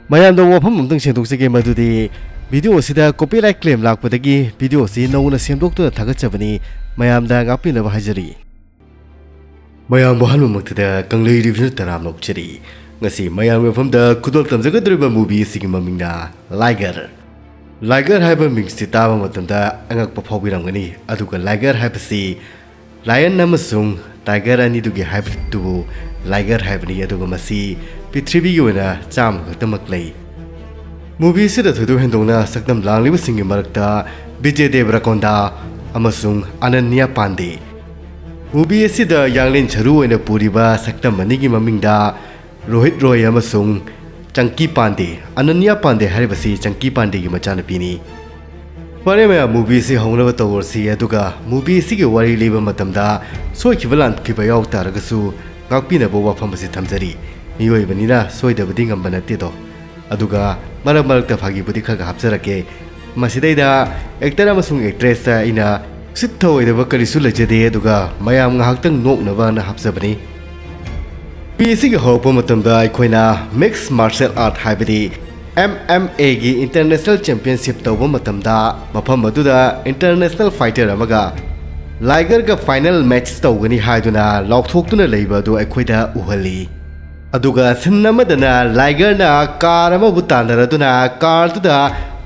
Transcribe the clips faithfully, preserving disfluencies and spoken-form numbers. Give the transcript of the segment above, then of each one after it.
ꯃꯌꯥꯝꯗ ꯋꯥꯐꯝ ꯑꯃꯇꯪ ꯁꯦꯡꯗꯣꯛꯆꯒꯦ, ꯃꯗꯨꯗꯤ video ꯑꯁꯤꯗ copyright claim ꯂꯥꯛꯄꯗꯒꯤ video ꯑꯁꯤ ꯅꯧꯅ ꯁꯦꯝꯗꯣꯛꯇꯨꯅ ꯊꯥꯒꯠꯆꯕꯅꯤ꯫ ꯃꯌꯥꯝꯗ ꯉꯥꯛꯄꯤꯅꯕ ꯍꯥꯏꯖꯔꯤ꯫ ꯃꯌꯥꯝꯕꯨ ꯑꯍꯥꯟꯕꯃꯛꯇꯗ ꯀꯪꯂꯩ reviewꯅ ꯇꯔꯥꯝꯅ ꯑꯣꯛꯆꯔꯤ꯫ ꯉꯁꯤ ꯃꯌꯥꯝꯒꯤ ꯃꯐꯝꯗ ꯈꯨꯗꯣꯜ ꯇꯝꯖꯒꯗꯧꯔꯤꯕ movie ꯑꯁꯤꯒꯤ ꯃꯃꯤꯡꯅ Liger꯫ Liger ꯍꯥꯏꯕ ꯃꯤꯡꯁꯤ ꯇꯥꯕ ꯃꯇꯝꯗ ꯑꯉꯛꯄ ꯐꯥꯎꯕꯤꯔꯝꯒꯅꯤ꯫ ꯑꯗꯨꯒ Liger ꯍꯥꯏꯕꯁꯤ lion ꯑꯃꯁꯨꯡ tiger ꯑꯅꯤꯗꯨꯒꯤ hybridꯇꯨꯕꯨ Liger ꯍꯥꯏꯕꯅꯤ꯫ ꯑꯗꯨꯒ ꯃꯁꯤ ꯄ꯭ꯔꯤꯊꯤꯕꯤꯒꯤ ꯑꯣꯏꯅ ꯆꯥꯝꯃ ꯈꯛꯇꯃꯛ ꯂꯩ꯫ Movie ꯑꯁꯤꯗ ꯊꯣꯏꯗꯣꯛ ꯍꯦꯟꯗꯣꯛꯅ ꯁꯛꯇꯝ ꯂꯥꯡꯂꯤꯕꯁꯤꯡꯒꯤ ꯃꯔꯛꯇ ꯕꯤꯖꯦ ꯗꯦꯕ꯭ꯔꯀꯣꯟꯗꯥ ꯑꯃꯁꯨꯡ ꯑꯅꯟꯌꯥ ꯄꯥꯟꯗꯦ꯫ Movie ꯑꯁꯤꯗ ꯌꯥꯡꯂꯦꯟ ꯁꯔꯨ ꯑꯣꯏꯅ ꯄꯨꯔꯤꯕ ꯁꯛꯇꯝ ꯑꯅꯤꯒꯤ ꯃꯃꯤꯡꯗ ꯔꯣꯍꯤꯠ ꯔꯣꯏ ꯑꯃꯁꯨꯡ ꯆꯪꯀꯤ ꯄꯥꯟꯗꯦ, ꯑꯅꯟꯌꯥ ꯄꯥꯟꯗꯦ ꯍꯥꯏꯔꯤꯕꯁꯤ ꯆꯪꯀꯤ ꯄꯥꯟꯗꯦꯒꯤ ꯃꯆꯥꯅꯨꯄꯤꯅꯤ꯫ ꯐꯔꯦ ꯃꯌꯥꯝ, movie ꯑꯁꯤ ꯍꯧꯅꯕ ꯇꯧꯔꯁꯤ, ꯑꯗꯨꯒ movie ꯑꯁꯤꯒꯤ ꯋꯥꯔꯤ ꯂꯤꯕ ꯃꯇꯝꯗ ꯁꯣꯏꯈꯤꯕ ꯂꯥꯟꯈꯤꯕ ꯌꯥꯎ ꯇꯥꯔꯒꯁꯨ ꯉꯥꯛꯄꯤꯅꯕ ꯋꯥꯐꯝ ꯑꯁꯤ ꯊꯝꯖꯔꯤ꯫ ꯃꯤꯑꯣꯏꯕꯅꯤꯅ ꯁꯣꯏꯗꯕꯗꯤ ꯉꯝꯕ ꯅꯠꯇꯦꯗꯣ꯫ ꯑꯗꯨꯒ ꯃꯔꯛ ꯃꯔꯛꯇ ꯐꯥꯒꯤꯕꯨꯗꯤ ꯈꯔ ꯈꯔ ꯍꯥꯞꯆꯔꯛꯀꯦ꯫ ꯃꯁꯤꯗꯩꯗ actor ꯑꯃꯁꯨꯡ actressꯇ ꯑꯩꯅ ꯎꯁꯤꯠ ꯊꯑꯣꯏꯗꯕ ꯀꯔꯤꯁꯨ ꯂꯩꯖꯗꯦ, ꯑꯗꯨꯒ ꯃꯌꯥꯝ ꯉꯥꯏꯍꯥꯛꯇꯪ ꯅꯣꯛꯅꯕꯅ ꯍꯥꯞꯆꯕꯅꯤ꯫ Movie ꯑꯁꯤꯒꯤ ꯍꯧꯔꯛꯄ ꯃꯇꯝꯗ ꯑꯩꯈꯣꯏꯅ mixed martial art, ꯍꯥꯏꯕꯗꯤ M M Aꯒꯤ international championship ꯇꯧꯕ ꯃꯇꯝꯗ, ꯃꯐꯝ ꯑꯗꯨꯗ international fighter ꯑꯃꯒ Ligerꯒ final match ꯇꯧꯒꯅꯤ ꯍꯥꯏꯗꯨꯅ ꯂꯥꯎꯊꯣꯛꯇꯨꯅ ꯂꯩꯕ ꯑꯗꯨ ꯑꯩꯈꯣꯏꯗ ꯎꯍꯜꯂꯤ꯫ ꯑꯗꯨꯒ scene ꯑꯃꯗꯅ Ligerꯅ car ꯑꯃꯕꯨ ꯇꯥꯟꯅꯔꯗꯨꯅ carꯗꯨꯗ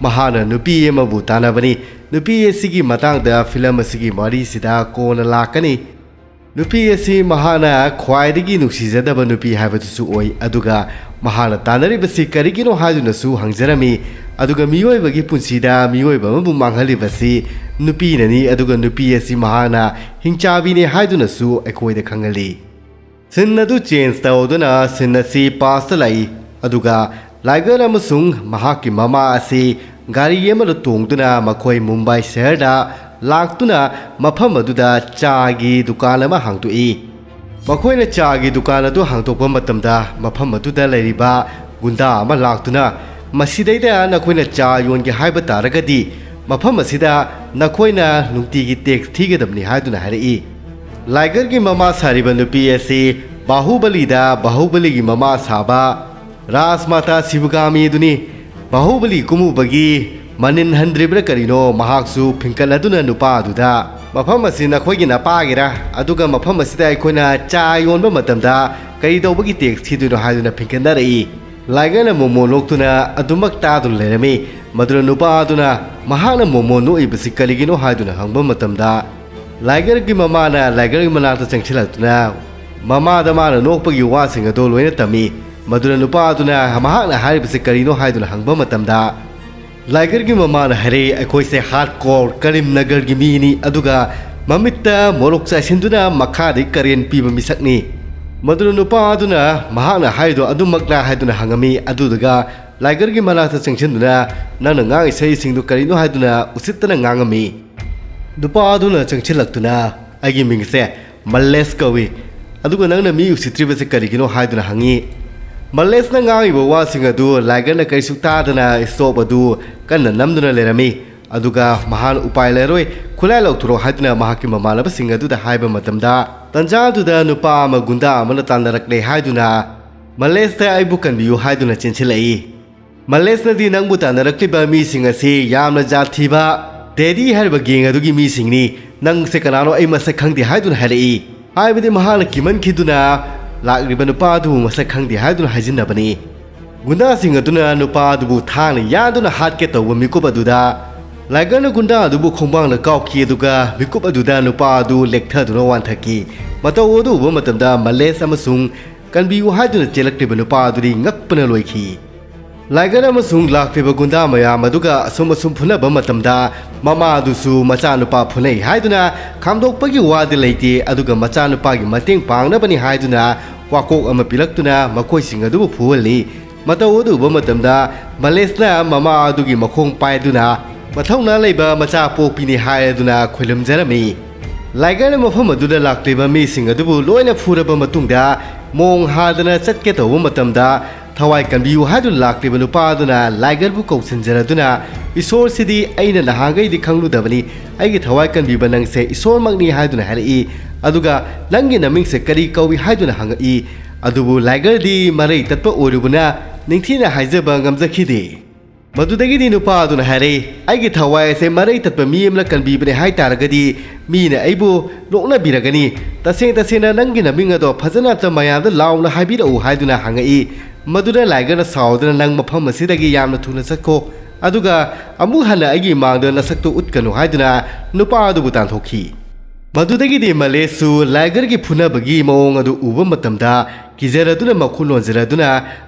ꯃꯍꯥꯛꯅ ꯅꯨꯄꯤ ꯑꯃꯕꯨ ꯇꯥꯟꯅꯕꯅꯤ꯫ ꯅꯨꯄꯤ ꯑꯁꯤꯒꯤ ꯃꯇꯥꯡꯗ film ꯑꯁꯤꯒꯤ ꯋꯥꯔꯤꯁꯤꯗ ꯀꯣꯟꯅ ꯂꯥꯛꯀꯅꯤ꯫ ꯅꯨꯄꯤ ꯑꯁꯤ ꯃꯍꯥꯛꯅ ꯈ꯭ꯋꯥꯏꯗꯒꯤ ꯅꯨꯡꯁꯤꯖꯗꯕ ꯅꯨꯄꯤ ꯍꯥꯏꯕꯗꯨꯁꯨ ꯑꯣꯏ, ꯑꯗꯨꯒ ꯃꯍꯥꯛꯅ ꯇꯥꯟꯅꯔꯤꯕꯁꯤ ꯀꯔꯤꯒꯤꯅꯣ ꯍꯥꯏꯗꯨꯅꯁꯨ ꯍꯪꯖꯔꯝꯃꯤ꯫ ꯑꯗꯨꯒ ꯃꯤꯑꯣꯏꯕꯒꯤ ꯄꯨꯟꯁꯤꯗ ꯃꯤꯑꯣꯏꯕ ꯑꯃꯕꯨ ꯃꯥꯡꯍꯜꯂꯤꯕꯁꯤ ꯅꯨꯄꯤꯅꯅꯤ, ꯑꯗꯨꯒ ꯅꯨꯄꯤ ꯑꯁꯤ ꯃꯍꯥꯛꯅ ꯍꯤꯡꯆꯥꯕꯤꯅꯤ ꯍꯥꯏꯗꯨꯅꯁꯨ ꯑꯩꯈꯣꯏꯗ ꯈꯪꯍꯜꯂꯤ꯫ Scene ꯑꯗꯨ change ꯇꯧꯗꯨꯅ scene ꯑꯁꯤ past ꯂꯥꯛꯏ, ꯑꯗꯨꯒ Liger ꯑꯃꯁꯨꯡ ꯃꯍꯥꯛꯀꯤ ꯃꯃꯥ ꯑꯁꯤ ꯒꯥꯔꯤ ꯑꯃꯗ ꯇꯣꯡꯗꯨꯅ ꯃꯈꯣꯏ ꯃꯨꯝꯕꯥꯏ ꯁꯍꯔꯗ ꯂꯥꯛꯇꯨꯅ ꯃꯐꯝ ꯑꯗꯨꯗ ꯆꯥꯒꯤ ꯗꯨꯀꯥꯟ ꯑꯃ ꯍꯥꯡꯗꯣꯛꯏ꯫ ꯃꯈꯣꯏꯅ ꯆꯥꯒꯤ ꯗꯨꯀꯥꯟ ꯑꯗꯨ ꯍꯥꯡꯗꯣꯛꯄ ꯃꯇꯝꯗ, ꯃꯐꯝ ꯑꯗꯨꯗ ꯂꯩꯔꯤꯕ ꯒꯨꯟꯗꯥ ꯑꯃ ꯂꯥꯛꯇꯨꯅ, "ꯃꯁꯤꯗꯩꯗ ꯅꯈꯣꯏꯅ ꯆꯥ ꯌꯣꯟꯒꯦ ꯍꯥꯏꯕ ꯇꯥꯔꯒꯗꯤ, ꯃꯐꯝ ꯑꯁꯤꯗ ꯅꯈꯣꯏꯅ ꯅꯨꯡꯇꯤꯒꯤ tax ꯊꯤꯒꯗꯕꯅꯤ" ꯍꯥꯏꯗꯨꯅ ꯍꯥꯏꯔꯛꯏ꯫ Ligerꯒꯤ ꯃꯃꯥ ꯁꯥꯔꯤꯕ ꯅꯨꯄꯤ ꯑꯁꯤ ꯕꯥꯍꯨꯕꯂꯤꯗ ꯕꯥꯍꯨꯕꯂꯤꯒꯤ ꯃꯃꯥ ꯁꯥꯕ ꯔꯥꯖꯃꯥꯇꯥ ꯁꯤꯕꯒꯥꯃꯤ ꯑꯗꯨꯅꯤ꯫ ꯕꯥꯍꯨꯕꯂꯤ ꯀꯨꯝꯃꯨꯕꯒꯤ ꯃꯅꯤꯟ ꯍꯟꯗ꯭ꯔꯤꯕ꯭ꯔꯥ ꯀꯔꯤꯅꯣ, ꯃꯍꯥꯛꯁꯨ ꯐꯤꯡꯀꯠꯂꯗꯨꯅ ꯅꯨꯄꯥ ꯑꯗꯨꯗ, "ꯃꯐꯝ ꯑꯁꯤ ꯅꯈꯣꯏꯒꯤ ꯅꯄꯥꯒꯤꯔꯥ? ꯑꯗꯨꯒ ꯃꯐꯝ ꯑꯁꯤꯗ ꯑꯩꯈꯣꯏꯅ ꯆꯥ ꯌꯣꯟꯕ ꯃꯇꯝꯗ ꯀꯔꯤ ꯇꯧꯕꯒꯤ ꯇꯦꯛꯁ ꯊꯤꯗꯣꯏꯅꯣ?" ꯍꯥꯏꯗꯨꯅ ꯐꯤꯡꯀꯠꯅꯔꯛꯏ꯫ ꯂꯥꯏꯒꯔꯅ ꯃꯣꯃꯣꯟ ꯅꯣꯛꯇꯨꯅ ꯑꯗꯨꯃꯛ ꯇꯥꯗꯨꯅ ꯂꯩꯔꯝꯃꯤ꯫ ꯃꯗꯨꯅ ꯅꯨꯄꯥ ꯑꯗꯨꯅ ꯃꯍꯥꯛꯅ ꯃꯣꯃꯣꯟ ꯅꯣꯛꯏꯕꯁꯤ ꯀꯔꯤꯒꯤꯅꯣ ꯍꯥꯏꯗꯨꯅ ꯍꯪꯕ ꯃꯇꯝꯗ, ꯂꯥꯏꯒꯔꯒꯤ ꯃꯃꯥꯅ ꯂꯥꯏꯒꯔꯒꯤ ꯃꯅꯥꯛꯇ ꯆꯪꯁꯤꯜꯂꯛꯇꯨꯅ ꯃꯃꯥꯗ ꯃꯥꯅ ꯅꯣꯛꯄꯒꯤ ꯋꯥꯁꯤꯡ ꯑꯗꯨ ꯂꯣꯏꯅ ꯇꯝꯃꯤ꯫ ꯃꯗꯨꯅ ꯅꯨꯄꯥ ꯑꯗꯨꯅ ꯃꯍꯥꯛꯅ ꯍꯥꯏꯔꯤꯕꯁꯤ ꯀꯔꯤꯅꯣ ꯍꯥꯏꯗꯨꯅ ꯍꯪꯕ ꯃꯇꯝꯗ, ꯂꯥꯏꯒꯔꯒꯤ ꯃꯃꯥꯅ ꯍꯥꯏꯔꯛꯏ, "ꯑꯩꯈꯣꯏꯁꯦ ꯍꯥꯔꯗ ꯀꯣꯔ ꯀꯔꯤꯝꯅꯒꯔꯒꯤ ꯃꯤꯅꯤ, ꯑꯗꯨꯒ ꯃꯃꯤꯠꯇ ꯃꯣꯔꯣꯛ ꯆꯥꯏꯁꯤꯟꯗꯨꯅ ꯃꯈꯥꯗꯒꯤ ꯀꯔꯦꯟ ꯄꯤꯕ ꯃꯤꯁꯛꯅꯤ"꯫ ꯃꯗꯨꯅ ꯅꯨꯄꯥ ꯑꯗꯨꯅ ꯃꯍꯥꯛꯅ ꯍꯥꯏꯔꯤꯗꯣ ꯑꯗꯨꯃꯛꯂꯥ ꯍꯥꯏꯗꯨꯅ ꯍꯪꯉꯝꯃꯤ꯫ ꯑꯗꯨꯗꯨꯒ ꯂꯥꯏꯒꯔꯒꯤ ꯃꯅꯥꯛꯇ ꯆꯪꯁꯤꯟꯗꯨꯅ, "ꯅꯪꯅ ꯉꯥꯡꯉꯤ ꯁꯛꯏꯁꯤꯡꯗꯨ ꯀꯔꯤꯅꯣ?" ꯍꯥꯏꯗꯨꯅ ꯎꯁꯤꯠꯇꯅ ꯉꯥꯡꯉꯝꯃꯤ꯫ ꯅꯨꯄꯥ ꯑꯗꯨꯅ ꯆꯪꯁꯤꯜꯂꯛꯇꯨꯅ, "ꯑꯩꯒꯤ ꯃꯤꯡꯁꯦ ꯃꯜꯂꯦꯁ ꯀꯧꯏ, ꯑꯗꯨꯒ ꯅꯪꯅ ꯃꯤ ꯎꯁꯤꯠꯇ꯭ꯔꯤꯕꯁꯦ ꯀꯔꯤꯒꯤꯅꯣ?" ꯍꯥꯏꯗꯨꯅ ꯍꯪꯉꯤ꯫ ꯃꯜꯂꯦꯁꯅ ꯉꯥꯡꯉꯤꯕ ꯋꯥꯁꯤꯡ ꯑꯗꯨ ꯂꯥꯏꯒꯔꯅ ꯀꯔꯤꯁꯨ ꯇꯥꯗꯅ ꯁ꯭ꯇꯣꯞ ꯑꯗꯨ ꯀꯟꯅ ꯅꯝꯗꯨꯅ ꯂꯩꯔꯝꯃꯤ꯫ ꯑꯗꯨꯒ ꯃꯍꯥꯛꯅ ꯎꯄꯥꯏ ꯂꯩꯔꯣꯏ, ꯈꯨꯠꯂꯥꯏ ꯂꯧꯊꯣꯔꯛꯑꯣ ꯍꯥꯏꯗꯨꯅ ꯃꯍꯥꯛꯀꯤ ꯃꯃꯥꯟꯅꯕꯁꯤꯡ ꯑꯗꯨꯗ ꯍꯥꯏꯕ ꯃꯇꯝꯗ, ꯇꯟꯖꯥ ꯑꯗꯨꯗ ꯅꯨꯄꯥ ꯑꯃ ꯒꯨꯟꯗꯥ ꯑꯃꯅ ꯇꯥꯟꯅꯔꯛꯂꯦ ꯍꯥꯏꯗꯨꯅ, "ꯃꯜꯂꯦꯁꯇ ꯑꯩꯕꯨ ꯀꯟꯕꯤꯌꯨ" ꯍꯥꯏꯗꯨꯅ ꯆꯦꯟꯁꯤꯜꯂꯛꯏ꯫ ꯃꯜꯂꯦꯁꯅꯗꯤ ꯅꯪꯕꯨ ꯇꯥꯟꯅꯔꯛꯂꯤꯕ ꯃꯤꯁꯤꯡ ꯑꯁꯤ ꯌꯥꯝꯅ ꯖꯥꯠ ꯊꯤꯕ ꯗꯦꯗꯤ ꯍꯥꯏꯔꯤꯕ ꯒꯦꯡ ꯑꯗꯨꯒꯤ ꯃꯤꯁꯤꯡꯅꯤ, "ꯅꯪꯁꯦ ꯀꯅꯥꯅꯣ? ꯑꯩ ꯃꯁꯛ ꯈꯪꯗꯦ" ꯍꯥꯏꯗꯨꯅ ꯍꯥꯏꯔꯛꯏ꯫ ꯍꯥꯏꯕꯗꯤ ꯃꯍꯥꯛꯅ ꯀꯤꯃꯟꯈꯤꯗꯨꯅ ꯂꯥꯛꯂꯤꯕ ꯅꯨꯄꯥ ꯑꯗꯨꯕꯨ ꯃꯁꯛ ꯈꯪꯗꯦ ꯍꯥꯏꯗꯨꯅ ꯍꯥꯏꯖꯤꯟꯅꯕꯅꯤ꯫ ꯒꯨꯟꯗꯥꯁꯤꯡ ꯑꯗꯨꯅ ꯅꯨꯄꯥ ꯑꯗꯨꯕꯨ ꯊꯥꯡꯅ ꯌꯥꯟꯗꯨꯅ ꯍꯥꯠꯀꯦ ꯇꯧꯕ ꯃꯤꯀꯨꯞ ꯑꯗꯨꯗ, ꯂꯥꯏꯒꯔꯅ ꯒꯨꯟꯗꯥ ꯑꯗꯨꯕꯨ ꯈꯣꯡꯕꯥꯡꯅ ꯀꯥꯎꯈꯤ, ꯑꯗꯨꯒ ꯃꯤꯀꯨꯞ ꯑꯗꯨꯗ ꯅꯨꯄꯥ ꯑꯗꯨ ꯂꯦꯛꯊꯗꯨꯅ ꯋꯥꯟꯊꯈꯤ꯫ ꯃꯇꯧ ꯑꯗꯨ ꯎꯕ ꯃꯇꯝꯗ ꯃꯜꯂꯦꯁ ꯑꯃꯁꯨꯡ ꯀꯟꯕꯤꯌꯨ ꯍꯥꯏꯗꯨꯅ ꯆꯦꯜꯂꯛꯂꯤꯕ ꯅꯨꯄꯥ ꯑꯗꯨꯗꯤ ꯉꯛꯄꯅ ꯂꯣꯏꯈꯤ꯫ ꯂꯥꯏꯒꯔ ꯑꯃꯁꯨꯡ ꯂꯥꯛꯂꯤꯕ ꯒꯨꯟꯗꯥ ꯃꯌꯥꯝ ꯑꯗꯨꯒ ꯑꯁꯨꯝ ꯑꯁꯨꯝ ꯐꯨꯅꯕ ꯃꯇꯝꯗ, ꯃꯃꯥ ꯑꯗꯨꯁꯨ ꯃꯆꯥꯅꯨꯄꯥ ꯐꯨꯅꯩ ꯍꯥꯏꯗꯨꯅ ꯈꯥꯝꯗꯣꯛꯄꯒꯤ ꯋꯥꯗꯤ ꯂꯩꯇꯦ, ꯑꯗꯨꯒ ꯃꯆꯥꯅꯨꯄꯥꯒꯤ ꯃꯇꯦꯡ ꯄꯥꯡꯅꯕꯅꯤ ꯍꯥꯏꯗꯨꯅ ꯋꯥꯀꯣꯛ ꯑꯃ ꯄꯤꯔꯛꯇꯨꯅ ꯃꯈꯣꯏꯁꯤꯡ ꯑꯗꯨꯕꯨ ꯐꯨꯍꯜꯂꯤ꯫ ꯃꯇꯧ ꯑꯗꯨ ꯎꯕ ꯃꯇꯝꯗ, ꯃꯂꯦꯁꯅ ꯃꯃꯥ ꯑꯗꯨꯒꯤ ꯃꯈꯣꯡ ꯄꯥꯏꯗꯨꯅ ꯃꯊꯧꯅꯥ ꯂꯩꯕ ꯃꯆꯥ ꯄꯣꯛꯄꯤꯅꯤ ꯍꯥꯏꯗꯨꯅ ꯈꯣꯏꯂꯝꯖꯔꯝꯃꯤ꯫ ꯂꯥꯏꯒꯔꯅ ꯃꯐꯝ ꯑꯗꯨꯗ ꯂꯥꯛꯂꯤꯕ ꯃꯤꯁꯤꯡ ꯑꯗꯨꯕꯨ ꯂꯣꯏꯅ ꯐꯨꯔꯕ ꯃꯇꯨꯡꯗ, ꯃꯣꯡ ꯍꯥꯗꯅ ꯆꯠꯀꯦ ꯇꯧꯕ ꯃꯇꯝꯗ, ꯊꯋꯥꯏ ꯀꯟꯕꯤꯌꯨ ꯍꯥꯏꯗꯨꯅ ꯂꯥꯛꯂꯤꯕ ꯅꯨꯄꯥ ꯑꯗꯨꯅ ꯂꯥꯏꯒꯔꯕꯨ ꯀꯧꯁꯤꯟꯖꯔꯗꯨꯅ, "ꯏꯁꯣꯔꯁꯤꯗꯤ ꯑꯩꯅ ꯅꯍꯥꯟꯈꯩꯗꯤ ꯈꯪꯂꯨꯗꯕꯅꯤ, ꯑꯩꯒꯤ ꯊꯋꯥꯏ ꯀꯟꯕꯤꯕ ꯅꯪꯁꯦ ꯏꯁꯣꯔꯃꯛꯅꯤ" ꯍꯥꯏꯗꯨꯅ ꯍꯥꯏꯔꯛꯏ꯫ ꯑꯗꯨꯒ, "ꯅꯪꯒꯤ ꯅꯃꯤꯡꯁꯦ ꯀꯔꯤ ꯀꯧꯏ?" ꯍꯥꯏꯗꯨꯅ ꯍꯪꯉꯛꯏ꯫ ꯑꯗꯨꯕꯨ ꯂꯥꯏꯒꯔꯗꯤ ꯃꯔꯩ ꯇꯠꯄ ꯑꯣꯏꯔꯨꯕꯅ ꯅꯤꯡꯊꯤꯅ ꯍꯥꯏꯖꯕ ꯉꯝꯖꯈꯤꯗꯦ꯫ ꯃꯗꯨꯗꯒꯤꯗꯤ ꯅꯨꯄꯥ ꯑꯗꯨꯅ ꯍꯥꯏꯔꯦ, "ꯑꯩꯒꯤ ꯊꯋꯥꯏ ꯑꯁꯦ ꯃꯔꯩ ꯇꯠꯄ ꯃꯤ ꯑꯃꯅ ꯀꯟꯕꯤꯕꯅꯦ ꯍꯥꯏꯇꯥꯔꯒꯗꯤ ꯃꯤꯅ ꯑꯩꯕꯨ ꯅꯣꯛꯅꯕꯤꯔꯒꯅꯤ꯫ ꯇꯁꯦꯡ ꯇꯁꯦꯡꯅ ꯅꯪꯒꯤ ꯅꯃꯤꯡ ꯑꯗꯣ ꯐꯖꯅ ꯑꯝꯇ ꯃꯌꯥꯝꯗ ꯂꯥꯎꯅ ꯍꯥꯏꯕꯤꯔꯛꯎ" ꯍꯥꯏꯗꯨꯅ ꯍꯪꯉꯛꯏ꯫ ꯃꯗꯨꯗ ꯂꯥꯏꯒꯔꯅ ꯁꯥꯎꯗꯨꯅ, "ꯅꯪ ꯃꯐꯝ ꯑꯁꯤꯗꯒꯤ ꯌꯥꯝꯅ ꯊꯨꯅ ꯆꯠꯈꯣ, ꯑꯗꯨꯒ ꯑꯃꯨꯛ ꯍꯟꯅ ꯑꯩꯒꯤ ꯏꯃꯥꯡꯗ ꯅꯁꯛꯇꯨ ꯎꯠꯀꯅꯨ" ꯍꯥꯏꯗꯨꯅ ꯅꯨꯄꯥ ꯑꯗꯨꯕꯨ ꯇꯥꯟꯊꯣꯛꯈꯤ꯫ ꯃꯗꯨꯗꯒꯤꯗꯤ ꯃꯂꯦꯁꯁꯨ ꯂꯥꯏꯒꯔꯒꯤ ꯐꯨꯅꯕꯒꯤ ꯃꯑꯣꯡ ꯑꯗꯨ ꯎꯕ ꯃꯇꯝꯗ ꯀꯤꯖꯔꯗꯨꯅ ꯃꯈꯨ ꯂꯣꯟꯖꯔꯗꯨꯅ,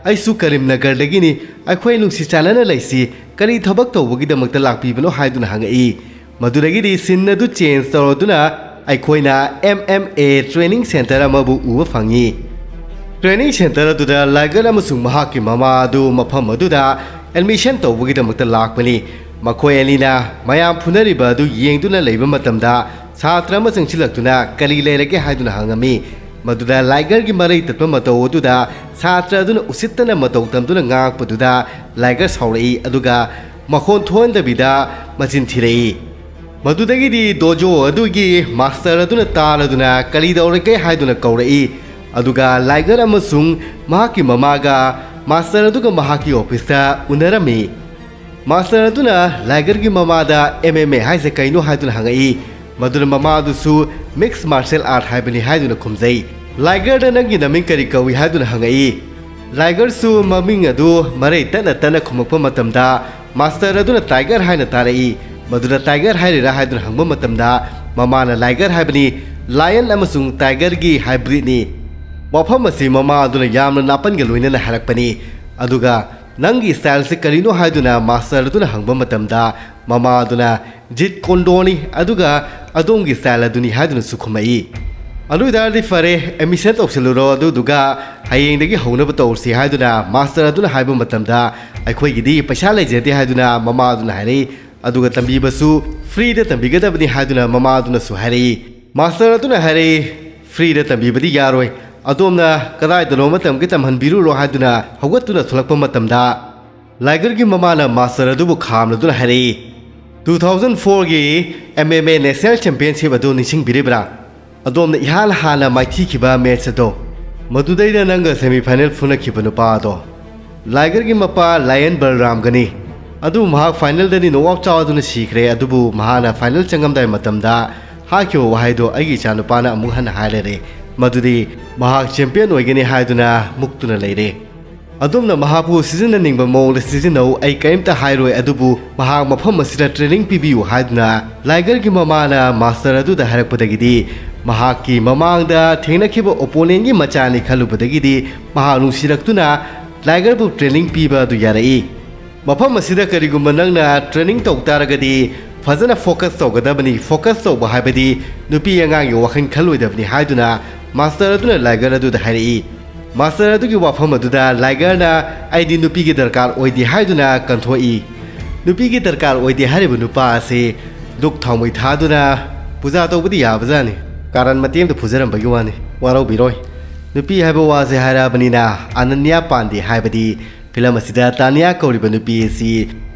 "ꯑꯩꯁꯨ ꯀꯔꯤꯝꯅꯒꯔꯗꯒꯤꯅꯤ, ꯑꯩꯈꯣꯏ ꯅꯨꯡꯁꯤ ꯆꯥꯟꯅꯅ ꯂꯩꯁꯤ, ꯀꯔꯤ ꯊꯕꯛ ꯇꯧꯕꯒꯤꯗꯃꯛꯇ ꯂꯥꯛꯄꯤꯕꯅꯣ?" ꯍꯥꯏꯗꯨꯅ ꯍꯪꯉꯛꯏ꯫ ꯃꯗꯨꯗꯒꯤꯗꯤ ꯁꯤꯟ ꯑꯗꯨ ꯆꯦꯟꯖ ꯇꯧꯔꯗꯨꯅ ꯑꯩꯈꯣꯏꯅ M M A training center ꯑꯃꯕꯨ ꯎꯕ ꯐꯪꯉꯤ꯫ Training center ꯑꯗꯨꯗ ꯂꯥꯏꯒꯔ ꯑꯃꯁꯨꯡ ꯃꯍꯥꯛꯀꯤ ꯃꯃꯥ ꯑꯗꯨ ꯃꯐꯝ ꯑꯗꯨꯗ admission ꯇꯧꯕꯒꯤꯗꯃꯛꯇ ꯂꯥꯛꯄꯅꯤ꯫ ꯃꯈꯣꯏ ꯑꯅꯤꯅ ꯃꯌꯥꯝ ꯐꯨꯅꯔꯤꯕ ꯑꯗꯨ ꯌꯦꯡꯗꯨꯅ ꯂꯩꯕ ꯃꯇꯝꯗ ꯁꯥꯇ꯭ꯔ ꯑꯃ ꯆꯪꯁꯤꯜꯂꯛꯇꯨꯅ "ꯀꯔꯤ ꯂꯩꯔꯒꯦ?" ꯍꯥꯏꯗꯨꯅ ꯍꯪꯉꯝꯃꯤ꯫ ꯃꯗꯨꯗ ꯂꯥꯏꯒꯔꯒꯤ ꯃꯔꯩ ꯇꯠꯄ ꯃꯇꯧ ꯑꯗꯨꯗ ꯁꯥꯇ꯭ꯔ ꯑꯗꯨꯅ ꯎꯁꯤꯠꯇꯅ ꯃꯇꯧ ꯇꯝꯗꯨꯅ ꯉꯥꯡꯉꯛꯄꯗꯨꯗ ꯂꯥꯏꯒꯔ ꯁꯥꯎꯔꯛꯏ, ꯑꯗꯨꯒ ꯃꯈꯣꯟ ꯊꯣꯛꯍꯟꯗꯕꯤꯗ ꯃꯆꯤꯟ ꯊꯤꯔꯛꯏ꯫ ꯃꯗꯨꯗꯒꯤꯗꯤ ꯗꯣꯖꯣ ꯑꯗꯨꯒꯤ ꯃꯥꯁꯇꯔ ꯑꯗꯨꯅ ꯇꯥꯔꯗꯨꯅ "ꯀꯔꯤ ꯇꯧꯔꯒꯦ?" ꯍꯥꯏꯗꯨꯅ ꯀꯧꯔꯛꯏ꯫ ꯑꯗꯨꯒ ꯂꯥꯏꯒꯔ ꯑꯃꯁꯨꯡ ꯃꯍꯥꯛꯀꯤ ꯃꯃꯥꯒ ꯃꯥꯁꯇꯔ ꯑꯗꯨꯒ ꯃꯍꯥꯛꯀꯤ ꯑꯣꯐꯤꯁꯇ ꯎꯅꯔꯝꯃꯤ꯫ ꯃꯥꯁꯇꯔ ꯑꯗꯨꯅ ꯂꯥꯏꯒꯔꯒꯤ ꯃꯃꯥꯗ "M M A ꯍꯥꯏꯁꯦ ꯀꯩꯅꯣ?" ꯍꯥꯏꯗꯨꯅ ꯍꯪꯉꯛꯏ꯫ ꯃꯗꯨꯅ ꯃꯃꯥ ꯑꯗꯨꯁꯨ "Mixed Martial Art ꯍꯥꯏꯕꯅꯤ" ꯍꯥꯏꯗꯨꯅ ꯈꯨꯝꯖꯩ꯫ ꯂꯥꯏꯒꯔꯗ "ꯅꯪꯒꯤ ꯅꯃꯤꯡ ꯀꯔꯤ ꯀꯧꯏ?" ꯍꯥꯏꯗꯨꯅ ꯍꯪꯉꯛꯏ꯫ ꯂꯥꯏꯒꯔꯁꯨ ꯃꯃꯤꯡ ꯑꯗꯨ ꯃꯔꯩ ꯇꯠꯅ ꯇꯠꯅ ꯈꯨꯝꯃꯛꯄ ꯃꯇꯝꯗ ꯃꯥꯁꯇꯔ ꯑꯗꯨꯅ "ꯇꯥꯏꯒꯔ" ꯍꯥꯏꯅ ꯇꯥꯔꯛꯏ꯫ ꯃꯗꯨꯗ "ꯇꯥꯏꯒꯔ ꯍꯥꯏꯔꯤꯔꯥ?" ꯍꯥꯏꯗꯨꯅ ꯍꯪꯕ ꯃꯇꯝꯗ ꯃꯃꯥꯅ "ꯂꯥꯏꯒꯔ ꯍꯥꯏꯕꯅꯤ, ꯂꯥꯏꯌꯟ ꯑꯃꯁꯨꯡ ꯇꯥꯏꯒꯔꯒꯤ ꯍꯥꯏꯕ꯭ꯔꯤꯠꯅꯤ꯫ ꯋꯥꯐꯝ ꯑꯁꯤ ꯃꯃꯥ ꯑꯗꯨꯅ ꯌꯥꯝꯅ ꯅꯥꯄꯟꯒ ꯂꯣꯏꯅꯅ ꯍꯥꯏꯔꯛꯄꯅꯤ꯫ ꯑꯗꯨꯒ ꯅꯪꯒꯤ ꯁ꯭ꯇꯥꯏꯜꯁꯤ ꯀꯔꯤꯅꯣ?" ꯍꯥꯏꯗꯨꯅ ꯃꯥꯁꯇꯔ ꯑꯗꯨꯅ ꯍꯪꯕ ꯃꯇꯝꯗ ꯃꯃꯥ ꯑꯗꯨꯅ "ꯖꯤꯠ ꯀꯣꯟꯗꯣꯅꯤ, ꯑꯗꯨꯒ ꯑꯗꯣꯝꯒꯤ ꯁ꯭ꯇꯥꯏꯜ ꯑꯗꯨꯅꯤ" ꯍꯥꯏꯗꯨꯅꯁꯨ ꯈꯨꯝꯃꯛꯏ꯫ "ꯑꯗꯨ ꯑꯣꯏꯇꯥꯔꯗꯤ ꯐꯔꯦ, ꯑꯦꯗꯃꯤꯁꯟ ꯇꯧꯁꯤꯜꯂꯨꯔꯣ, ꯑꯗꯨꯗꯨꯒ ꯍꯌꯦꯡꯗꯒꯤ ꯍꯧꯅꯕ ꯇꯧꯔꯁꯤ" ꯍꯥꯏꯗꯨꯅ ꯃꯥꯁꯇꯔ ꯑꯗꯨꯅ ꯍꯥꯏꯕ ꯃꯇꯝꯗ "ꯑꯩꯈꯣꯏꯒꯤꯗꯤ ꯄꯩꯁꯥ ꯂꯩꯖꯗꯦ" ꯍꯥꯏꯗꯨꯅ ꯃꯃꯥ ꯑꯗꯨꯅ ꯍꯥꯏꯔꯛꯏ꯫ "ꯑꯗꯨꯒ ꯇꯝꯕꯤꯕꯁꯨ ꯐ꯭ꯔꯤꯗ ꯇꯝꯕꯤꯒꯗꯕꯅꯤ" ꯍꯥꯏꯗꯨꯅ ꯃꯃꯥ ꯑꯗꯨꯅꯁꯨ ꯍꯥꯏꯔꯛꯏ꯫ ꯃꯥꯁꯇꯔ ꯑꯗꯨꯅ ꯍꯥꯏꯔꯛꯏ, "ꯐ꯭ꯔꯤꯗ ꯇꯝꯕꯤꯕꯗꯤ ꯌꯥꯔꯣꯏ, ꯑꯗꯣꯝꯅ ꯀꯗꯥꯏꯗꯅꯣ ꯑꯃ ꯇꯝꯒꯦ ꯇꯝꯍꯟꯕꯤꯔꯨꯔꯣ" ꯍꯥꯏꯗꯨꯅ ꯍꯧꯒꯠꯇꯨꯅ ꯊꯣꯛꯂꯛꯄ ꯃꯇꯝꯗ ꯂꯥꯏꯒꯔꯒꯤ ꯃꯃꯥꯅ ꯃꯥꯁꯇꯔ ꯑꯗꯨꯕꯨ ꯈꯥꯝꯂꯗꯨꯅ ꯍꯥꯏꯔꯛꯏ, "two thousand fourꯒꯤ M M A National Championship ꯑꯗꯨ ꯅꯤꯡꯁꯤꯡꯕꯤꯔꯤꯕ꯭ꯔꯥ? ꯑꯗꯣꯝꯅ ꯏꯍꯥꯟ ꯍꯥꯟꯅ ꯃꯥꯏꯊꯤꯈꯤꯕ ꯃꯦꯠꯆ ꯑꯗꯣ?" ꯃꯗꯨꯗꯩꯗ ꯅꯪꯒ semi final ꯐꯨꯅꯈꯤꯕ ꯅꯨꯄꯥ ꯑꯗꯣ ꯂꯥꯏꯒꯔꯒꯤ ꯃꯄꯥ ꯂꯥꯏꯌꯟ ꯕꯜꯔꯥꯝꯒꯅꯤ꯫ ꯑꯗꯨꯕꯨ ꯃꯍꯥꯛ finalꯗꯗꯤ knock out ꯆꯥꯗꯨꯅ ꯁꯤꯈ꯭ꯔꯦ꯫ ꯑꯗꯨꯕꯨ ꯃꯍꯥꯛꯅ final ꯆꯪꯉꯝꯗꯥꯏ ꯃꯇꯝꯗ ꯍꯥꯏꯈꯤꯕ ꯋꯥꯍꯩꯗꯣ ꯑꯩꯒꯤ ꯏꯆꯥꯅꯨꯄꯥꯅ ꯑꯃꯨꯛ ꯍꯟꯅ ꯍꯥꯏ ꯂꯩꯔꯦ, ꯃꯗꯨꯗꯤ ꯃꯍꯥꯛ champion ꯑꯣꯏꯒꯅꯤ ꯍꯥꯏꯗꯨꯅ ꯃꯨꯛꯇꯨꯅ ꯂꯩꯔꯦ꯫ ꯑꯗꯣꯝꯅ ꯃꯍꯥꯛꯄꯨ ꯁꯤꯖꯤꯟꯅꯅꯤꯡꯕ ꯃꯑꯣꯡꯗ ꯁꯤꯖꯤꯟꯅꯧ, ꯑꯩ ꯀꯔꯤꯝꯇ ꯍꯥꯏꯔꯣꯏ, ꯑꯗꯨꯕꯨ ꯃꯍꯥꯛ ꯃꯐꯝ ꯑꯁꯤꯗ training ꯄꯤꯕꯤꯌꯨ ꯍꯥꯏꯗꯨꯅ ꯂꯥꯏꯒꯔꯒꯤ ꯃꯃꯥꯅ master ꯑꯗꯨꯗ ꯍꯥꯏꯔꯛꯄꯗꯒꯤꯗꯤ ꯃꯍꯥꯛꯀꯤ ꯃꯃꯥꯡꯗ ꯊꯦꯡꯅꯈꯤꯕ opponentꯒꯤ ꯃꯆꯥꯅꯤ ꯈꯜꯂꯨꯕꯗꯒꯤꯗꯤ ꯃꯍꯥꯛ ꯅꯨꯡꯁꯤꯔꯛꯇꯨꯅ ꯂꯥꯏꯒꯔꯕꯨ training ꯄꯤꯕ ꯑꯗꯨ ꯌꯥꯔꯛꯏ꯫ ꯃꯐꯝ ꯑꯁꯤꯗ ꯀꯔꯤꯒꯨꯝꯕ ꯅꯪꯅ training ꯇꯧ ꯇꯥꯔꯒꯗꯤ ꯐꯖꯅ focus ꯇꯧꯒꯗꯕꯅꯤ꯫ Focus ꯇꯧꯕ ꯍꯥꯏꯕꯗꯤ ꯅꯨꯄꯤ ꯑꯉꯥꯡꯒꯤ ꯋꯥꯈꯜ ꯈꯜꯂꯣꯏꯗꯕꯅꯤ ꯍꯥꯏꯗꯨꯅ master ꯑꯗꯨꯅ ꯂꯥꯏꯒꯔ ꯑꯗꯨꯗ ꯍꯥꯏꯔꯛꯏ꯫ Master ꯑꯗꯨꯒꯤ ꯋꯥꯐꯝ ꯑꯗꯨꯗ ꯂꯥꯏꯒꯔꯅ "ꯑꯩꯗꯤ ꯅꯨꯄꯤꯒꯤ ꯗꯔꯀꯥꯔ ꯑꯣꯏꯗꯦ" ꯍꯥꯏꯗꯨꯅ ꯀꯟꯊꯣꯛꯏ꯫ ꯅꯨꯄꯤꯒꯤ ꯗꯔꯀꯥꯔ ꯑꯣꯏꯗꯦ ꯍꯥꯏꯔꯤꯕ ꯅꯨꯄꯥ ꯑꯁꯤ ꯗꯨꯛ ꯊꯥꯎꯃꯩ ꯊꯥꯗꯨꯅ ꯄꯨꯖꯥ ꯇꯧꯕꯗꯤ ꯌꯥꯕꯖꯥꯠꯅꯤ꯫ ꯀꯥꯔꯟ ꯃꯇꯦꯛ ꯑꯃꯗ ꯐꯨꯖꯔꯝꯕꯒꯤ ꯋꯥꯅꯤ, ꯋꯥꯔꯧꯕꯤꯔꯣꯏ꯫ ꯅꯨꯄꯤ ꯍꯥꯏꯕ ꯋꯥꯁꯦ ꯍꯥꯏꯔꯛꯑꯕꯅꯤꯅ, ꯑꯅꯟꯌꯥ ꯄꯥꯟꯗꯦ ꯍꯥꯏꯕꯗꯤ ꯐꯤꯂꯝ ꯑꯁꯤꯗ ꯇꯥꯅꯤꯌꯥ ꯀꯧꯔꯤꯕ ꯅꯨꯄꯤ ꯑꯁꯤ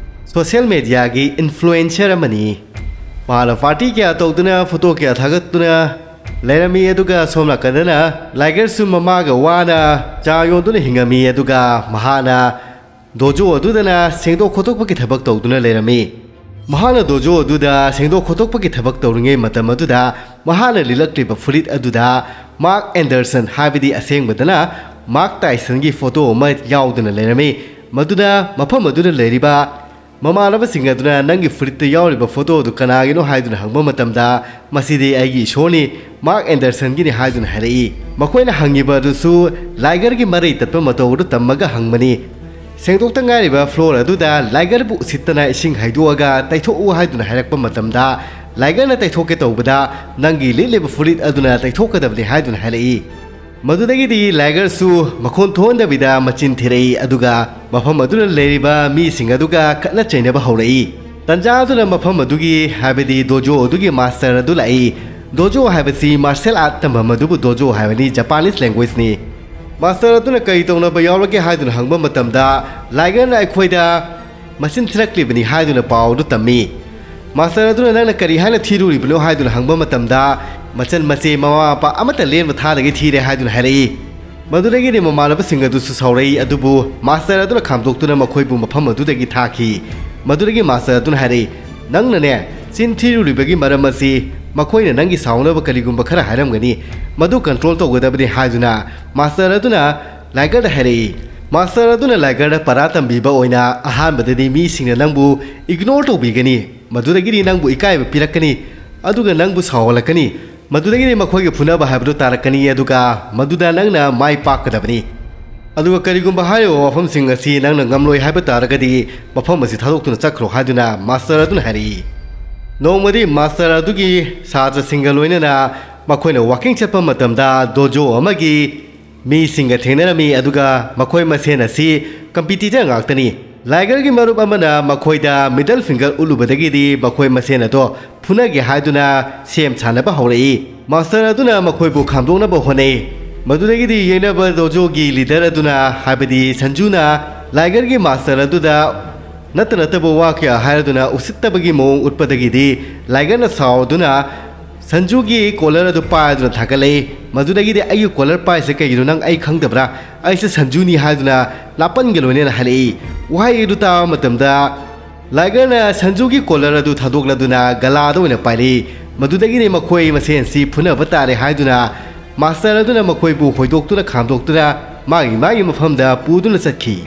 social mediaꯒꯤ influencer ꯑꯃꯅꯤ꯫ ꯃꯍꯥꯛꯅ party ꯀꯌꯥ ꯇꯧꯗꯨꯅ, photo ꯀꯌꯥ ꯊꯥꯒꯠꯇꯨꯅ ꯂꯩꯔꯝꯃꯤ꯫ ꯑꯗꯨꯒ ꯁꯣꯝ ꯅꯥꯀꯟꯗꯅ ꯂꯥꯏꯒꯔꯁꯨ ꯃꯃꯥꯒ ꯋꯥꯅ ꯆꯥ ꯌꯣꯟꯗꯨꯅ ꯍꯤꯡꯉꯝꯃꯤ꯫ ꯑꯗꯨꯒ ꯃꯍꯥꯛꯅ dojo ꯑꯗꯨꯗꯅ ꯁꯦꯡꯗꯣꯛ ꯈꯣꯠꯇꯣꯛꯄꯒꯤ ꯊꯕꯛ ꯇꯧꯗꯨꯅ ꯂꯩꯔꯝꯃꯤ꯫ ꯃꯍꯥꯛꯅ dojo ꯑꯗꯨꯗ ꯁꯦꯡꯗꯣꯛ ꯈꯣꯠꯇꯣꯛꯄꯒꯤ ꯊꯕꯛ ꯇꯧꯔꯤꯉꯩ ꯃꯇꯝ ꯑꯗꯨꯗ ꯃꯍꯥꯛꯅ ꯂꯤꯠꯂꯛꯂꯤꯕ ꯐꯨꯔꯤꯠ ꯑꯗꯨꯗ ꯃꯥꯔꯛ ꯑꯦꯟꯗꯔꯁꯟ, ꯍꯥꯏꯕꯗꯤ ꯑꯁꯦꯡꯕꯗꯅ ꯃꯥꯔꯛ ꯇꯥꯏꯁꯟꯒꯤ photo ꯑꯃ ꯌꯥꯎꯗꯨꯅ ꯂꯩꯔꯝꯃꯤ꯫ ꯃꯗꯨꯅ ꯃꯐꯝ ꯑꯗꯨꯗ ꯂꯩꯔꯤꯕ ꯃꯃꯥꯟꯅꯕꯁꯤꯡ ꯑꯗꯨꯅ ꯅꯪꯒꯤ ꯐꯨꯔꯤꯠꯇ ꯌꯥꯎꯔꯤꯕ photo ꯑꯗꯨ ꯀꯅꯥꯒꯤꯅꯣ ꯍꯥꯏꯗꯨꯅ ꯍꯪꯕ ꯃꯇꯝꯗ, "ꯃꯁꯤꯗꯤ ꯑꯩꯒꯤ ꯏꯁꯣꯔꯅꯤ, ꯃꯥꯔꯛ ꯑꯦꯟꯗꯔꯁꯟꯒꯤꯅꯤ" ꯍꯥꯏꯗꯨꯅ ꯍꯥꯏꯔꯛꯏ꯫ ꯃꯈꯣꯏꯅ ꯍꯪꯉꯤꯕ ꯑꯗꯨꯁꯨ ꯂꯥꯏꯒꯔꯒꯤ ꯃꯔꯩ ꯇꯠꯄ ꯃꯇꯧ ꯑꯗꯨ ꯇꯝꯃꯒ ꯍꯪꯕꯅꯤ꯫ ꯁꯦꯡꯗꯣꯛꯇ ꯉꯥꯏꯔꯤꯕ floor ꯑꯗꯨꯗ ꯂꯥꯏꯒꯔꯕꯨ ꯎꯁꯤꯠꯇꯅ ꯏꯁꯤꯡ ꯍꯩꯗꯣꯛꯑꯒ ꯇꯩꯊꯣꯛꯎ ꯍꯥꯏꯗꯨꯅ ꯍꯥꯏꯔꯛꯄ ꯃꯇꯝꯗ, ꯂꯥꯏꯒꯔꯅ ꯇꯩꯊꯣꯛꯀꯦ ꯇꯧꯕꯗ, "ꯅꯪꯒꯤ ꯂꯤꯠꯂꯤꯕ ꯐꯨꯔꯤꯠ ꯑꯗꯨꯅ ꯇꯩꯊꯣꯛꯀꯗꯕꯅꯤ" ꯍꯥꯏꯗꯨꯅ ꯍꯥꯏꯔꯛꯏ꯫ ꯃꯗꯨꯗꯒꯤꯗꯤ ꯂꯥꯏꯒꯔꯁꯨ ꯃꯈꯣꯟ ꯊꯣꯛꯍꯟꯗꯕꯤꯗ ꯃꯆꯤꯟ ꯊꯤꯔꯛꯏ, ꯑꯗꯨꯒ ꯃꯐꯝ ꯑꯗꯨꯗ ꯂꯩꯔꯤꯕ ꯃꯤꯁꯤꯡ ꯑꯗꯨꯒ ꯈꯠꯅ ꯆꯩꯅꯕ ꯍꯧꯔꯛꯏ꯫ ꯇꯟꯖꯥ ꯑꯗꯨꯅ ꯃꯐꯝ ꯑꯗꯨꯒꯤ, ꯍꯥꯏꯕꯗꯤ dojo ꯑꯗꯨꯒꯤ master ꯑꯗꯨ ꯂꯥꯛꯏ꯫ Dojo ꯍꯥꯏꯕꯁꯤ martial art ꯇꯝꯐꯝ ꯑꯗꯨꯕꯨ dojo ꯍꯥꯏꯕꯅꯤ, Japanese languageꯅꯤ꯫ Master ꯑꯗꯨꯅ "ꯀꯔꯤ ꯇꯧꯅꯕ ꯌꯥꯎꯔꯒꯦ?" ꯍꯥꯏꯗꯨꯅ ꯍꯪꯕ ꯃꯇꯝꯗ, ꯂꯥꯏꯒꯔꯅ ꯑꯩꯈꯣꯏꯗ ꯃꯆꯤꯟ ꯊꯤꯔꯛꯂꯤꯕꯅꯤ ꯍꯥꯏꯗꯨꯅ ꯄꯥꯎ ꯑꯗꯨ ꯇꯝꯃꯤ꯫ Master ꯑꯗꯨꯅ "ꯅꯪꯅ ꯀꯔꯤ ꯍꯥꯏꯅ ꯊꯤꯔꯨꯔꯤꯕꯅꯣ?" ꯍꯥꯏꯗꯨꯅ ꯍꯪꯕ ꯃꯇꯝꯗ, "ꯃꯆꯟ ꯃꯆꯦ ꯃꯃꯥ ꯃꯄꯥ ꯑꯃꯠꯇ ꯂꯦꯟꯕ ꯊꯥꯗꯒꯤ ꯊꯤꯔꯦ" ꯍꯥꯏꯗꯨꯅ ꯍꯥꯏꯔꯛꯏ꯫ ꯃꯗꯨꯗꯒꯤꯗꯤ ꯃꯃꯥꯟꯅꯕꯁꯤꯡ ꯑꯗꯨꯁꯨ ꯁꯥꯎꯔꯛꯏ, ꯑꯗꯨꯕꯨ ꯃꯥꯁꯇꯔ ꯑꯗꯨꯅ ꯈꯥꯝꯗꯣꯛꯇꯨꯅ ꯃꯈꯣꯏꯕꯨ ꯃꯐꯝ ꯑꯗꯨꯗꯒꯤ ꯊꯥꯈꯤ꯫ ꯃꯗꯨꯗꯒꯤ ꯃꯥꯁꯇꯔ ꯑꯗꯨꯅ ꯍꯥꯏꯔꯛꯏ, "ꯅꯪꯅꯅꯦ, ꯆꯤꯟ ꯊꯤꯔꯨꯔꯤꯕꯒꯤ ꯃꯔꯝ ꯑꯁꯤ ꯃꯈꯣꯏꯅ ꯅꯪꯒꯤ ꯁꯥꯎꯅꯕ ꯀꯔꯤꯒꯨꯝꯕ ꯈꯔ ꯍꯥꯏꯔꯝꯒꯅꯤ, ꯃꯗꯨ ꯀꯟꯇ꯭ꯔꯣꯜ ꯇꯧꯒꯗꯕꯅꯤ" ꯍꯥꯏꯗꯨꯅ ꯃꯥꯁꯇꯔ ꯑꯗꯨꯅ ꯂꯥꯏꯒꯔꯗ ꯍꯥꯏꯔꯛꯏ꯫ ꯃꯥꯁꯇꯔ ꯑꯗꯨꯅ ꯂꯥꯏꯒꯔꯗ ꯄꯔꯥ ꯇꯝꯕꯤꯕ ꯑꯣꯏꯅ ꯑꯍꯥꯟꯕꯗꯗꯤ ꯃꯤꯁꯤꯡꯅ ꯅꯪꯕꯨ ꯏꯒꯅꯣꯔ ꯇꯧꯕꯤꯒꯅꯤ, ꯃꯗꯨꯗꯒꯤꯗꯤ ꯅꯪꯕꯨ ꯏꯀꯥꯏꯕ ꯄꯤꯔꯛꯀꯅꯤ, ꯑꯗꯨꯒ ꯅꯪꯕꯨ ꯁꯥꯎꯍꯜꯂꯛꯀꯅꯤ꯫ ꯃꯗꯨꯗꯒꯤꯗꯤ ꯃꯈꯣꯏꯒꯤ ꯐꯨꯅꯕ ꯍꯥꯏꯕꯗꯨ ꯇꯥꯔꯛꯀꯅꯤ, ꯑꯗꯨꯒ ꯃꯗꯨꯗ ꯅꯪꯅ ꯃꯥꯏ ꯄꯥꯛꯀꯗꯕꯅꯤ꯫ ꯑꯗꯨꯒ ꯀꯔꯤꯒꯨꯝꯕ ꯍꯥꯏꯔꯤꯕ ꯋꯥꯐꯝꯁꯤꯡ ꯑꯁꯤ ꯅꯪꯅ ꯉꯝꯂꯣꯏ ꯍꯥꯏꯕ ꯇꯥꯔꯒꯗꯤ, ꯃꯐꯝ ꯑꯁꯤ ꯊꯥꯗꯣꯛꯇꯨꯅ ꯆꯠꯈ꯭ꯔꯣ ꯍꯥꯏꯗꯨꯅ ꯃꯥꯁꯇꯔ ꯑꯗꯨꯅ ꯍꯥꯏꯔꯛꯏ꯫ ꯅꯣꯡꯃꯗꯤ ꯃꯥꯁꯇꯔ ꯑꯗꯨꯒꯤ ꯁꯥꯇ꯭ꯔꯁꯤꯡꯒ ꯂꯣꯏꯅꯅ ꯃꯈꯣꯏꯅ ꯋꯥꯀꯤꯡ ꯆꯠꯄ ꯃꯇꯝꯗ ꯗꯣꯖꯣ ꯑꯃꯒꯤ ꯃꯤꯁꯤꯡꯒ ꯊꯦꯡꯅꯔꯝꯃꯤ, ꯑꯗꯨꯒ ꯃꯈꯣꯏ ꯃꯁꯦꯟ ꯑꯁꯤ ꯀꯝꯄꯤꯇꯤꯇꯔ ꯉꯥꯛꯇꯅꯤ꯫ ꯂꯥꯏꯒꯔꯒꯤ ꯃꯔꯨꯞ ꯑꯃꯅ ꯃꯈꯣꯏꯗ ꯃꯤꯗꯜ ꯐꯤꯡꯒꯔ ꯎꯠꯂꯨꯕꯗꯒꯤꯗꯤ ꯃꯈꯣꯏ ꯃꯁꯦꯟ ꯑꯗꯣ ꯐꯨꯅꯒꯦ ꯍꯥꯏꯗꯨꯅ ꯁꯦꯝ ꯁꯥꯅꯕ ꯍꯧꯔꯛꯏ꯫ ꯃꯥꯁꯇꯔ ꯑꯗꯨꯅ ꯃꯈꯣꯏꯕꯨ ꯈꯥꯝꯗꯣꯛꯅꯕ ꯍꯣꯠꯅꯩ꯫ ꯃꯗꯨꯗꯒꯤꯗꯤ ꯌꯦꯡꯅꯕ ꯗꯣꯖꯣꯒꯤ ꯂꯤꯗꯔ ꯑꯗꯨꯅ, ꯍꯥꯏꯕꯗꯤ ꯁꯟꯖꯨꯅ, ꯂꯥꯏꯒꯔꯒꯤ ꯃꯥꯁꯇꯔ ꯑꯗꯨꯗ ꯅꯠꯇ ꯅꯠꯇꯕ ꯋꯥ ꯀꯌꯥ ꯍꯥꯏꯔꯗꯨꯅ ꯎꯁꯤꯠꯇꯕꯒꯤ ꯃꯑꯣꯡ ꯎꯠꯄꯗꯒꯤꯗꯤ ꯂꯥꯏꯒꯔꯅ ꯁꯥꯎꯗꯨꯅ ꯁꯟꯖꯨꯒꯤ ꯀꯣꯂꯔ ꯑꯗꯨ ꯄꯥꯏꯗꯨꯅ ꯊꯥꯒꯠꯂꯛꯏ꯫ ꯃꯗꯨꯗꯒꯤꯗꯤ, "ꯑꯩꯒꯤ ꯀꯣꯂꯔ ꯄꯥꯏꯁꯦ ꯀꯩꯒꯤꯅꯣ, ꯅꯪ ꯑꯩ ꯈꯪꯗꯕ꯭ꯔꯥ? ꯑꯩꯁꯦ ꯁꯟꯖꯨꯅꯤ" ꯍꯥꯏꯗꯨꯅ ꯅꯥꯄꯟꯒ ꯂꯣꯏꯅꯅ ꯍꯥꯏꯔꯛꯏ꯫ ꯋꯥꯍꯩ ꯑꯗꯨ ꯇꯥꯕ ꯃꯇꯝꯗ ꯂꯥꯏꯒꯔꯅ ꯁꯟꯖꯨꯒꯤ ꯀꯣꯂꯔ ꯑꯗꯨ ꯊꯥꯗꯣꯛꯂꯗꯨꯅ ꯒꯂꯥꯗ ꯑꯣꯏꯅ ꯄꯥꯏꯔꯛꯏ꯫ ꯃꯗꯨꯗꯒꯤꯗꯤ ꯃꯈꯣꯏ ꯃꯁꯦꯟꯁꯤ ꯐꯨꯅꯕ ꯇꯥꯔꯦ ꯍꯥꯏꯗꯨꯅ ꯃꯥꯁꯇꯔ ꯑꯗꯨꯅ ꯃꯈꯣꯏꯕꯨ ꯍꯣꯏꯗꯣꯛꯇꯨꯅ ꯈꯥꯝꯗꯣꯛꯇꯨꯅ ꯃꯥꯒꯤ ꯃꯥꯒꯤ ꯃꯐꯝꯗ ꯄꯨꯗꯨꯅ ꯆꯠꯈꯤ꯫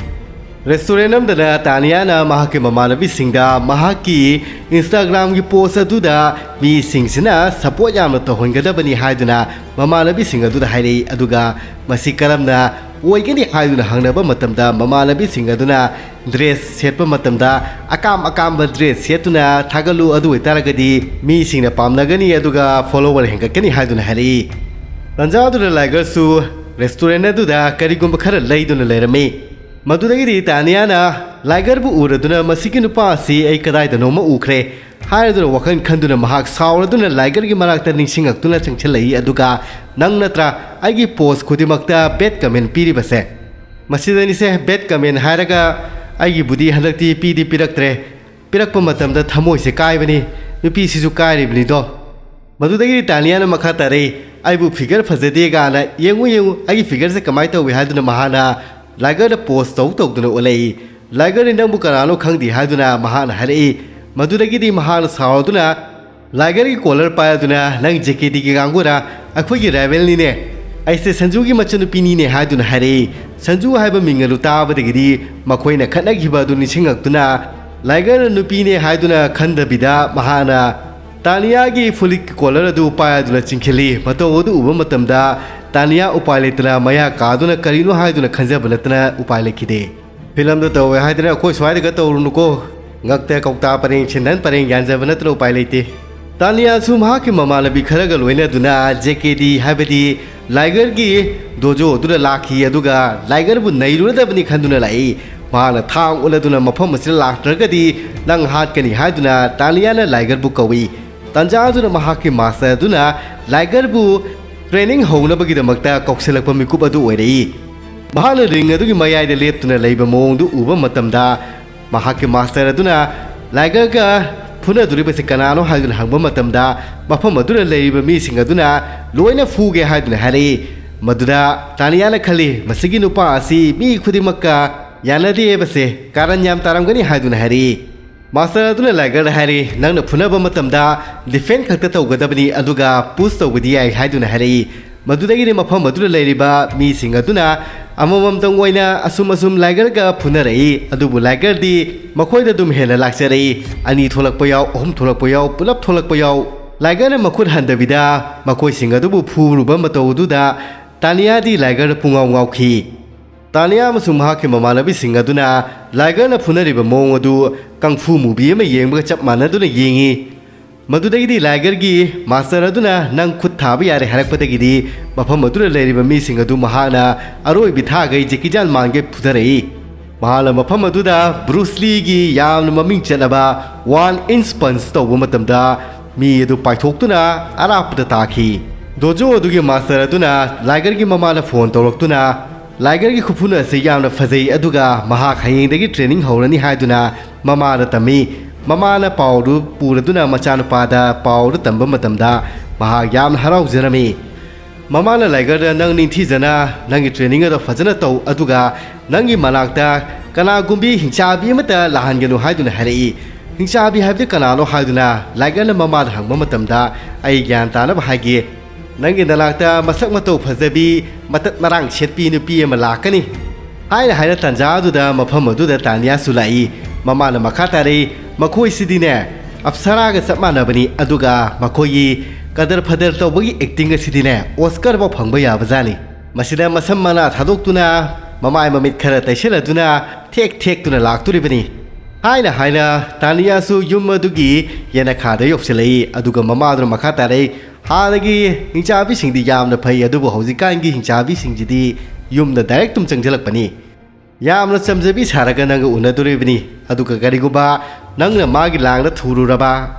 ꯔꯦꯁꯇꯨꯔꯦꯟ ꯑꯃꯗꯅ ꯇꯥꯅꯤꯌꯥꯅ ꯃꯍꯥꯛꯀꯤ ꯃꯃꯥꯟꯅꯕꯤꯁꯤꯡꯗ ꯃꯍꯥꯛꯀꯤ Instagram-ꯒꯤ ꯄꯣꯁ ꯑꯗꯨꯗ ꯃꯤꯁꯤꯡꯁꯤꯅ ꯁꯄꯣꯔꯠ ꯌꯥꯝꯅ ꯇꯧꯍꯟꯒꯗꯕꯅꯤ ꯍꯥꯏꯗꯨꯅ ꯃꯃꯥꯟꯅꯕꯤꯁꯤꯡ ꯑꯗꯨꯗ ꯍꯥꯏꯔꯛꯏ꯫ ꯑꯗꯨꯒ ꯃꯁꯤ ꯀꯔꯝꯅ ꯑꯣꯏꯒꯅꯤ ꯍꯥꯏꯗꯨꯅ ꯍꯪꯅꯕ ꯃꯇꯝꯗ ꯃꯃꯥꯟꯅꯕꯤꯁꯤꯡ ꯑꯗꯨꯅ ꯗ꯭ꯔꯦꯁ ꯁꯦꯠꯄ ꯃꯇꯝꯗ ꯑꯀꯥꯝ ꯑꯀꯥꯝꯕ ꯗ꯭ꯔꯦꯁ ꯁꯦꯠꯇꯨꯅ ꯊꯥꯒꯠꯂꯨ, ꯑꯗꯨ ꯑꯣꯏꯇꯥꯔꯒꯗꯤ ꯃꯤꯁꯤꯡꯅ ꯄꯥꯝꯅꯒꯅꯤ ꯑꯗꯨꯒ ꯐꯣꯂꯣꯋꯔ ꯍꯦꯟꯒꯠꯀꯅꯤ ꯍꯥꯏꯗꯨꯅ ꯍꯥꯏꯔꯛꯏ꯫ ꯇꯟꯖꯥ ꯑꯗꯨꯗ ꯂꯥꯏꯒꯔꯁꯨ ꯔꯦꯁꯇꯨꯔꯦꯟ ꯑꯗꯨꯗ ꯀꯔꯤꯒꯨꯝꯕ ꯈꯔ ꯂꯩꯗꯨꯅ ꯂꯩꯔꯝꯃꯤ꯫ ꯃꯗꯨꯗꯒꯤꯗꯤ ꯇꯥꯅꯤꯌꯥꯅ ꯂꯥꯏꯒꯔꯕꯨ ꯎꯔꯗꯨꯅ, "ꯃꯁꯤꯒꯤ ꯅꯨꯄꯥ ꯑꯁꯤ ꯑꯩ ꯀꯗꯥꯏꯗꯅꯣꯃ ꯎꯈ꯭ꯔꯦ" ꯍꯥꯏꯔꯗꯨꯅ ꯋꯥꯈꯜ ꯈꯟꯗꯨꯅ ꯃꯍꯥꯛ ꯁꯥꯎꯔꯗꯨꯅ ꯂꯥꯏꯒꯔꯒꯤ ꯃꯅꯥꯛꯇ ꯅꯤꯡꯁꯤꯡꯉꯛꯇꯨꯅ ꯆꯪꯁꯤꯜꯂꯛꯏ꯫ ꯑꯗꯨꯒ, "ꯅꯪ ꯅꯠꯇ꯭ꯔꯥ ꯑꯩꯒꯤ ꯄꯣꯁ ꯈꯨꯗꯤꯡꯃꯛꯇ ꯕꯦꯗ ꯀꯃꯦꯟ ꯄꯤꯔꯤꯕꯁꯦ?" "ꯃꯁꯤꯗꯅꯤꯁꯦ ꯕꯦꯗ ꯀꯃꯦꯟ ꯍꯥꯏꯔꯒ ꯑꯩꯒꯤꯕꯨꯗꯤ ꯍꯟꯗꯛꯇꯤ ꯄꯤꯗꯤ ꯄꯤꯔꯛꯇ꯭ꯔꯦ꯫ ꯄꯤꯔꯛꯄ ꯃꯇꯝꯗ ꯊꯃꯣꯏꯁꯦ ꯀꯥꯏꯕꯅꯤ, ꯅꯨꯄꯤꯁꯤꯁꯨ ꯀꯥꯏꯔꯤꯕꯅꯤꯗꯣ"꯫ ꯃꯗꯨꯗꯒꯤꯗꯤ ꯇꯥꯅꯤꯌꯥꯅ ꯃꯈꯥ ꯇꯥꯔꯛꯏ, "ꯑꯩꯕꯨ ꯐꯤꯒꯔ ꯐꯖꯗꯦ ꯀꯥꯏꯅ, ꯌꯦꯡꯉꯨ ꯌꯦꯡꯉꯨ ꯑꯩꯒꯤ ꯐꯤꯒꯔꯁꯦ ꯀꯃꯥꯏꯅ ꯇꯧꯏ" ꯍꯥꯏꯗꯨꯅ ꯃꯍꯥꯛꯅ ꯂꯥꯏꯒꯔꯗ ꯄꯣꯁ ꯇꯧ ꯇꯧꯗꯨꯅ ꯎꯠꯂꯛꯏ꯫ ꯂꯥꯏꯒꯔꯅ "ꯅꯪꯕꯨ ꯀꯅꯥꯅꯣ ꯈꯪꯗꯦ" ꯍꯥꯏꯗꯨꯅ ꯃꯍꯥꯛꯅ ꯍꯥꯏꯔꯛꯏ꯫ ꯃꯗꯨꯗꯒꯤꯗꯤ ꯃꯍꯥꯛꯅ ꯁꯥꯎꯔꯗꯨꯅ ꯂꯥꯏꯒꯔꯒꯤ ꯀꯣꯂꯔ ꯄꯥꯏꯔꯗꯨꯅ, "ꯅꯪ ꯖꯦ ꯀꯦ ꯗꯤꯒꯤ ꯀꯥꯡꯕꯨꯔꯥ? ꯑꯩꯈꯣꯏꯒꯤ ꯔꯥꯏꯕꯦꯜꯅꯤꯅꯦ꯫ ꯑꯩꯁꯦ ꯁꯟꯖꯨꯒꯤ ꯃꯆꯟꯅꯨꯄꯤꯅꯤꯅꯦ" ꯍꯥꯏꯗꯨꯅ ꯍꯥꯏꯔꯛꯏ꯫ ꯁꯟꯖꯨ ꯍꯥꯏꯕ ꯃꯤꯡ ꯑꯗꯨ ꯇꯥꯕꯗꯒꯤꯗꯤ ꯃꯈꯣꯏꯅ ꯈꯠꯅꯈꯤꯕ ꯑꯗꯨ ꯅꯤꯡꯁꯤꯡꯉꯛꯇꯨꯅ ꯂꯥꯏꯒꯔꯅ ꯅꯨꯄꯤꯅꯦ ꯍꯥꯏꯗꯨꯅ ꯈꯟꯗꯕꯤꯗ ꯃꯍꯥꯛꯅ ꯇꯥꯅꯤꯌꯥꯒꯤ ꯐꯨꯔꯤꯠꯀꯤ ꯀꯣꯂꯔ ꯑꯗꯨ ꯄꯥꯏꯗꯨꯅ ꯆꯤꯡꯈꯠꯂꯤ꯫ ꯃꯇꯧ ꯑꯗꯨ ꯎꯕ ꯃꯇꯝꯗ ꯇꯥꯅꯤꯌꯥ ꯎꯄꯥꯏ ꯂꯩꯇꯅ ꯃꯌꯥ ꯀꯥꯗꯨꯅ ꯀꯔꯤꯅꯣ ꯍꯥꯏꯗꯨꯅ ꯈꯟꯖꯕ ꯅꯠꯇꯅ ꯎꯄꯥꯏ ꯂꯩꯈꯤꯗꯦ꯫ ꯐꯤꯂꯝꯗ ꯇꯧꯋꯦ ꯍꯥꯏꯗꯅ ꯑꯩꯈꯣꯏ ꯁ꯭ꯋꯥꯏꯗꯒ ꯇꯧꯔꯨꯅꯨꯀꯣ꯫ ꯉꯛꯇ ꯀꯧꯇꯥ ꯄꯔꯦꯡ, ꯁꯦꯟꯗꯟ ꯄꯔꯦꯡ ꯌꯥꯟꯖꯕ ꯅꯠꯇꯅ ꯎꯄꯥꯏ ꯂꯩꯇꯦ꯫ ꯇꯥꯅꯤꯌꯥꯁꯨ ꯃꯍꯥꯛꯀꯤ ꯃꯃꯥꯟꯅꯕꯤ ꯈꯔꯒ ꯂꯣꯏꯅꯗꯨꯅ ꯖꯦ ꯀꯦ ꯗꯤ ꯍꯥꯏꯕꯗꯤ ꯂꯥꯏꯒꯔꯒꯤ ꯗꯣꯖꯣ ꯑꯗꯨꯗ ꯂꯥꯛꯈꯤ, ꯑꯗꯨꯒ ꯂꯥꯏꯒꯔꯕꯨ ꯅꯩꯔꯨꯔꯗꯕꯅꯤ ꯈꯟꯗꯨꯅ ꯂꯥꯛꯏ꯫ ꯃꯍꯥꯛꯅ ꯊꯥꯡ ꯎꯠꯂꯗꯨꯅ "ꯃꯐꯝ ꯑꯁꯤꯗ ꯂꯥꯛꯇ꯭ꯔꯒꯗꯤ ꯅꯪ ꯍꯥꯠꯀꯅꯤ" ꯍꯥꯏꯗꯨꯅ ꯇꯥꯅꯤꯌꯥꯅ ꯂꯥꯏꯒꯔꯕꯨ ꯀꯧꯏ꯫ ꯇꯥꯟꯖꯥ ꯑꯗꯨꯅ ꯃꯍꯥꯛꯀꯤ ꯃꯥꯁꯇꯔ ꯑꯗꯨꯅ ꯂꯥꯏꯒꯔꯕꯨ ꯇ꯭ꯔꯦꯅꯤꯡ ꯍꯧꯅꯕꯒꯤꯗꯃꯛꯇ ꯀꯧꯁꯤꯜꯂꯛꯄ ꯃꯤꯀꯨꯞ ꯑꯗꯨ ꯑꯣꯏꯔꯛꯏ꯫ ꯃꯍꯥꯛꯅ ꯔꯤꯡ ꯑꯗꯨꯒꯤ ꯃꯌꯥꯏꯗ ꯂꯦꯞꯇꯨꯅ ꯂꯩꯕ ꯃꯑꯣꯡꯗꯨ ꯎꯕ ꯃꯇꯝꯗ, ꯃꯍꯥꯛꯀꯤ ꯃꯥꯁꯇꯔ ꯑꯗꯨꯅ ꯂꯥꯏꯒꯔꯒ ꯐꯨꯅꯗꯣꯔꯤꯕꯁꯤ ꯀꯅꯥꯅꯣ ꯍꯥꯏꯗꯨꯅ ꯍꯪꯕ ꯃꯇꯝꯗ, ꯃꯐꯝ ꯑꯗꯨꯗ ꯂꯩꯔꯤꯕ ꯃꯤꯁꯤꯡ ꯑꯗꯨꯅ ꯂꯣꯏꯅ ꯐꯨꯒꯦ ꯍꯥꯏꯗꯨꯅ ꯍꯥꯏꯔꯛꯏ꯫ ꯃꯗꯨꯗ ꯇꯥꯅꯤꯌꯥꯅ ꯈꯜꯂꯤ, "ꯃꯁꯤꯒꯤ ꯅꯨꯄꯥ ꯑꯁꯤ ꯃꯤ ꯈꯨꯗꯤꯡꯃꯛꯀ ꯌꯥꯅꯗꯦ ꯍꯥꯏꯕꯁꯦ ꯀꯥꯔꯟ ꯌꯥꯝ ꯇꯥꯔꯝꯒꯅꯤ" ꯍꯥꯏꯗꯨꯅ ꯍꯥꯏꯔꯛꯏ꯫ ꯃꯥꯁꯇꯔ ꯑꯗꯨꯅ ꯂꯥꯏꯒꯔꯗ ꯍꯥꯏꯔꯤ, "ꯅꯪꯅ ꯐꯨꯅꯕ ꯃꯇꯝꯗ ꯗꯤꯐꯦꯟ ꯈꯛꯇ ꯇꯧꯒꯗꯕꯅꯤ, ꯑꯗꯨꯒ ꯄꯨꯁ ꯇꯧꯕꯗꯤ ꯌꯥꯏ" ꯍꯥꯏꯗꯨꯅ ꯍꯥꯏꯔꯛꯏ꯫ ꯃꯗꯨꯗꯒꯤꯗꯤ ꯃꯐꯝ ꯑꯗꯨꯗ ꯂꯩꯔꯤꯕ ꯃꯤꯁꯤꯡ ꯑꯗꯨꯅ ꯑꯃꯃꯝꯇꯪ ꯑꯣꯏꯅ ꯑꯁꯨꯝ ꯑꯁꯨꯝ ꯂꯥꯏꯒꯔꯒ ꯐꯨꯅꯔꯛꯏ꯫ ꯑꯗꯨꯕꯨ ꯂꯥꯏꯒꯔꯗꯤ ꯃꯈꯣꯏꯗ ꯑꯗꯨꯝ ꯍꯦꯟꯅ ꯂꯥꯛꯆꯔꯛꯏ꯫ ꯑꯅꯤ ꯊꯣꯛꯂꯛꯄ ꯌꯥꯎ, ꯑꯍꯨꯝ ꯊꯣꯛꯂꯛꯄ ꯌꯥꯎ, ꯄꯨꯂꯞ ꯊꯣꯛꯂꯛꯄ ꯌꯥꯎ꯫ ꯂꯥꯏꯒꯔꯅ ꯃꯈꯨꯠ ꯍꯟꯗꯕꯤꯗ ꯃꯈꯣꯏꯁꯤꯡ ꯑꯗꯨꯕꯨ ꯐꯨꯔꯨꯕ ꯃꯇꯧ ꯑꯗꯨꯗ ꯇꯥꯅꯤꯌꯥꯗꯤ ꯂꯥꯏꯒꯔꯗ ꯄꯨꯡꯉꯥꯎ ꯉꯥꯎꯈꯤ꯫ ꯇꯥꯅꯤꯌꯥ ꯑꯃꯁꯨꯡ ꯃꯍꯥꯛꯀꯤ ꯃꯃꯥꯟꯅꯕꯤꯁꯤꯡ ꯑꯗꯨꯅ ꯂꯥꯏꯒꯔꯅ ꯐꯨꯅꯔꯤꯕ ꯃꯑꯣꯡ ꯑꯗꯨ ꯀꯪꯐꯨ ꯃꯨꯚꯤ ꯑꯃ ꯌꯦꯡꯕꯒ ꯆꯞ ꯃꯥꯟꯅꯗꯨꯅ ꯌꯦꯡꯉꯤ꯫ ꯃꯗꯨꯗꯒꯤꯗꯤ ꯂꯥꯏꯒꯔꯒꯤ ꯃꯥꯁꯇꯔ ꯑꯗꯨꯅ "ꯅꯪ ꯈꯨꯠ ꯊꯥꯕ ꯌꯥꯔꯦ" ꯍꯥꯏꯔꯛꯄꯗꯒꯤꯗꯤ ꯃꯐꯝ ꯑꯗꯨꯗ ꯂꯩꯔꯤꯕ ꯃꯤꯁꯤꯡ ꯑꯗꯨ ꯃꯍꯥꯛꯅ ꯑꯔꯣꯏꯕꯤ ꯊꯥꯒꯩ ꯖꯦꯀꯤ ꯆꯥꯟ ꯃꯥꯟꯒꯩ ꯐꯨꯊꯔꯛꯏ꯫ ꯃꯍꯥꯛꯅ ꯃꯐꯝ ꯑꯗꯨꯗ ꯕ꯭ꯔꯨꯁ ꯂꯤꯒꯤ ꯌꯥꯝꯅ ꯃꯃꯤꯡ ꯆꯠꯂꯕ ꯋꯥꯟ ꯏꯟꯁ ꯄꯟꯁ ꯇꯧꯕ ꯃꯇꯝꯗ ꯃꯤ ꯑꯗꯨ ꯄꯥꯏꯊꯣꯛꯇꯨꯅ ꯑꯔꯥꯞꯄꯗ ꯇꯥꯈꯤ꯫ ꯗꯣꯖꯣ ꯑꯗꯨꯒꯤ ꯃꯥꯁꯇꯔ ꯑꯗꯨꯅ ꯂꯥꯏꯒꯔꯒꯤ ꯃꯃꯥꯗ ꯐꯣꯟ ꯇꯧꯔꯛꯇꯨꯅ, "ꯂꯥꯏꯒꯔꯒꯤ ꯈꯨꯐꯨꯅ ꯑꯁꯤ ꯌꯥꯝꯅ ꯐꯖꯩ, ꯑꯗꯨꯒ ꯃꯍꯥꯛ ꯍꯌꯦꯡꯗꯒꯤ ꯇ꯭ꯔꯦꯅꯤꯡ ꯍꯧꯔꯅꯤ" ꯍꯥꯏꯗꯨꯅ ꯃꯃꯥꯗ ꯇꯝꯃꯤ꯫ ꯃꯃꯥꯅ ꯄꯥꯎꯗꯨ ꯄꯨꯔꯗꯨꯅ ꯃꯆꯥꯅꯨꯄꯥꯗ ꯄꯥꯎꯗꯨ ꯇꯝꯕ ꯃꯇꯝꯗ ꯃꯍꯥꯛ ꯌꯥꯝꯅ ꯍꯔꯥꯎꯖꯔꯝꯃꯤ꯫ ꯃꯃꯥꯅ ꯂꯥꯏꯒꯔꯗ, "ꯅꯪ ꯅꯤꯡꯊꯤꯖꯅ ꯅꯪꯒꯤ training ꯑꯗꯣ ꯐꯖꯅ ꯇꯧ, ꯑꯗꯨꯒ ꯅꯪꯒꯤ ꯃꯅꯥꯛꯇ ꯀꯅꯥꯒꯨꯝꯕꯤ ꯍꯤꯡꯆꯥꯕꯤ ꯑꯃꯠꯇ ꯂꯥꯛꯍꯟꯒꯅꯨ" ꯍꯥꯏꯗꯨꯅ ꯍꯥꯏꯔꯛꯏ꯫ ꯍꯤꯡꯆꯥꯕꯤ ꯍꯥꯏꯕꯗꯤ ꯀꯅꯥꯅꯣ ꯍꯥꯏꯗꯨꯅ ꯂꯥꯏꯒꯔꯅ ꯃꯃꯥꯗ ꯍꯪꯕ ꯃꯇꯝꯗ, "ꯑꯩ ꯒ꯭ꯌꯥꯟ ꯇꯥꯅꯕ ꯍꯥꯏꯒꯦ, ꯅꯪꯒꯤ ꯅꯅꯥꯛꯇ ꯃꯁꯛ ꯃꯇꯧ ꯐꯖꯕꯤ, ꯃꯇꯠ ꯃꯔꯥꯡ ꯁꯦꯠꯄꯤ ꯅꯨꯄꯤ ꯑꯃ ꯂꯥꯛꯀꯅꯤ" ꯍꯥꯏꯅ ꯍꯥꯏꯅ ꯇꯥꯟꯖꯥ ꯑꯗꯨꯗ ꯃꯐꯝ ꯑꯗꯨꯗ ꯇꯥꯅꯤꯌꯥꯁꯨ ꯂꯥꯛꯏ꯫ ꯃꯃꯥꯅ ꯃꯈꯥ ꯇꯥꯔꯛꯏ, "ꯃꯈꯣꯏꯁꯤꯗꯤꯅꯦ ꯑꯞꯁꯔꯥꯒ ꯆꯞ ꯃꯥꯟꯅꯕꯅꯤ, ꯑꯗꯨꯒ ꯃꯈꯣꯏꯒꯤ ꯀꯗꯔ ꯐꯗꯔ ꯇꯧꯕꯒꯤ acting ꯑꯁꯤꯗꯤꯅꯦ Oscar ꯐꯥꯎ ꯐꯪꯕ ꯌꯥꯕꯖꯥꯠꯅꯤ꯫ ꯃꯁꯤꯗ ꯃꯁꯝ ꯃꯅꯥ ꯊꯥꯗꯣꯛꯇꯨꯅ, ꯃꯃꯥꯏ ꯃꯃꯤꯠ ꯈꯔ ꯇꯩꯁꯜꯂꯗꯨꯅ ꯊꯦꯛ ꯊꯦꯛꯇꯨꯅ ꯂꯥꯛꯇꯣꯔꯤꯕꯅꯤ" ꯍꯥꯏꯅ ꯍꯥꯏꯅ ꯇꯥꯅꯤꯌꯥꯁꯨ ꯌꯨꯝ ꯑꯗꯨꯒꯤ ꯌꯦꯅꯈꯥꯗ ꯌꯧꯁꯤꯜꯂꯛꯏ꯫ ꯑꯗꯨꯒ ꯃꯃꯥꯗꯨꯅ ꯃꯈꯥ ꯇꯥꯔꯛꯏ, "ꯍꯥꯟꯅꯒꯤ ꯍꯤꯡꯆꯥꯕꯤꯁꯤꯡꯗꯤ ꯌꯥꯝꯅ ꯐꯩ, ꯑꯗꯨꯕꯨ ꯍꯧꯖꯤꯛꯀꯥꯟꯒꯤ ꯍꯤꯡꯆꯥꯕꯤꯁꯤꯡꯁꯤꯗꯤ ꯌꯨꯝꯗ direct ꯇꯨꯝ ꯆꯪꯁꯤꯜꯂꯛꯄꯅꯤ꯫ ꯌꯥꯝꯅ ꯆꯝꯖꯕꯤ ꯁꯥꯔꯒ ꯅꯪꯒ ꯎꯅꯗꯣꯔꯤꯕꯅꯤ, ꯑꯗꯨꯒ ꯀꯔꯤꯒꯨꯝꯕ ꯅꯪꯅ ꯃꯥꯒꯤ ꯂꯥꯡꯗ ꯊꯨꯔꯨꯔꯕ,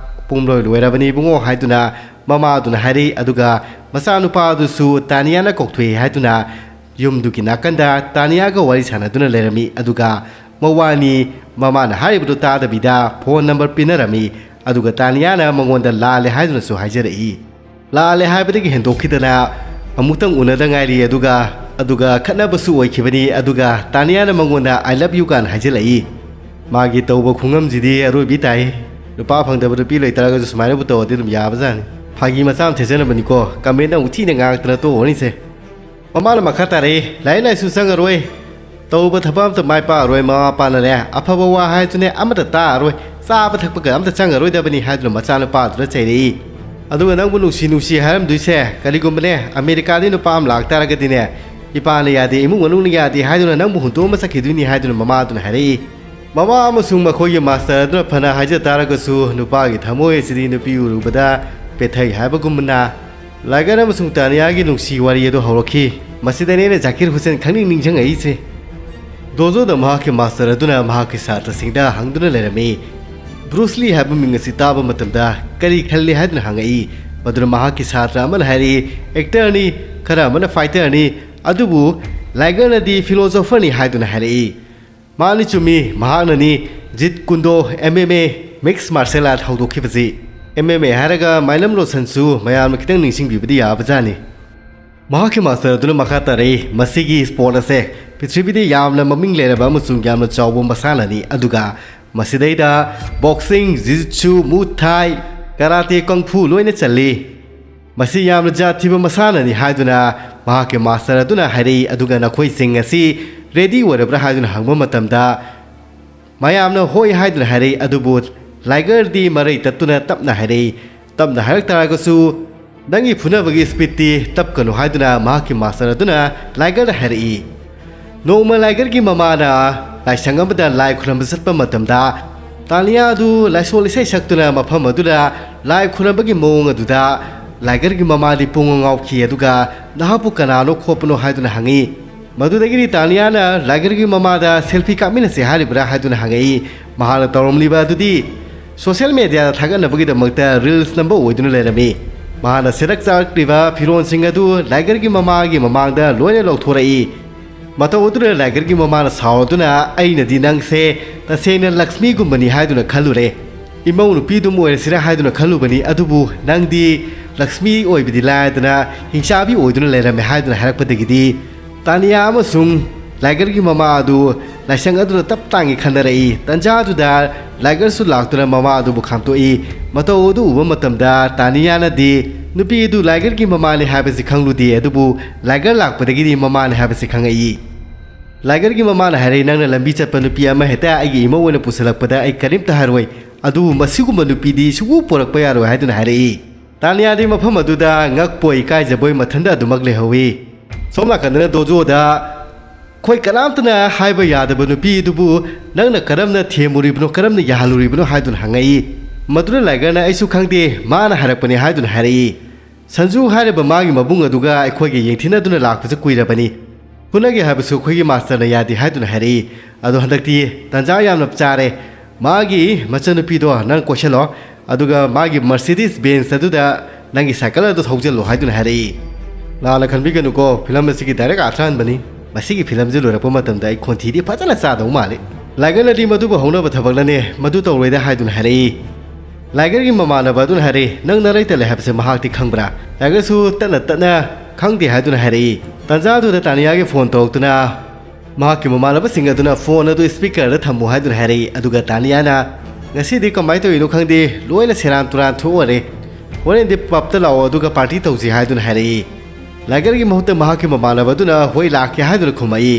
ꯄꯨꯡꯂꯣꯏ ꯂꯣꯏꯔꯕꯅꯤ ꯏꯕꯨꯡꯉꯣ" ꯍꯥꯏꯗꯨꯅ ꯃꯃꯥꯗꯨꯅ ꯍꯥꯏꯔꯛꯏ꯫ ꯑꯗꯨꯒ ꯃꯆꯥꯅꯨꯄꯥꯗꯨꯁꯨ ꯇꯥꯅꯤꯌꯥꯅ ꯀꯧꯊꯣꯛꯏ ꯍꯥꯏꯗꯨꯅ ꯌꯨꯝꯗꯨꯒꯤ ꯅꯥꯀꯟꯗ ꯇꯥꯅꯤꯌꯥꯒ ꯋꯥꯔꯤ ꯁꯥꯟꯅꯗꯨꯅ ꯂꯩꯔꯝꯃꯤ꯫ ꯑꯗꯨꯒ ꯃꯕꯥꯅꯤ ꯃꯃꯥꯅ ꯍꯥꯏꯔꯤꯕꯗꯨ ꯇꯥꯗꯕꯤꯗ phone number ꯄꯤꯅꯔꯝꯃꯤ꯫ ꯑꯗꯨꯒ ꯇꯥꯅꯤꯌꯥꯅ ꯃꯉꯣꯟꯗ ꯂꯥꯜꯂꯦ ꯍꯥꯏꯗꯨꯅꯁꯨ ꯍꯥꯏꯖꯔꯛꯏ꯫ ꯂꯥꯜꯂꯦ ꯍꯥꯏꯕꯗꯒꯤ ꯍꯦꯟꯗꯣꯛꯈꯤꯗꯅ ꯑꯃꯨꯛꯇꯪ ꯎꯅꯗ ꯉꯥꯏꯔꯤ, ꯑꯗꯨꯒ, ꯑꯗꯨꯒ ꯈꯠꯅꯕꯁꯨ ꯑꯣꯏꯈꯤꯕꯅꯤ꯫ ꯑꯗꯨꯒ ꯇꯥꯅꯤꯌꯥꯅ ꯃꯉꯣꯟꯗ "I love you" ꯀꯥꯟ ꯍꯥꯏꯖꯤꯜꯂꯛꯏ꯫ ꯃꯥꯒꯤ ꯇꯧꯕ ꯈꯨꯉꯝꯁꯤꯗꯤ ꯑꯔꯣꯏꯕꯤ ꯇꯥꯏ꯫ ꯅꯨꯄꯥ ꯐꯪꯗꯕ ꯅꯨꯄꯤ ꯂꯩꯇꯥꯔꯒꯁꯨ ꯁꯨꯃꯥꯏꯅꯕꯨ ꯇꯧꯔꯗꯤ ꯑꯗꯨꯝ ꯌꯥꯕꯖꯥꯠꯅꯤ꯫ ꯐꯥꯒꯤ ꯃꯆꯥ ꯑꯃ ꯊꯦꯖꯅꯕꯅꯤꯀꯣ, comment ꯑꯃꯨꯛ ꯊꯤꯅ ꯉꯥꯡꯉꯛꯇꯅ ꯇꯣꯛꯑꯣꯅꯤꯁꯦ꯫ ꯃꯃꯥꯅ ꯃꯈꯥ ꯇꯥꯔꯛꯏ, "ꯂꯥꯏꯔꯤꯛ ꯂꯥꯏꯁꯨ ꯆꯪꯉꯔꯣꯏ, ꯇꯧꯕ ꯊꯕꯛ ꯑꯝꯇ ꯃꯥꯏ ꯄꯥꯛꯑꯔꯣꯏ, ꯃꯃꯥ ꯃꯄꯥꯅꯅꯦ ꯑꯐꯕ ꯋꯥ ꯍꯥꯏꯔꯁꯨꯅꯦ ꯑꯃꯠꯇ ꯇꯥꯔꯔꯣꯏ, ꯆꯥꯕ ꯊꯛꯄꯒ ꯑꯝꯇ ꯆꯪꯉꯔꯣꯏꯗꯕꯅꯤ" ꯍꯥꯏꯗꯨꯅ ꯃꯆꯥꯅꯨꯄꯥꯗꯨꯗ ꯆꯩꯔꯛꯏ꯫ ꯑꯗꯨꯒ "ꯅꯪꯕꯨ ꯅꯨꯡꯁꯤ ꯅꯨꯡꯁꯤ ꯍꯥꯏꯔꯝꯗꯣꯏꯁꯦ, ꯀꯔꯤꯒꯨꯝꯕꯅꯦ ꯑꯃꯦꯔꯤꯀꯥꯗꯒꯤ ꯅꯨꯄꯥ ꯑꯃ ꯂꯥꯛꯇꯥꯔꯒꯗꯤꯅꯦ, ꯏꯄꯥꯅ ꯌꯥꯗꯦ, ꯏꯃꯨꯡ ꯃꯅꯨꯡꯅ ꯌꯥꯗꯦ ꯍꯥꯏꯗꯨꯅ ꯅꯪꯕꯨ ꯍꯨꯟꯗꯣꯛꯑꯝꯃ ꯆꯠꯈꯤꯗꯣꯏꯅꯤ" ꯍꯥꯏꯗꯨꯅ ꯃꯃꯥꯗꯨꯅ ꯍꯥꯏꯔꯛꯏ꯫ ꯃꯃꯥ ꯑꯃꯁꯨꯡ ꯃꯈꯣꯏꯒꯤ ꯃꯥꯁꯇꯔ ꯑꯗꯨꯅ ꯐꯅ ꯍꯥꯏꯖ ꯇꯥꯔꯒꯁꯨ, ꯅꯨꯄꯥꯒꯤ ꯊꯃꯣꯏ ꯑꯁꯤꯗꯤ ꯅꯨꯄꯤ ꯎꯔꯨꯕꯗ ꯄꯦꯊꯩ ꯍꯥꯏꯕꯒꯨꯝꯅ, ꯂꯥꯏꯒꯔ ꯑꯃꯁꯨꯡ ꯇꯥꯅꯤꯌꯥꯒꯤ ꯅꯨꯡꯁꯤ ꯋꯥꯔꯤ ꯑꯗꯨ ꯍꯧꯔꯛꯈꯤ꯫ ꯃꯁꯤꯗꯅꯤ ꯑꯩꯅ ꯖꯥꯀꯤꯔ ꯍꯨꯁꯦꯟ ꯈꯪꯅꯤꯡ ꯅꯤꯡꯁꯤꯡꯉꯛꯏꯁꯦ꯫ ꯗꯣꯖꯣꯗ ꯃꯍꯥꯛꯀꯤ ꯃꯥꯁꯇꯔ ꯑꯗꯨꯅ ꯃꯍꯥꯛꯀꯤ ꯁꯥꯇ꯭ꯔꯁꯤꯡꯗ ꯍꯪꯗꯨꯅ ꯂꯩꯔꯝꯃꯤ꯫ ꯕ꯭ꯔꯨꯁ ꯂꯤ ꯍꯥꯏꯕ ꯃꯤꯡ ꯑꯁꯤ ꯇꯥꯕ ꯃꯇꯝꯗ ꯀꯔꯤ ꯈꯜꯂꯤ ꯍꯥꯏꯗꯨꯅ ꯍꯪꯉꯛꯏ꯫ ꯃꯗꯨꯗ ꯃꯍꯥꯛꯀꯤ ꯁꯥꯇ꯭ꯔ ꯑꯃꯅ ꯍꯥꯏꯔꯛꯏ, "Actorꯅꯤ, ꯈꯔ ꯑꯃꯅ fighterꯅꯤ, ꯑꯗꯨꯕꯨ ꯂꯥꯏꯒꯔꯅꯗꯤ philosopherꯅꯤ" ꯍꯥꯏꯗꯨꯅ ꯍꯥꯏꯔꯛꯏ꯫ ꯃꯥꯅꯤ, ꯆꯨꯝꯃꯤ, ꯃꯍꯥꯛꯅꯅꯤ ꯖꯤꯠ ꯀꯨꯟꯗꯣ, M M A, mixed martial art ꯍꯧꯗꯣꯛꯈꯤꯕꯁꯤ꯫ M M A ꯍꯥꯏꯔꯒ ꯃꯥꯏꯂꯝ ꯔꯣꯁꯟꯁꯨ ꯃꯌꯥꯝꯅ ꯈꯤꯇꯪ ꯅꯤꯡꯁꯤꯡꯕꯤꯕꯗꯤ ꯌꯥꯕꯖꯥꯠꯅꯤ꯫ ꯃꯍꯥꯛꯀꯤ ꯃꯥꯁꯇꯔ ꯑꯗꯨꯅ ꯃꯈꯥ ꯇꯥꯔꯛꯏ, "ꯃꯁꯤꯒꯤ ꯁ꯭ꯄꯣꯔꯠ ꯑꯁꯦ ꯄ꯭ꯔꯤꯊꯤꯕꯤꯗ ꯌꯥꯝꯅ ꯃꯃꯤꯡ ꯂꯩꯔꯕ ꯑꯃꯁꯨꯡ ꯌꯥꯝꯅ ꯆꯥꯎꯕ ꯃꯁꯥꯟꯅꯅꯤ, ꯑꯗꯨꯒ ꯃꯁꯤꯗꯩꯗ ꯕꯣꯛꯁꯤꯡ, ꯖꯤꯖꯤꯠꯁꯨ, ꯃꯨ ꯊꯥꯏ, ꯀꯔꯥꯇꯦ, ꯀꯪꯐꯨ ꯂꯣꯏꯅ ꯆꯜꯂꯤ꯫ ꯃꯁꯤ ꯌꯥꯝꯅ ꯖꯥꯠ ꯊꯤꯕ ꯃꯁꯥꯟꯅꯅꯤ" ꯍꯥꯏꯗꯨꯅ ꯃꯍꯥꯛꯀꯤ ꯃꯥꯁꯇꯔ ꯑꯗꯨꯅ ꯍꯥꯏꯔꯛꯏ꯫ ꯑꯗꯨꯒ "ꯅꯈꯣꯏꯁꯤꯡ ꯑꯁꯤ ꯔꯦꯗꯤ ꯑꯣꯏꯔꯕ꯭ꯔꯥ?" ꯍꯥꯏꯗꯨꯅ ꯍꯪꯕ ꯃꯇꯝꯗ, ꯃꯌꯥꯝꯅ ꯍꯣꯏ ꯍꯥꯏꯗꯨꯅ ꯍꯥꯏꯔꯛꯏ, ꯑꯗꯨꯕꯨ ꯂꯥꯏꯒꯔꯗꯤ ꯃꯔꯩ ꯇꯠꯇꯨꯅ ꯇꯞꯅ ꯍꯥꯏꯔꯛꯏ꯫ ꯇꯞꯅ ꯍꯥꯏꯔꯛ ꯇꯥꯔꯒꯁꯨ, "ꯅꯪꯒꯤ ꯐꯨꯅꯕꯒꯤ ꯁ꯭ꯄꯤꯠꯇꯤ ꯇꯞꯀꯅꯨ" ꯍꯥꯏꯗꯨꯅ ꯃꯍꯥꯛꯀꯤ ꯃꯥꯁꯇꯔ ꯑꯗꯨꯅ ꯂꯥꯏꯒꯔꯗ ꯍꯥꯏꯔꯛꯏ꯫ ꯅꯣꯡꯃ ꯂꯥꯏꯒꯔꯒꯤ ꯃꯃꯥꯅ ꯂꯥꯏꯁꯪ ꯑꯃꯗ ꯂꯥꯏ ꯈꯨꯔꯨꯝꯕ ꯆꯠꯄ ꯃꯇꯝꯗ, ꯇꯥꯅꯤꯌꯥ ꯑꯗꯨ ꯂꯥꯏꯁꯣꯜ ꯏꯁꯩ ꯁꯛꯇꯨꯅ ꯃꯐꯝ ꯑꯗꯨꯗ ꯂꯥꯏ ꯈꯨꯔꯨꯝꯕꯒꯤ ꯃꯑꯣꯡ ꯑꯗꯨꯗ ꯂꯥꯏꯒꯔꯒꯤ ꯃꯃꯥꯗꯤ ꯄꯨꯡꯉꯥꯎ ꯉꯥꯎꯈꯤ, ꯑꯗꯨꯒ "ꯅꯍꯥꯛꯄꯨ ꯀꯅꯥꯅꯣ ꯈꯣꯠꯄꯅꯣ?" ꯍꯥꯏꯗꯨꯅ ꯍꯪꯉꯤ꯫ ꯃꯗꯨꯗꯒꯤꯗꯤ ꯇꯥꯅꯤꯌꯥꯅ ꯂꯥꯏꯒꯔꯒꯤ ꯃꯃꯥꯗ "ꯁꯦꯜꯐꯤ ꯀꯥꯞꯃꯤꯟꯅꯁꯦ ꯍꯥꯏꯔꯤꯕ꯭ꯔꯥ?" ꯍꯥꯏꯗꯨꯅ ꯍꯪꯉꯛꯏ꯫ ꯃꯍꯥꯛꯅ ꯇꯧꯔꯝꯂꯤꯕ ꯑꯗꯨꯗꯤ ꯁꯣꯁꯤꯌꯦꯜ ꯃꯦꯗꯤꯌꯥꯗ ꯊꯥꯒꯠꯅꯕꯒꯤꯗꯃꯛꯇ ꯔꯤꯜꯁ ꯅꯝꯕ ꯑꯣꯏꯗꯨꯅ ꯂꯩꯔꯝꯃꯤ꯫ ꯃꯍꯥꯛꯅ ꯁꯦꯠꯂꯛ ꯆꯥꯔꯛꯂꯤꯕ ꯐꯤꯔꯣꯜꯁꯤꯡ ꯑꯗꯨ ꯂꯥꯏꯒꯔꯒꯤ ꯃꯃꯥꯒꯤ ꯃꯃꯥꯡꯗ ꯂꯣꯏꯅ ꯂꯧꯊꯣꯔꯛꯏ꯫ ꯃꯇꯧ ꯑꯗꯨꯗ ꯂꯥꯏꯒꯔꯒꯤ ꯃꯃꯥꯅ ꯁꯥꯎꯔꯗꯨꯅ, "ꯑꯩꯅꯗꯤ ꯅꯪꯁꯦ ꯇꯁꯦꯡꯅ ꯂꯛꯁꯃꯤꯒꯨꯝꯕꯅꯤ ꯍꯥꯏꯗꯨꯅ ꯈꯜꯂꯨꯔꯦ꯫ ꯏꯃꯧ ꯅꯨꯄꯤꯗꯨꯝ ꯑꯣꯏꯔꯁꯤꯔꯥ ꯍꯥꯏꯗꯨꯅ ꯈꯜꯂꯨꯕꯅꯤ, ꯑꯗꯨꯕꯨ ꯅꯪꯗꯤ ꯂꯛꯁꯃꯤ ꯑꯣꯏꯕꯗꯤ ꯂꯥꯏꯔꯗꯅ ꯍꯤꯡꯆꯥꯕꯤ ꯑꯣꯏꯗꯨꯅ ꯂꯩꯔꯝꯃꯦ" ꯍꯥꯏꯗꯨꯅ ꯍꯥꯏꯔꯛꯄꯗꯒꯤꯗꯤ, ꯇꯥꯅꯤꯌꯥ ꯑꯃꯁꯨꯡ ꯂꯥꯏꯒꯔꯒꯤ ꯃꯃꯥ ꯑꯗꯨ ꯂꯥꯏꯁꯪ ꯑꯗꯨꯗ ꯇꯞ ꯇꯥꯡꯒꯤ ꯈꯟꯅꯔꯛꯏ꯫ ꯇꯟꯖꯥ ꯑꯗꯨꯗ ꯂꯥꯏꯒꯔꯁꯨ ꯂꯥꯛꯇꯨꯅ ꯃꯃꯥ ꯑꯗꯨꯕꯨ ꯈꯥꯝꯇꯣꯛꯏ꯫ ꯃꯇꯧ ꯑꯗꯨ ꯎꯕ ꯃꯇꯝꯗ ꯇꯥꯅꯤꯌꯥꯅꯗꯤ ꯅꯨꯄꯤ ꯑꯗꯨ ꯂꯥꯏꯒꯔꯒꯤ ꯃꯃꯥꯅꯤ ꯍꯥꯏꯕꯁꯤ ꯈꯪꯂꯨꯗꯦ, ꯑꯗꯨꯕꯨ ꯂꯥꯏꯒꯔ ꯂꯥꯛꯄꯗꯒꯤꯗꯤ ꯃꯃꯥꯅꯤ ꯍꯥꯏꯕꯁꯤ ꯈꯪꯉꯛꯏ꯫ ꯂꯥꯏꯒꯔꯒꯤ ꯃꯃꯥꯅ ꯍꯥꯏꯔꯛꯏ, "ꯅꯪꯅ ꯂꯝꯕꯤ ꯆꯠꯄ ꯅꯨꯄꯤ ꯑꯃ ꯍꯦꯛꯇ ꯑꯩꯒꯤ ꯏꯃꯧ ꯑꯣꯏꯅ ꯄꯨꯁꯤꯜꯂꯛꯄꯗ ꯑꯩ ꯀꯔꯤꯝꯇ ꯍꯥꯏꯔꯣꯏ, ꯑꯗꯨꯕꯨ ꯃꯁꯤꯒꯨꯝꯕ ꯅꯨꯄꯤꯗꯤ ꯁꯨꯡꯄꯨ ꯄꯣꯔꯛꯄ ꯌꯥꯔꯣꯏ" ꯍꯥꯏꯗꯨꯅ ꯍꯥꯏꯔꯛꯏ꯫ ꯇꯥꯅꯤꯌꯥꯗꯤ ꯃꯐꯝ ꯑꯗꯨꯗ ꯉꯛꯄꯣꯏ ꯏꯀꯥꯏꯖꯕꯣꯏ ꯃꯊꯟꯇ ꯑꯗꯨꯃꯛ ꯂꯩꯍꯧꯏ꯫ ꯁꯣꯝ ꯅꯥꯀꯟꯗꯅ ꯗꯣꯖꯣꯗ, "ꯑꯩꯈꯣꯏ ꯀꯅꯥꯝꯇꯅ ꯍꯥꯏꯕ ꯌꯥꯗꯕ ꯅꯨꯄꯤ ꯑꯗꯨꯕꯨ ꯅꯪꯅ ꯀꯔꯝꯅ ꯊꯦꯝꯃꯨꯔꯤꯕꯅꯣ, ꯀꯔꯝꯅ ꯌꯥꯍꯜꯂꯨꯔꯤꯕꯅꯣ?" ꯍꯥꯏꯗꯨꯅ ꯍꯪꯉꯛꯏ꯫ ꯃꯗꯨꯗ ꯂꯥꯏꯒꯔꯅ, "ꯑꯩꯁꯨ ꯈꯪꯗꯦ, ꯃꯥꯅ ꯍꯥꯏꯔꯛꯄꯅꯤ" ꯍꯥꯏꯗꯨꯅ ꯍꯥꯏꯔꯛꯏ꯫ ꯁꯟꯖꯨ ꯍꯥꯏꯔꯤꯕ ꯃꯥꯒꯤ ꯃꯕꯨꯡ ꯑꯗꯨꯒ ꯑꯩꯈꯣꯏꯒ ꯌꯦꯡꯊꯤꯅꯗꯨꯅ ꯂꯥꯛꯄꯁꯨ ꯀꯨꯏꯔꯕꯅꯤ꯫ ꯐꯨꯅꯒꯦ ꯍꯥꯏꯕꯁꯨ ꯑꯩꯈꯣꯏꯒꯤ ꯃꯥꯁꯇꯔꯅ ꯌꯥꯗꯦ ꯍꯥꯏꯗꯨꯅ ꯍꯥꯏꯔꯛꯏ꯫ ꯑꯗꯣ ꯍꯟꯗꯛꯇꯤ ꯇꯥꯟꯖꯥ ꯌꯥꯝꯅ ꯆꯥꯔꯦ꯫ ꯃꯥꯒꯤ ꯃꯆꯟꯅꯨꯄꯤꯗꯣ ꯅꯪ ꯀꯣꯏꯁꯜꯂꯣ, ꯑꯗꯨꯒ ꯃꯥꯒꯤ Mercedes Benz ꯑꯗꯨꯗ ꯅꯪꯒꯤ ꯁꯥꯏꯀꯜ ꯑꯗꯨ ꯊꯧꯖꯤꯜꯂꯣ ꯍꯥꯏꯗꯨꯅ ꯍꯥꯏꯔꯛꯏ꯫ ꯂꯥꯟꯅ ꯈꯟꯕꯤꯒꯅꯨꯀꯣ, ꯐꯤꯂꯝ ꯑꯁꯤꯒꯤ ꯗꯥꯏꯔꯦꯛ ꯑꯥꯔꯊ ꯍꯟꯕꯅꯤ꯫ ꯃꯁꯤꯒꯤ ꯐꯤꯂꯝꯁꯤ ꯂꯣꯏꯔꯛꯄ ꯃꯇꯝꯗ ꯑꯩ ꯈꯣꯟꯊꯤꯗꯤ ꯐꯖꯅ ꯆꯥꯗꯧ ꯃꯥꯜꯂꯤ꯫ ꯂꯥꯏꯒꯔꯅꯗꯤ ꯃꯗꯨꯕꯨ ꯍꯧꯅꯕ ꯊꯕꯛꯂꯅꯦ, ꯃꯗꯨ ꯇꯧꯔꯣꯏꯗ ꯍꯥꯏꯗꯨꯅ ꯍꯥꯏꯔꯛꯏ꯫ ꯂꯥꯏꯒꯔꯒꯤ ꯃꯃꯥꯟꯅꯕ ꯑꯗꯨꯅ ꯍꯥꯏꯔꯛꯏ, "ꯅꯪ ꯅꯔꯩꯇ ꯂꯩ ꯍꯥꯏꯕꯁꯦ ꯃꯍꯥꯛꯇꯤ ꯈꯪꯕ꯭ꯔꯥ?" ꯂꯥꯏꯒꯔꯁꯨ ꯇꯠꯅ ꯇꯠꯅ "ꯈꯪꯗꯦ" ꯍꯥꯏꯗꯨꯅ ꯍꯥꯏꯔꯛꯏ꯫ ꯇꯥꯟꯖꯥꯗꯨꯗ ꯇꯥꯅꯤꯌꯥꯒꯤ ꯐꯣꯟ ꯇꯧꯔꯛꯇꯨꯅ ꯃꯍꯥꯛꯀꯤ ꯃꯃꯥꯟꯅꯕꯁꯤꯡ ꯑꯗꯨꯅ ꯐꯣꯟ ꯑꯗꯨ ꯁ꯭ꯄꯤꯀꯔꯗ ꯊꯝꯃꯨ ꯍꯥꯏꯗꯨꯅ ꯍꯥꯏꯔꯛꯏ꯫ ꯑꯗꯨꯒ ꯇꯥꯅꯤꯌꯥꯅ, "ꯉꯁꯤꯗꯤ ꯀꯃꯥꯏꯅ ꯇꯧꯔꯤꯅꯣ ꯈꯪꯗꯦ, ꯂꯣꯏꯅ ꯁꯦꯔꯥꯟ ꯇꯨꯔꯥꯟ ꯊꯣꯛꯑꯔꯦ꯫ ꯍꯣꯔꯦꯟꯗꯤ ꯄꯕꯇ ꯂꯥꯛꯑꯣ ꯑꯗꯨꯒ ꯄꯥꯔꯇꯤ ꯇꯧꯁꯤ" ꯍꯥꯏꯗꯨꯅ ꯍꯥꯏꯔꯛꯏ꯫ ꯂꯥꯏꯒꯔꯒꯤ ꯃꯍꯨꯠꯇ ꯃꯍꯥꯛꯀꯤ ꯃꯃꯥꯟꯅꯕꯗꯨꯅ "ꯍꯣꯏ, ꯂꯥꯛꯀꯦ" ꯍꯥꯏꯗꯨꯅ ꯈꯨꯝꯃꯛꯏ꯫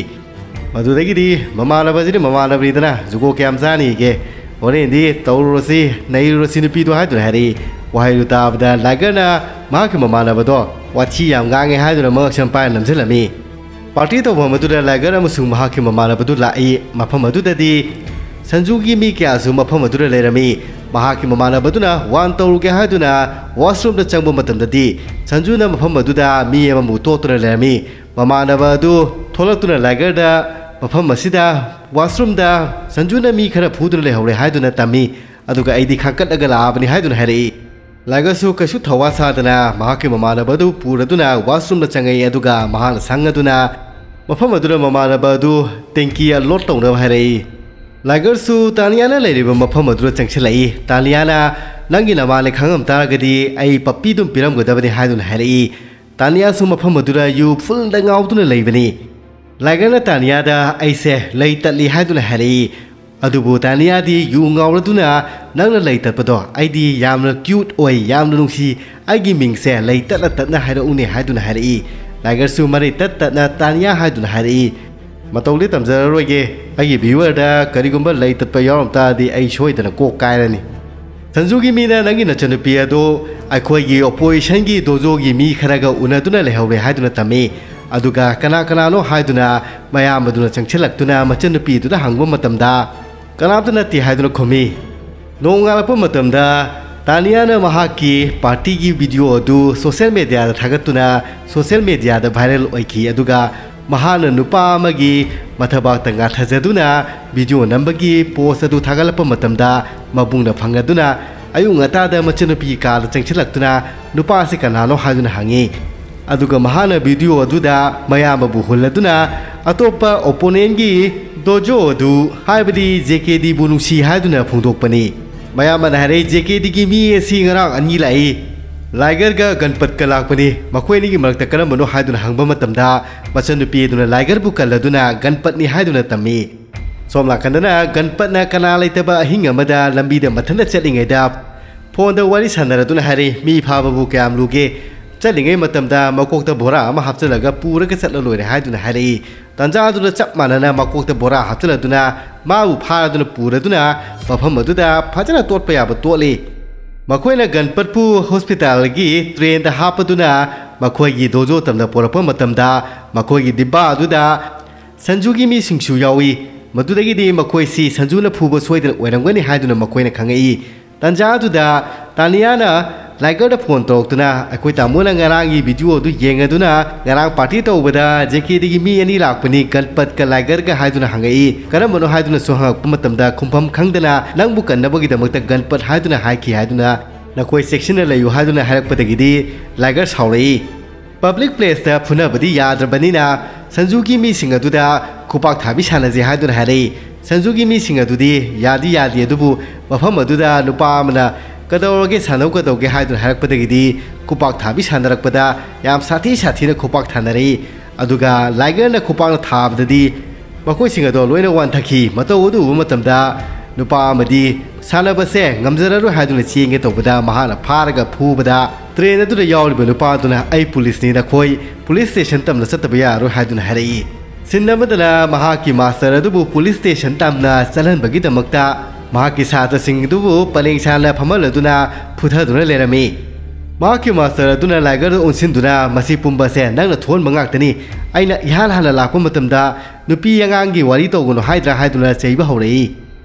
ꯃꯗꯨꯗꯒꯤꯗꯤ ꯃꯃꯥꯟꯅꯕꯁꯤꯗꯤ ꯃꯃꯥꯟꯅꯕꯅꯤꯗꯅ ꯖꯨꯒꯣ ꯀꯌꯥꯝ ꯆꯥꯅꯤꯒꯦ? "ꯍꯣꯔꯦꯟꯗꯤ ꯇꯧꯔꯨꯔꯁꯤ, ꯅꯩꯔꯨꯔꯁꯤ ꯅꯨꯄꯤꯗꯣ" ꯍꯥꯏꯗꯨꯅ ꯍꯥꯏꯔꯛꯏ꯫ ꯋꯥꯍꯩꯗꯨ ꯇꯥꯕꯗ ꯂꯥꯏꯒꯔꯅ ꯃꯍꯥꯛꯀꯤ ꯃꯃꯥꯟꯅꯕꯗꯣ ꯋꯥꯊꯤ ꯌꯥꯝ ꯉꯥꯡꯉꯦ ꯍꯥꯏꯗꯨꯅ ꯃꯉꯛꯁꯝ ꯄꯥꯏꯔ ꯅꯝꯁꯤꯜꯂꯝꯃꯤ꯫ ꯄꯥꯔꯇꯤ ꯇꯧꯐꯝ ꯑꯗꯨꯗ ꯂꯥꯏꯒꯔ ꯑꯃꯁꯨꯡ ꯃꯍꯥꯛꯀꯤ ꯃꯃꯥꯟꯅꯕꯗꯨ ꯂꯥꯛꯏ꯫ ꯃꯐꯝ ꯑꯗꯨꯗꯗꯤ ꯁꯟꯖꯨꯒꯤ ꯃꯤ ꯀꯌꯥꯁꯨ ꯃꯐꯝ ꯑꯗꯨꯗ ꯂꯩꯔꯝꯃꯤ꯫ ꯃꯍꯥꯛꯀꯤ ꯃꯃꯥꯟꯅꯕꯗꯨꯅ ꯋꯥꯟ ꯇꯧꯔꯨꯒꯦ ꯍꯥꯏꯗꯨꯅ ꯋꯥꯁꯔꯨꯝꯗ ꯆꯪꯕ ꯃꯇꯝꯗꯗꯤ ꯁꯟꯖꯨꯅ ꯃꯐꯝ ꯑꯗꯨꯗ ꯃꯤ ꯑꯃꯕꯨ ꯇꯣꯠꯇꯨꯅ ꯂꯩꯔꯝꯃꯤ꯫ ꯃꯃꯥꯟꯅꯕ ꯑꯗꯨ ꯊꯣꯛꯂꯛꯇꯨꯅ ꯂꯥꯏꯒꯔꯗ ꯃꯐꯝ ꯑꯁꯤꯗ ꯋꯥꯁꯔꯨꯝꯗ ꯁꯟꯖꯨꯅ ꯃꯤ ꯈꯔ ꯐꯨꯗꯨꯅ ꯂꯩꯍꯧꯔꯦ ꯍꯥꯏꯗꯨꯅ ꯇꯝꯃꯤ꯫ ꯑꯗꯨꯒ "ꯑꯩꯗꯤ ꯈꯪꯀꯠꯂꯒ ꯂꯥꯛꯑꯕꯅꯤ" ꯍꯥꯏꯗꯨꯅ ꯍꯥꯏꯔꯛꯏ꯫ ꯂꯥꯏꯒꯔꯁꯨ ꯀꯩꯁꯨ ꯊꯧꯋꯥ ꯁꯥꯗꯅ ꯃꯍꯥꯛꯀꯤ ꯃꯃꯥꯟꯅꯕ ꯑꯗꯨ ꯄꯨꯔꯗꯨꯅ ꯋꯥꯁꯔꯨꯝꯗ ꯆꯪꯉꯛꯏ꯫ ꯑꯗꯨꯒ ꯃꯍꯥꯛꯅ ꯁꯪ ꯑꯗꯨꯅ ꯃꯐꯝ ꯑꯗꯨꯗ ꯃꯃꯥꯟꯅꯕ ꯑꯗꯨ ꯇꯦꯡꯀꯤ ꯑꯟꯂꯣꯗ ꯇꯧꯅꯕ ꯍꯥꯏꯔꯛꯏ꯫ ꯂꯥꯏꯒꯔꯁꯨ ꯇꯥꯅꯤꯌꯥꯅ ꯂꯩꯔꯤꯕ ꯃꯐꯝ ꯑꯗꯨꯗ ꯆꯪꯁꯤꯜꯂꯛꯏ꯫ ꯇꯥꯅꯤꯌꯥꯅ, "ꯅꯪꯒꯤ ꯅꯃꯥꯅꯦ ꯈꯪꯉꯝ ꯇꯥꯔꯒꯗꯤ ꯑꯩ ꯄꯞꯄꯤ ꯑꯗꯨꯝ ꯄꯤꯔꯝꯒꯗꯕꯅꯤ" ꯍꯥꯏꯗꯨꯅ ꯍꯥꯏꯔꯛꯏ꯫ ꯇꯥꯅꯤꯌꯥꯁꯨ ꯃꯐꯝ ꯑꯗꯨꯗ ꯌꯨ ꯐꯨꯜꯗ ꯉꯥꯎꯗꯨꯅ ꯂꯩꯕꯅꯤ꯫ ꯂꯥꯏꯒꯔꯅ ꯇꯥꯅꯤꯌꯥꯗ, "ꯑꯩꯁꯦ ꯂꯩ ꯇꯠꯂꯤ" ꯍꯥꯏꯗꯨꯅ ꯍꯥꯏꯔꯛꯏ꯫ ꯑꯗꯨꯕꯨ ꯇꯥꯅꯤꯌꯥꯗꯤ ꯌꯨ ꯉꯥꯎꯔꯗꯨꯅ, "ꯅꯪꯅ ꯂꯩ ꯇꯠꯄꯗꯣ ꯑꯩꯗꯤ ꯌꯥꯝꯅ ꯀ꯭ꯌꯨꯠ ꯑꯣꯏ, ꯌꯥꯝꯅ ꯅꯨꯡꯁꯤ, ꯑꯩꯒꯤ ꯃꯤꯡꯁꯦ ꯂꯩ ꯇꯠꯅ ꯇꯠꯅ ꯍꯥꯏꯔꯛꯎꯅꯦ" ꯍꯥꯏꯗꯨꯅ ꯍꯥꯏꯔꯛꯏ꯫ ꯂꯥꯏꯒꯔꯁꯨ ꯃꯔꯩ ꯇꯠ ꯇꯠꯅ "ꯇꯥꯅꯤꯌꯥ" ꯍꯥꯏꯗꯨꯅ ꯍꯥꯏꯔꯛꯏ꯫ "ꯃꯇꯧꯗꯤ ꯇꯝꯖꯔꯔꯣꯏꯒꯦ, ꯑꯩꯒꯤ ꯚ꯭ꯌꯨꯋꯔꯗ ꯀꯔꯤꯒꯨꯝꯕ ꯂꯩ ꯇꯠꯄ ꯌꯥꯎꯔꯝ ꯇꯥꯔꯗꯤ ꯑꯩ ꯁꯣꯏꯗꯅ ꯀꯣꯛ ꯀꯥꯏꯔꯅꯤ"꯫ ꯁꯟꯖꯨꯒꯤ ꯃꯤꯅ ꯅꯪꯒꯤ ꯅꯆꯟꯅꯨꯄꯤ ꯑꯗꯨ ꯑꯩꯈꯣꯏꯒꯤ ꯑꯣꯄꯣꯖꯤꯁꯟꯒꯤ ꯗꯣꯖꯣꯒꯤ ꯃꯤ ꯈꯔꯒ ꯎꯅꯗꯨꯅ ꯂꯩꯍꯧꯔꯦ ꯍꯥꯏꯗꯨꯅ ꯇꯝꯃꯤ꯫ ꯑꯗꯨꯒ ꯀꯅꯥ ꯀꯅꯥꯅꯣ ꯍꯥꯏꯗꯨꯅ ꯃꯌꯥꯝ ꯑꯗꯨꯅ ꯆꯪꯁꯤꯜꯂꯛꯇꯨꯅ ꯃꯆꯟꯅꯨꯄꯤꯗꯨꯗ ꯍꯪꯕ ꯃꯇꯝꯗ, "ꯀꯅꯥꯝꯇ ꯅꯠꯇꯦ" ꯍꯥꯏꯗꯨꯅ ꯈꯨꯝꯃꯤ꯫ ꯅꯣꯡꯉꯥꯜꯂꯛꯄ ꯃꯇꯝꯗ ꯇꯥꯅꯤꯌꯥꯅ ꯃꯍꯥꯛꯀꯤ ꯄꯥꯔꯇꯤꯒꯤ ꯚꯤꯗꯤꯑꯣ ꯑꯗꯨ ꯁꯣꯁꯤꯌꯦꯜ ꯃꯦꯗꯤꯌꯥꯗ ꯊꯥꯒꯠꯇꯨꯅ ꯁꯣꯁꯤꯌꯦꯜ ꯃꯦꯗꯤꯌꯥꯗ ꯚꯥꯏꯔꯦꯜ ꯑꯣꯏꯈꯤ꯫ ꯑꯗꯨꯒ ꯃꯍꯥꯛꯅ ꯅꯨꯄꯥ ꯑꯃꯒꯤ ꯃꯊꯕꯥꯛꯇ ꯉꯥꯊꯖꯗꯨꯅ ꯚꯤꯗꯤꯑꯣ ꯅꯝꯕꯒꯤ ꯄꯣꯁ ꯑꯗꯨ ꯊꯥꯒꯠꯂꯛꯄ ꯃꯇꯝꯗ ꯃꯕꯨꯡꯅ ꯐꯪꯂꯗꯨꯅ ꯑꯌꯨꯛ ꯉꯟꯇꯥꯗ ꯃꯆꯟꯅꯨꯄꯤꯒꯤ ꯀꯥꯗ ꯆꯪꯁꯤꯜꯂꯛꯇꯨꯅ ꯅꯨꯄꯥ ꯑꯁꯤ ꯀꯅꯥꯅꯣ ꯍꯥꯏꯗꯨꯅ ꯍꯪꯉꯤ꯫ ꯑꯗꯨꯒ ꯃꯍꯥꯛꯅ ꯚꯤꯗꯤꯑꯣ ꯑꯗꯨꯗ ꯃꯌꯥꯝꯕꯕꯨ ꯍꯨꯜꯂꯗꯨꯅ ꯑꯇꯣꯞꯄ ꯑꯣꯄꯣꯅꯦꯟꯒꯤ ꯗꯣꯖꯣ ꯑꯗꯨ, ꯍꯥꯏꯕꯗꯤ ꯖꯦ ꯀꯦ ꯗꯤꯕꯨ ꯅꯨꯡꯁꯤ ꯍꯥꯏꯗꯨꯅ ꯐꯣꯡꯗꯣꯛꯄꯅꯤ꯫ ꯃꯌꯥꯝꯕꯅ ꯍꯥꯏꯔꯛꯏ, "ꯖꯦ ꯀꯦ ꯗꯤꯒꯤ ꯃꯤ ꯑꯁꯤ ꯉꯔꯥꯡ ꯑꯅꯤ ꯂꯥꯛꯏ"꯫ ꯂꯥꯏꯒꯔꯒ ꯒꯟꯄꯠꯀ ꯂꯥꯛꯄꯅꯤ꯫ ꯃꯈꯣꯏ ꯑꯅꯤꯒꯤ ꯃꯔꯛꯇ ꯀꯔꯝꯕꯅꯣ ꯍꯥꯏꯗꯨꯅ ꯍꯪꯕ ꯃꯇꯝꯗ, ꯃꯆꯟꯅꯨꯄꯤ ꯑꯗꯨꯅ ꯂꯥꯏꯒꯔꯕꯨ ꯀꯜꯂꯗꯨꯅ ꯒꯟꯄꯠꯅꯤ ꯍꯥꯏꯗꯨꯅ ꯇꯝꯃꯤ꯫ ꯁꯣꯝ ꯅꯥꯀꯟꯗꯅ ꯒꯟꯄꯠꯅ ꯀꯅꯥ ꯂꯩꯇꯕ ꯑꯍꯤꯡ ꯑꯃꯗ ꯂꯝꯕꯤꯗ ꯃꯊꯟꯇ ꯆꯠꯂꯤꯉꯩꯗ ꯐꯣꯟꯗ ꯋꯥꯔꯤ ꯁꯥꯟꯅꯔꯗꯨꯅ ꯍꯥꯏꯔꯤ, "ꯃꯤ ꯐꯥꯕꯕꯨ ꯀꯌꯥꯝ ꯂꯨꯒꯦ? ꯆꯠꯂꯤꯉꯩ ꯃꯇꯝꯗ ꯃꯀꯣꯛꯇ ꯕꯣꯔꯥ ꯑꯃ ꯍꯥꯞꯆꯤꯜꯂꯒ ꯄꯨꯔꯒ ꯆꯠꯂ ꯂꯣꯏꯔꯦ" ꯍꯥꯏꯗꯨꯅ ꯍꯥꯏꯔꯛꯏ꯫ ꯇꯥꯟꯖꯥꯗꯨꯗ ꯆꯞ ꯃꯥꯟꯅꯅ ꯃꯀꯣꯛꯇ ꯕꯣꯔꯥ ꯍꯥꯞꯆꯤꯜꯂꯗꯨꯅ ꯃꯥꯕꯨ ꯐꯥꯔꯗꯨꯅ ꯄꯨꯔꯗꯨꯅ ꯃꯐꯝ ꯑꯗꯨꯗ ꯐꯖꯅ ꯇꯣꯠꯄ ꯌꯥꯕ ꯇꯣꯠꯂꯤ꯫ ꯃꯈꯣꯏꯅ ꯒꯟꯄꯠꯄꯨ ꯍꯣꯁꯄꯤꯇꯥꯜꯒꯤ ꯇ꯭ꯔꯦꯟꯗ ꯍꯥꯞꯄꯗꯨꯅ ꯃꯈꯣꯏꯒꯤ ꯗꯣꯖꯣ ꯇꯝꯅ ꯄꯨꯔꯛꯄ ꯃꯇꯝꯗ, ꯃꯈꯣꯏꯒꯤ ꯗꯤꯕꯥ ꯑꯗꯨꯗ ꯁꯟꯖꯨꯒꯤ ꯃꯤꯁꯤꯡꯁꯨ ꯌꯥꯎꯏ꯫ ꯃꯗꯨꯗꯒꯤꯗꯤ ꯃꯈꯣꯏꯁꯤ ꯁꯟꯖꯨꯅ ꯐꯨꯕ ꯁꯣꯏꯗꯅ ꯑꯣꯏꯔꯝꯒꯅꯤ ꯍꯥꯏꯗꯨꯅ ꯃꯈꯣꯏꯅ ꯈꯪꯉꯛꯏ꯫ ꯇꯥꯟꯖꯥ ꯑꯗꯨꯗ ꯇꯥꯅꯤꯌꯥꯅ ꯂꯥꯏꯒꯔꯗ ꯐꯣꯟ ꯇꯧꯔꯛꯇꯨꯅ, "ꯑꯩꯈꯣꯏ ꯇꯥꯃꯣꯅ ꯉꯔꯥꯡꯒꯤ ꯚꯤꯗꯤꯑꯣ ꯑꯗꯨ ꯌꯦꯡꯉꯗꯨꯅ ꯉꯔꯥꯡ ꯄꯥꯔꯇꯤ ꯇꯧꯕꯗ ꯖꯦ ꯀꯦꯗꯒꯤ ꯃꯤ ꯑꯅꯤ ꯂꯥꯛꯄꯅꯤ, ꯒꯟꯄꯠꯀ ꯂꯥꯏꯒꯔꯒ" ꯍꯥꯏꯗꯨꯅ ꯍꯪꯉꯛꯏ꯫ "ꯀꯔꯝꯕꯅꯣ?" ꯍꯥꯏꯗꯨꯅꯁꯨ ꯍꯪꯉꯛꯄ ꯃꯇꯝꯗ, ꯈꯨꯝꯐꯝ ꯈꯪꯗꯅ "ꯅꯪꯕꯨ ꯀꯟꯅꯕꯒꯤꯗꯃꯛꯇ ꯒꯟꯄꯠ ꯍꯥꯏꯗꯨꯅ ꯍꯥꯏꯈꯤ" ꯍꯥꯏꯗꯨꯅ, "ꯅꯈꯣꯏ ꯆꯦꯛꯁꯤꯟꯅ ꯂꯩꯌꯨ" ꯍꯥꯏꯗꯨꯅ ꯍꯥꯏꯔꯛꯄꯗꯒꯤꯗꯤ ꯂꯥꯏꯒꯔ ꯁꯥꯎꯔꯛꯏ꯫ ꯄꯕ꯭ꯂꯤꯛ ꯄ꯭ꯂꯦꯁꯇ ꯐꯨꯅꯕꯗꯤ ꯌꯥꯗ꯭ꯔꯕꯅꯤꯅ ꯁꯟꯖꯨꯒꯤ ꯃꯤꯁꯤꯡ ꯑꯗꯨꯗ ꯈꯨꯄꯥꯛ ꯊꯥꯕꯤ ꯁꯥꯟꯅꯁꯦ ꯍꯥꯏꯗꯨꯅ ꯍꯥꯏꯔꯛꯏ꯫ ꯁꯟꯖꯨꯒꯤ ꯃꯤꯁꯤꯡ ꯑꯗꯨꯗꯤ ꯌꯥꯗꯤ ꯌꯥꯗꯦ, ꯑꯗꯨꯕꯨ ꯃꯐꯝ ꯑꯗꯨꯗ ꯅꯨꯄꯥ ꯑꯃꯅ "ꯀꯗꯧꯔꯒꯦ, ꯁꯥꯟꯅꯧ, ꯀꯗꯧꯒꯦ?" ꯍꯥꯏꯗꯨꯅ ꯍꯥꯏꯔꯛꯄꯗꯒꯤꯗꯤ ꯈꯨꯄꯥꯛ ꯊꯥꯕꯤ ꯁꯥꯟꯅꯔꯛꯄꯗ ꯌꯥꯝ ꯁꯥꯊꯤ ꯁꯥꯊꯤꯅ ꯈꯨꯄꯥꯛ ꯊꯥꯅꯔꯛꯏ꯫ ꯑꯗꯨꯒ ꯂꯥꯏꯒꯔꯅ ꯈꯨꯄꯥꯛꯅ ꯊꯥꯕꯗꯗꯤ ꯃꯈꯣꯏꯁꯤꯡ ꯑꯗꯣ ꯂꯣꯏꯅ ꯋꯥꯟꯊꯈꯤ꯫ ꯃꯇꯧ ꯑꯗꯨ ꯎꯕ ꯃꯇꯝꯗ ꯅꯨꯄꯥ ꯑꯃꯗꯤ ꯁꯥꯟꯅꯕꯁꯦ ꯉꯝꯖꯔꯔꯣꯏ ꯍꯥꯏꯗꯨꯅ ꯆꯦꯟꯒꯦ ꯇꯧꯕꯗ ꯃꯍꯥꯛꯅ ꯐꯥꯔꯒ ꯐꯨꯕꯗ ꯇ꯭ꯔꯦꯟ ꯑꯗꯨꯗ ꯌꯥꯎꯔꯤꯕ ꯅꯨꯄꯥ ꯑꯗꯨꯅ, "ꯑꯩ ꯄꯨꯂꯤꯁꯅꯤ, ꯅꯈꯣꯏ ꯄꯨꯂꯤꯁ ꯁ꯭ꯇꯦꯁꯟ ꯇꯝꯅ ꯆꯠꯇꯕ ꯌꯥꯔꯔꯣꯏ" ꯍꯥꯏꯗꯨꯅ ꯍꯥꯏꯔꯛꯏ꯫ ꯁꯤꯟ ꯑꯃꯗꯅ ꯃꯍꯥꯛꯀꯤ ꯃꯥꯁꯇꯔ ꯑꯗꯨꯕꯨ ꯄꯨꯂꯤꯁ ꯁ꯭ꯇꯦꯁꯟ ꯇꯝꯅ ꯆꯠꯍꯟꯕꯒꯤꯗꯃꯛꯇ ꯃꯍꯥꯛꯀꯤ ꯁꯥꯇ꯭ꯔꯁꯤꯡ ꯑꯗꯨꯕꯨ ꯄꯔꯦꯡ ꯁꯥꯅ ꯐꯝꯍꯜꯂꯗꯨꯅ ꯐꯨꯊꯗꯨꯅ ꯂꯩꯔꯝꯃꯤ꯫ ꯃꯍꯥꯛꯀꯤ ꯃꯥꯁꯇꯔ ꯑꯗꯨꯅ ꯂꯥꯏꯒꯔꯗ ꯑꯣꯟꯁꯤꯟꯗꯨꯅ, "ꯃꯁꯤ ꯄꯨꯝꯕꯁꯦ ꯅꯪꯅ ꯊꯣꯛꯍꯟꯕ ꯉꯥꯛꯇꯅꯤ꯫ ꯑꯩꯅ ꯏꯍꯥꯟ ꯍꯥꯟꯅ ꯂꯥꯛꯄ ꯃꯇꯝꯗ ꯅꯨꯄꯤ ꯑꯉꯥꯡꯒꯤ ꯋꯥꯔꯤ ꯇꯧꯒꯅꯨ ꯍꯥꯏꯗ꯭ꯔꯥ?" ꯍꯥꯏꯗꯨꯅ ꯆꯩꯕ ꯍꯧꯔꯛꯏ꯫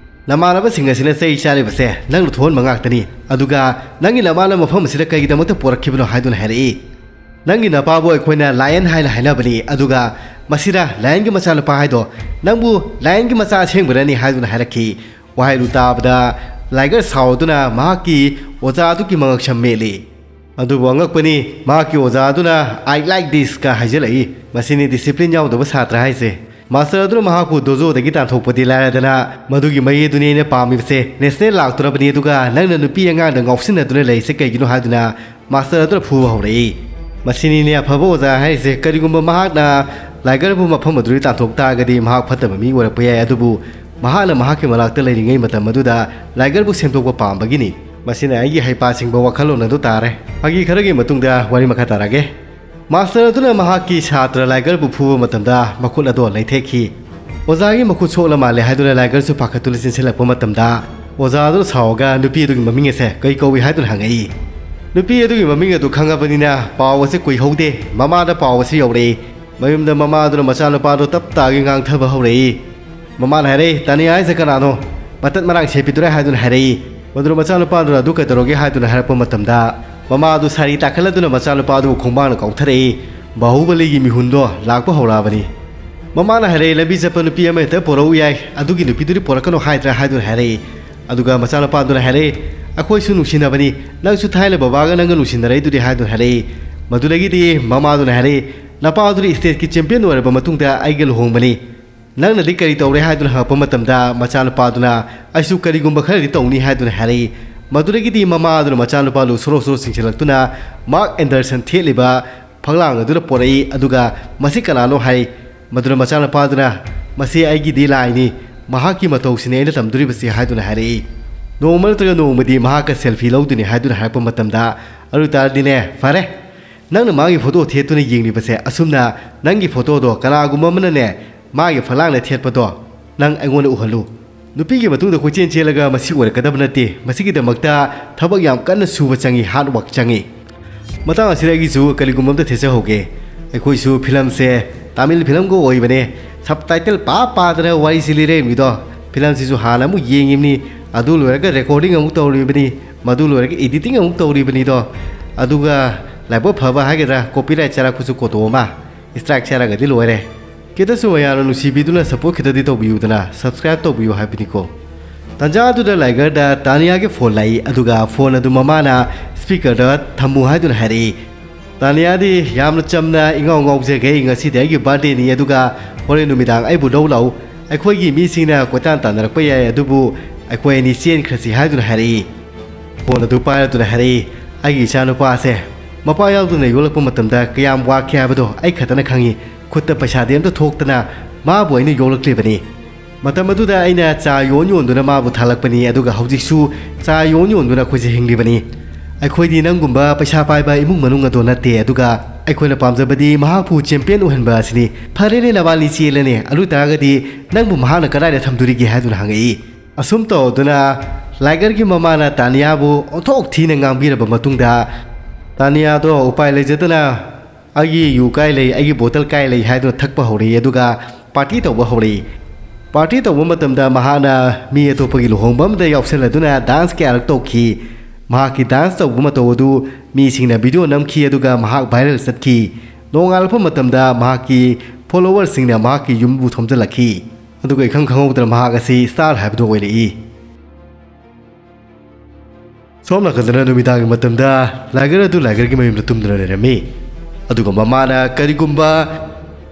"ꯅꯃꯥꯟꯅꯕꯁꯤꯡ ꯑꯁꯤꯅ ꯆꯩ ꯆꯥꯔꯤꯕꯁꯦ ꯅꯪꯅ ꯊꯣꯛꯍꯟꯕ ꯉꯥꯛꯇꯅꯤ꯫ ꯑꯗꯨꯒ ꯅꯪꯒꯤ ꯅꯃꯥꯅ ꯃꯐꯝ ꯑꯁꯤꯗ ꯀꯔꯤꯒꯤꯗꯃꯛꯇ ꯄꯨꯔꯛꯈꯤꯕꯅꯣ?" ꯍꯥꯏꯗꯨꯅ ꯍꯥꯏꯔꯛꯏ꯫ "ꯅꯪꯒꯤ ꯅꯄꯥꯕꯨ ꯑꯩꯈꯣꯏꯅ ꯂꯥꯏꯌꯟ ꯍꯥꯏꯅ ꯍꯥꯏꯅꯕꯅꯤ, ꯑꯗꯨꯒ ꯃꯁꯤꯗ ꯂꯥꯏꯌꯟꯒꯤ ꯃꯆꯥꯅꯨꯄꯥ ꯍꯥꯏꯗꯣ ꯅꯪꯕꯨ ꯂꯥꯏꯌꯟꯒꯤ ꯃꯆꯥ ꯑꯁꯦꯡꯕꯔꯅꯤ?" ꯍꯥꯏꯗꯨꯅ ꯍꯥꯏꯔꯛꯈꯤ꯫ ꯋꯥꯍꯩꯗꯨ ꯇꯥꯕꯗ ꯂꯥꯏꯒꯔ ꯁꯥꯎꯗꯨꯅ ꯃꯍꯥꯛꯀꯤ ꯑꯣꯖꯥ ꯑꯗꯨꯒꯤ ꯃꯉꯛꯁꯝ ꯃꯦꯠꯂꯤ꯫ ꯑꯗꯨꯕꯨ ꯑꯉꯛꯄꯅꯤ, ꯃꯍꯥꯛꯀꯤ ꯑꯣꯖꯥ ꯑꯗꯨꯅ "I like this" ꯀ ꯍꯥꯏꯖꯤꯜꯂꯛꯏ꯫ ꯃꯁꯤꯅꯤ ꯗꯤꯁꯤꯄ꯭ꯂꯤꯟ ꯌꯥꯎꯗꯕ ꯁꯥꯇ꯭ꯔ ꯍꯥꯏꯁꯦ꯫ ꯃꯥꯁꯇꯔ ꯑꯗꯨꯅ ꯃꯍꯥꯛꯄꯨ ꯗꯣꯖꯣꯗꯒꯤ ꯇꯥꯟꯊꯣꯛꯄꯗꯤ ꯂꯥꯏꯔꯗꯅ, "ꯃꯗꯨꯒꯤ ꯃꯍꯩ ꯑꯗꯨꯅꯤ ꯑꯩꯅ ꯄꯥꯝꯃꯤꯕꯁꯦ꯫ ꯅꯦꯁꯅꯦꯜ ꯂꯥꯛꯇꯣꯔꯕꯅꯤ, ꯑꯗꯨꯒ ꯅꯪꯅ ꯅꯨꯄꯤ ꯑꯉꯥꯡꯗ ꯉꯥꯎꯁꯤꯟꯅꯗꯨꯅ ꯂꯩꯔꯤꯁꯦ ꯀꯩꯒꯤꯅꯣ?" ꯍꯥꯏꯗꯨꯅ ꯃꯥꯁꯇꯔ ꯑꯗꯨꯅ ꯐꯨꯕ ꯍꯧꯔꯛꯏ꯫ ꯃꯁꯤꯅꯤꯅꯦ ꯑꯐꯕ ꯑꯣꯖꯥ ꯍꯥꯏꯔꯤꯁꯦ꯫ ꯀꯔꯤꯒꯨꯝꯕ ꯃꯍꯥꯛꯅ ꯂꯥꯏꯒꯔꯕꯨ ꯃꯐꯝ ꯑꯗꯨꯗꯒꯤ ꯇꯥꯟꯊꯣꯛ ꯇꯥꯔꯒꯗꯤ ꯃꯍꯥꯛ ꯐꯠꯇꯕ ꯃꯤ ꯑꯣꯏꯔꯛꯄ ꯌꯥꯏ, ꯑꯗꯨꯕꯨ ꯃꯍꯥꯛꯅ ꯃꯍꯥꯛꯀꯤ ꯃꯅꯥꯛꯇ ꯂꯩꯔꯤꯉꯩ ꯃꯇꯝ ꯑꯗꯨꯗ ꯂꯥꯏꯒꯔꯕꯨ ꯁꯦꯝꯗꯣꯛꯄ ꯄꯥꯝꯕꯒꯤꯅꯤ꯫ ꯃꯁꯤꯅ ꯑꯩꯒꯤ ꯍꯩꯄꯥ ꯁꯤꯡꯕ ꯋꯥꯈꯜꯂꯣꯟ ꯑꯗꯨ ꯇꯥꯔꯦ꯫ ꯐꯥꯒꯤ ꯈꯔꯒꯤ ꯃꯇꯨꯡꯗ ꯋꯥꯔꯤ ꯃꯈꯥ ꯇꯥꯔꯛꯑꯒꯦ꯫ ꯃꯥꯁꯇꯔ ꯑꯗꯨꯅ ꯃꯍꯥꯛꯀꯤ ꯁꯥꯇ꯭ꯔ ꯂꯥꯏꯒꯔꯕꯨ ꯐꯨꯕ ꯃꯇꯝꯗ ꯃꯈꯨꯠ ꯑꯗꯣ ꯂꯩꯊꯦꯛꯈꯤ꯫ ꯑꯣꯖꯥꯒꯤ ꯃꯈꯨꯠ ꯁꯣꯛꯂ ꯃꯥꯜꯂꯦ ꯍꯥꯏꯗꯨꯅ ꯂꯥꯏꯒꯔꯁꯨ ꯄꯥꯈꯠꯇꯨꯅ ꯆꯦꯟꯁꯤꯜꯂꯛꯄ ꯃꯇꯝꯗ, ꯑꯣꯖꯥ ꯑꯗꯨꯅ ꯁꯥꯎꯔꯒ ꯅꯨꯄꯤ ꯑꯗꯨꯒꯤ ꯃꯃꯤꯡ ꯑꯁꯦ ꯀꯔꯤ ꯀꯧꯏ ꯍꯥꯏꯗꯨꯅ ꯍꯪꯉꯛꯏ꯫ ꯅꯨꯄꯤ ꯑꯗꯨꯒꯤ ꯃꯃꯤꯡ ꯑꯗꯨ ꯈꯪꯉꯕꯅꯤꯅ ꯄꯥꯎ ꯑꯁꯦ ꯀꯨꯏꯍꯧꯗꯦ, ꯃꯃꯥꯗ ꯄꯥꯎ ꯑꯁꯦ ꯌꯧꯔꯛꯏ꯫ ꯃꯌꯨꯝꯗ ꯃꯃꯥ ꯑꯗꯨꯅ ꯃꯆꯥꯅꯨꯄꯥ ꯑꯗꯨ ꯇꯞ ꯇꯥꯒꯩ ꯉꯥꯡꯊꯕ ꯍꯧꯔꯛꯏ꯫ ꯃꯃꯥꯅ ꯍꯥꯏꯔꯛꯏ, "ꯇꯥꯅꯤꯌꯥ ꯍꯥꯏꯁꯦ ꯀꯅꯥꯅꯣ? ꯃꯇꯠ ꯃꯔꯥꯡ ꯁꯦꯠꯄꯤꯗꯨꯔꯥ?" ꯍꯥꯏꯗꯨꯅ ꯍꯥꯏꯔꯛꯏ꯫ ꯃꯗꯨꯅ ꯃꯆꯥꯅꯨꯄꯥ ꯑꯗꯨꯅ ꯑꯗꯨ ꯀꯩꯗꯧꯔꯒꯦ ꯍꯥꯏꯗꯨꯅ ꯍꯥꯏꯔꯛꯄ ꯃꯇꯝꯗ, ꯃꯃꯥ ꯑꯗꯨ ꯁꯥꯔꯤ ꯇꯥꯈꯠꯂꯗꯨꯅ ꯃꯆꯥꯅꯨꯄꯥ ꯑꯗꯨꯕꯨ ꯈꯣꯡꯕꯥꯡꯅ ꯀꯥꯎꯊꯔꯛꯏ꯫ ꯕꯥꯍꯨꯕꯂꯤꯒꯤ ꯃꯤꯍꯨꯟꯗꯣ ꯂꯥꯛꯄ ꯍꯧꯔꯛꯑꯕꯅꯤ꯫ ꯃꯃꯥꯅ ꯍꯥꯏꯔꯛꯏ, "ꯂꯝꯕꯤ ꯆꯠꯄ ꯅꯨꯄꯤ ꯑꯃ ꯍꯦꯛꯇ ꯄꯣꯔꯛꯎ ꯌꯥꯏ, ꯑꯗꯨꯒꯤ ꯅꯨꯄꯤꯗꯨꯗꯤ ꯄꯣꯔꯛꯀꯅꯨ ꯍꯥꯏꯗ꯭ꯔꯥ?" ꯍꯥꯏꯗꯨꯅ ꯍꯥꯏꯔꯛꯏ꯫ ꯑꯗꯨꯒ ꯃꯆꯥꯅꯨꯄꯥꯗꯨꯅ ꯍꯥꯏꯔꯛꯏ, "ꯑꯩꯈꯣꯏꯁꯨ ꯅꯨꯡꯁꯤꯅꯕꯅꯤ, ꯅꯪꯁꯨ ꯊꯥꯏꯅ ꯕꯕꯥꯒ ꯅꯪꯒ ꯅꯨꯡꯁꯤꯅꯔꯛꯏꯗꯨꯗꯤ?" ꯍꯥꯏꯗꯨꯅ ꯍꯥꯏꯔꯛꯏ꯫ ꯃꯗꯨꯗꯒꯤꯗꯤ ꯃꯃꯥꯗꯨꯅ ꯍꯥꯏꯔꯛꯏ, "ꯅꯄꯥꯗꯨꯗꯤ ꯁ꯭ꯇꯦꯠꯀꯤ ꯆꯦꯝꯄꯤꯌꯟ ꯑꯣꯏꯔꯕ ꯃꯇꯨꯡꯗ ꯑꯩꯒ ꯂꯨꯍꯣꯡꯕꯅꯤ, ꯅꯪꯅꯗꯤ ꯀꯔꯤ ꯇꯧꯔꯦ?" ꯍꯥꯏꯗꯨꯅ ꯍꯪꯉꯛꯄ ꯃꯇꯝꯗ, ꯃꯆꯥꯅꯨꯄꯥꯗꯨꯅ, "ꯑꯩꯁꯨ ꯀꯔꯤꯒꯨꯝꯕ ꯈꯔꯗꯤ ꯇꯧꯅꯤ" ꯍꯥꯏꯗꯨꯅ ꯍꯥꯏꯔꯛꯏ꯫ ꯃꯗꯨꯗꯒꯤꯗꯤ ꯃꯃꯥ ꯑꯗꯨꯅ ꯃꯆꯥꯅꯨꯄꯥꯗꯨ ꯁꯣꯔꯣ ꯁꯣꯔꯣ ꯆꯤꯡꯁꯤꯜꯂꯛꯇꯨꯅ ꯃꯥꯔꯛ ꯑꯦꯟꯗꯔꯁꯟ ꯊꯦꯠꯂꯤꯕ ꯐꯛꯂꯥꯡ ꯑꯗꯨꯗ ꯄꯣꯔꯛꯏ, ꯑꯗꯨꯒ "ꯃꯁꯤ ꯀꯅꯥꯅꯣ?" ꯍꯥꯏ꯫ ꯃꯗꯨꯅ ꯃꯆꯥꯅꯨꯄꯥꯗꯨꯅ, "ꯃꯁꯤ ꯑꯩꯒꯤꯗꯤ ꯂꯥꯏꯅꯤ, ꯃꯍꯥꯛꯀꯤ ꯃꯇꯧꯁꯤꯅꯤ ꯑꯩꯅ ꯇꯝꯗꯣꯔꯤꯕꯁꯤ" ꯍꯥꯏꯗꯨꯅ ꯍꯥꯏꯔꯛꯏ꯫ "ꯅꯣꯡꯃ ꯅꯠꯇ꯭ꯔꯒ ꯅꯣꯡꯃꯗꯤ ꯃꯍꯥꯛꯀ ꯁꯦꯜꯐꯤ ꯂꯧꯗꯣꯏꯅꯤ" ꯍꯥꯏꯗꯨꯅ ꯍꯥꯏꯔꯛꯄ ꯃꯇꯝꯗ, "ꯑꯗꯨ ꯑꯣꯏꯇꯥꯔꯗꯤꯅꯦ, ꯐꯔꯦ, ꯅꯪꯅ ꯃꯥꯒꯤ ꯐꯣꯇꯣ ꯊꯦꯠꯇꯨꯅ ꯌꯦꯡꯂꯤꯕꯁꯦ, ꯑꯁꯨꯝꯅ ꯅꯪꯒꯤ ꯐꯣꯇꯣꯗꯣ ꯀꯅꯥꯒꯨꯝꯕ ꯑꯃꯅꯅꯦ ꯃꯥꯒꯤ ꯐꯛꯂꯥꯡꯗ ꯊꯦꯠꯄꯗꯣ ꯅꯪ ꯑꯩꯉꯣꯟꯗ ꯎꯍꯜꯂꯨ꯫ ꯅꯨꯄꯤꯒꯤ ꯃꯇꯨꯡꯗ ꯀꯣꯏꯆꯦꯟ ꯆꯦꯜꯂꯒ ꯃꯁꯤ ꯑꯣꯏꯔꯛꯀꯗꯕ ꯅꯠꯇꯦ꯫ ꯃꯁꯤꯒꯤꯗꯃꯛꯇ ꯊꯕꯛ ꯌꯥꯝ ꯀꯟꯅ ꯁꯨꯕ ꯆꯪꯏ, ꯍꯥꯔꯗ ꯋꯥꯔꯛ ꯆꯪꯏ"꯫ ꯃꯇꯥꯡ ꯑꯁꯤꯗ ꯑꯩꯒꯤꯁꯨ ꯀꯔꯤꯒꯨꯝꯕ ꯑꯝꯇ ꯊꯦꯠꯆꯍꯧꯒꯦ꯫ ꯑꯩꯈꯣꯏꯁꯨ ꯐꯤꯂꯝꯁꯦ ꯇꯥꯃꯤꯜ ꯐꯤꯂꯝꯒ ꯑꯣꯏꯕꯅꯦ꯫ ꯁꯕꯇꯥꯏꯇꯜ ꯄꯥ ꯄꯥꯗꯅ ꯋꯥꯔꯤꯁꯤ ꯂꯤꯔꯛꯏꯕꯅꯤꯗꯣ꯫ ꯐꯤꯂꯝꯁꯤꯁꯨ ꯍꯥꯟꯅ ꯑꯃꯨꯛ ꯌꯦꯡꯉꯤꯕꯅꯤ, ꯑꯗꯨ ꯂꯣꯏꯔꯒ ꯔꯦꯀꯣꯔꯗꯤꯡ ꯑꯃꯨꯛ ꯇꯧꯔꯤꯕꯅꯤ, ꯃꯗꯨ ꯂꯣꯏꯔꯒ ꯏꯗꯤꯇꯤꯡ ꯑꯃꯨꯛ ꯇꯧꯔꯤꯕꯅꯤꯗꯣ꯫ ꯑꯗꯨꯒ ꯂꯥꯏꯕꯛ ꯐꯕ ꯍꯥꯏꯒꯗ꯭ꯔꯥ, ꯀꯣꯄꯤꯔꯥꯏꯠ ꯆꯥꯔꯛꯄꯁꯨ ꯀꯣꯇꯣ ꯑꯃ, ꯁ꯭ꯇ꯭ꯔꯥꯏꯛ ꯆꯥꯔꯒꯗꯤ ꯂꯣꯏꯔꯦ꯫ ꯈꯤꯇꯁꯨ ꯃꯌꯥꯝꯅ ꯅꯨꯡꯁꯤꯕꯤꯗꯨꯅ ꯁꯞꯄꯣꯔꯠ ꯈꯤꯇꯗꯤ ꯇꯧꯕꯤꯌꯨꯗꯅ, ꯁꯕꯁꯀ꯭ꯔꯥꯏꯕ ꯇꯧꯕꯤꯌꯨ ꯍꯥꯏꯕꯅꯤꯀꯣ꯫ ꯇꯥꯟꯖꯥꯗꯨꯗ ꯂꯥꯏꯒꯔꯗ ꯇꯥꯅꯤꯌꯥꯒꯤ ꯐꯣꯟ ꯂꯥꯛꯏ, ꯑꯗꯨꯒ ꯐꯣꯟ ꯑꯗꯨ ꯃꯃꯥꯅ ꯁ꯭ꯄꯤꯀꯔꯗ ꯊꯝꯃꯨ ꯍꯥꯏꯗꯨꯅ ꯍꯥꯏꯔꯛꯏ꯫ ꯇꯥꯅꯤꯌꯥꯗꯤ ꯌꯥꯝꯅ ꯆꯝꯅ, "ꯏꯉꯥꯎ ꯉꯥꯎꯖꯈꯩ, ꯉꯁꯤꯗꯤ ꯑꯩꯒꯤ ꯕꯥꯔꯗꯦꯅꯤ, ꯑꯗꯨꯒ ꯍꯣꯔꯦꯟ ꯅꯨꯃꯤꯗꯥꯡ ꯑꯩꯕꯨ ꯂꯧ ꯂꯥꯛꯎ꯫ ꯑꯩꯈꯣꯏꯒꯤ ꯃꯤꯁꯤꯡꯅ ꯀꯣꯏꯇꯥꯟ ꯇꯥꯟꯅꯔꯛꯄ ꯌꯥꯏ, ꯑꯗꯨꯕꯨ ꯑꯩꯈꯣꯏ ꯑꯅꯤ ꯆꯦꯟꯈ꯭ꯔꯁꯤ" ꯍꯥꯏꯗꯨꯅ ꯍꯥꯏꯔꯛꯏ꯫ ꯐꯣꯟ ꯑꯗꯨ ꯄꯥꯏꯔꯗꯨꯅ ꯍꯥꯏꯔꯛꯏ, ꯑꯩꯒꯤ ꯏꯆꯥꯅꯨꯄꯥꯁꯦ ꯃꯄꯥ ꯌꯥꯎꯗꯅ ꯌꯣꯛꯂꯛꯄ ꯃꯇꯝꯗ ꯀꯌꯥꯝ ꯋꯥꯈꯤ ꯍꯥꯏꯕꯗꯣ ꯑꯩ ꯈꯛꯇꯅ ꯈꯪꯉꯤ꯫ ꯈꯨꯠꯇ ꯄꯩꯁꯥꯗꯤ ꯑꯝꯇ ꯊꯣꯛꯇꯅ ꯃꯥꯕꯨ ꯑꯩꯅ ꯌꯣꯛꯂꯛꯂꯤꯕꯅꯤ꯫ ꯃꯇꯝ ꯑꯗꯨꯗ ꯑꯩꯅ ꯆꯥ ꯌꯣꯟ ꯌꯣꯟꯗꯨꯅ ꯃꯥꯕꯨ ꯊꯥꯜꯂꯛꯄꯅꯤ, ꯑꯗꯨꯒ ꯍꯧꯖꯤꯛꯁꯨ ꯆꯥ ꯌꯣꯟ ꯌꯣꯟꯗꯨꯅ ꯑꯩꯈꯣꯏꯁꯦ ꯍꯤꯡꯂꯤꯕꯅꯤ꯫ ꯑꯩꯈꯣꯏꯗꯤ ꯅꯪꯒꯨꯝꯕ ꯄꯩꯁꯥ ꯄꯥꯏꯕ ꯏꯃꯨꯡ ꯃꯅꯨꯡ ꯑꯗꯣ ꯅꯠꯇꯦ, ꯑꯗꯨꯒ ꯑꯩꯈꯣꯏꯅ ꯄꯥꯝꯖꯕꯗꯤ ꯃꯍꯥꯛꯄꯨ ꯆꯦꯝꯄꯤꯌꯟ ꯑꯣꯏꯍꯟꯕ ꯑꯁꯤꯅꯤ꯫ ꯐꯔꯦꯅꯦ, ꯅꯕꯥꯅꯤ ꯆꯦꯜꯂꯅꯦ, ꯑꯗꯨ ꯑꯣꯏ ꯇꯥꯔꯒꯗꯤ ꯅꯪꯕꯨ ꯃꯍꯥꯛꯅ ꯀꯗꯥꯏꯗ ꯊꯝꯗꯣꯔꯤꯒꯦ ꯍꯥꯏꯗꯨꯅ ꯍꯪꯉꯛꯏ꯫ ꯑꯁꯨꯝ ꯇꯧꯗꯨꯅ ꯂꯥꯏꯒꯔꯒꯤ ꯃꯃꯥꯅ ꯇꯥꯅꯤꯌꯥꯕꯨ ꯑꯣꯟꯊꯣꯛ ꯊꯤꯅ ꯉꯥꯡꯕꯤꯔꯕ ꯃꯇꯨꯡꯗ, ꯇꯥꯅꯤꯌꯥꯗꯣ ꯎꯄꯥꯏ ꯂꯩꯖꯗꯅ "ꯑꯩꯒꯤ ꯌꯨ ꯀꯥꯏ ꯂꯩ, ꯑꯩꯒꯤ ꯕꯣꯇꯜ ꯀꯥꯏ ꯂꯩ?" ꯍꯥꯏꯗꯨꯅ ꯊꯛꯄ ꯍꯧꯔꯛꯏ, ꯑꯗꯨꯒ ꯄꯥꯔꯇꯤ ꯇꯧꯕ ꯍꯧꯔꯛꯏ꯫ ꯄꯥꯔꯇꯤ ꯇꯧꯕ ꯃꯇꯝꯗ ꯃꯍꯥꯛꯅ ꯃꯤ ꯑꯇꯣꯞꯄꯒꯤ ꯂꯨꯍꯣꯡꯕ ꯑꯃꯗ ꯌꯥꯎꯁꯜꯂꯗꯨꯅ ꯗꯥꯟꯁ ꯀꯌꯥꯔꯛ ꯇꯧꯈꯤ꯫ ꯃꯍꯥꯛꯀꯤ ꯗꯥꯟꯁ ꯇꯧꯕ ꯃꯇꯧ ꯑꯗꯨ ꯃꯤꯁꯤꯡꯅ ꯚꯤꯗꯤꯑꯣ ꯅꯝꯈꯤ, ꯑꯗꯨꯒ ꯃꯍꯥꯛ ꯚꯥꯏꯔꯦꯜ ꯆꯠꯈꯤ꯫ ꯅꯣꯡꯉꯥꯜꯂꯛꯄ ꯃꯇꯝꯗ ꯃꯍꯥꯛꯀꯤ ꯐꯣꯂꯣꯋꯔꯁꯤꯡꯅ ꯃꯍꯥꯛꯀꯤ ꯌꯨꯝꯕꯨ ꯊꯣꯝꯖꯤꯜꯂꯛꯈꯤ, ꯑꯗꯨꯒ ꯏꯈꯪ ꯈꯪꯍꯧꯗꯅ ꯃꯍꯥꯛ ꯑꯁꯤ ꯁ꯭ꯇꯥꯔ ꯍꯥꯏꯕꯗꯨ ꯑꯣꯏꯔꯛꯏ꯫ ꯁꯣꯝ ꯅꯥꯀꯟꯗꯅ ꯅꯨꯃꯤꯗꯥꯡꯒꯤ ꯃꯇꯝꯗ ꯂꯥꯏꯒꯔ ꯑꯗꯨ ꯂꯥꯏꯒꯔꯒꯤ ꯃꯌꯨꯝꯗ ꯇꯨꯝꯗꯨꯅ ꯂꯩꯔꯝꯃꯤ꯫ ꯑꯗꯨꯒ ꯃꯃꯥꯅ, "ꯀꯔꯤꯒꯨꯝꯕ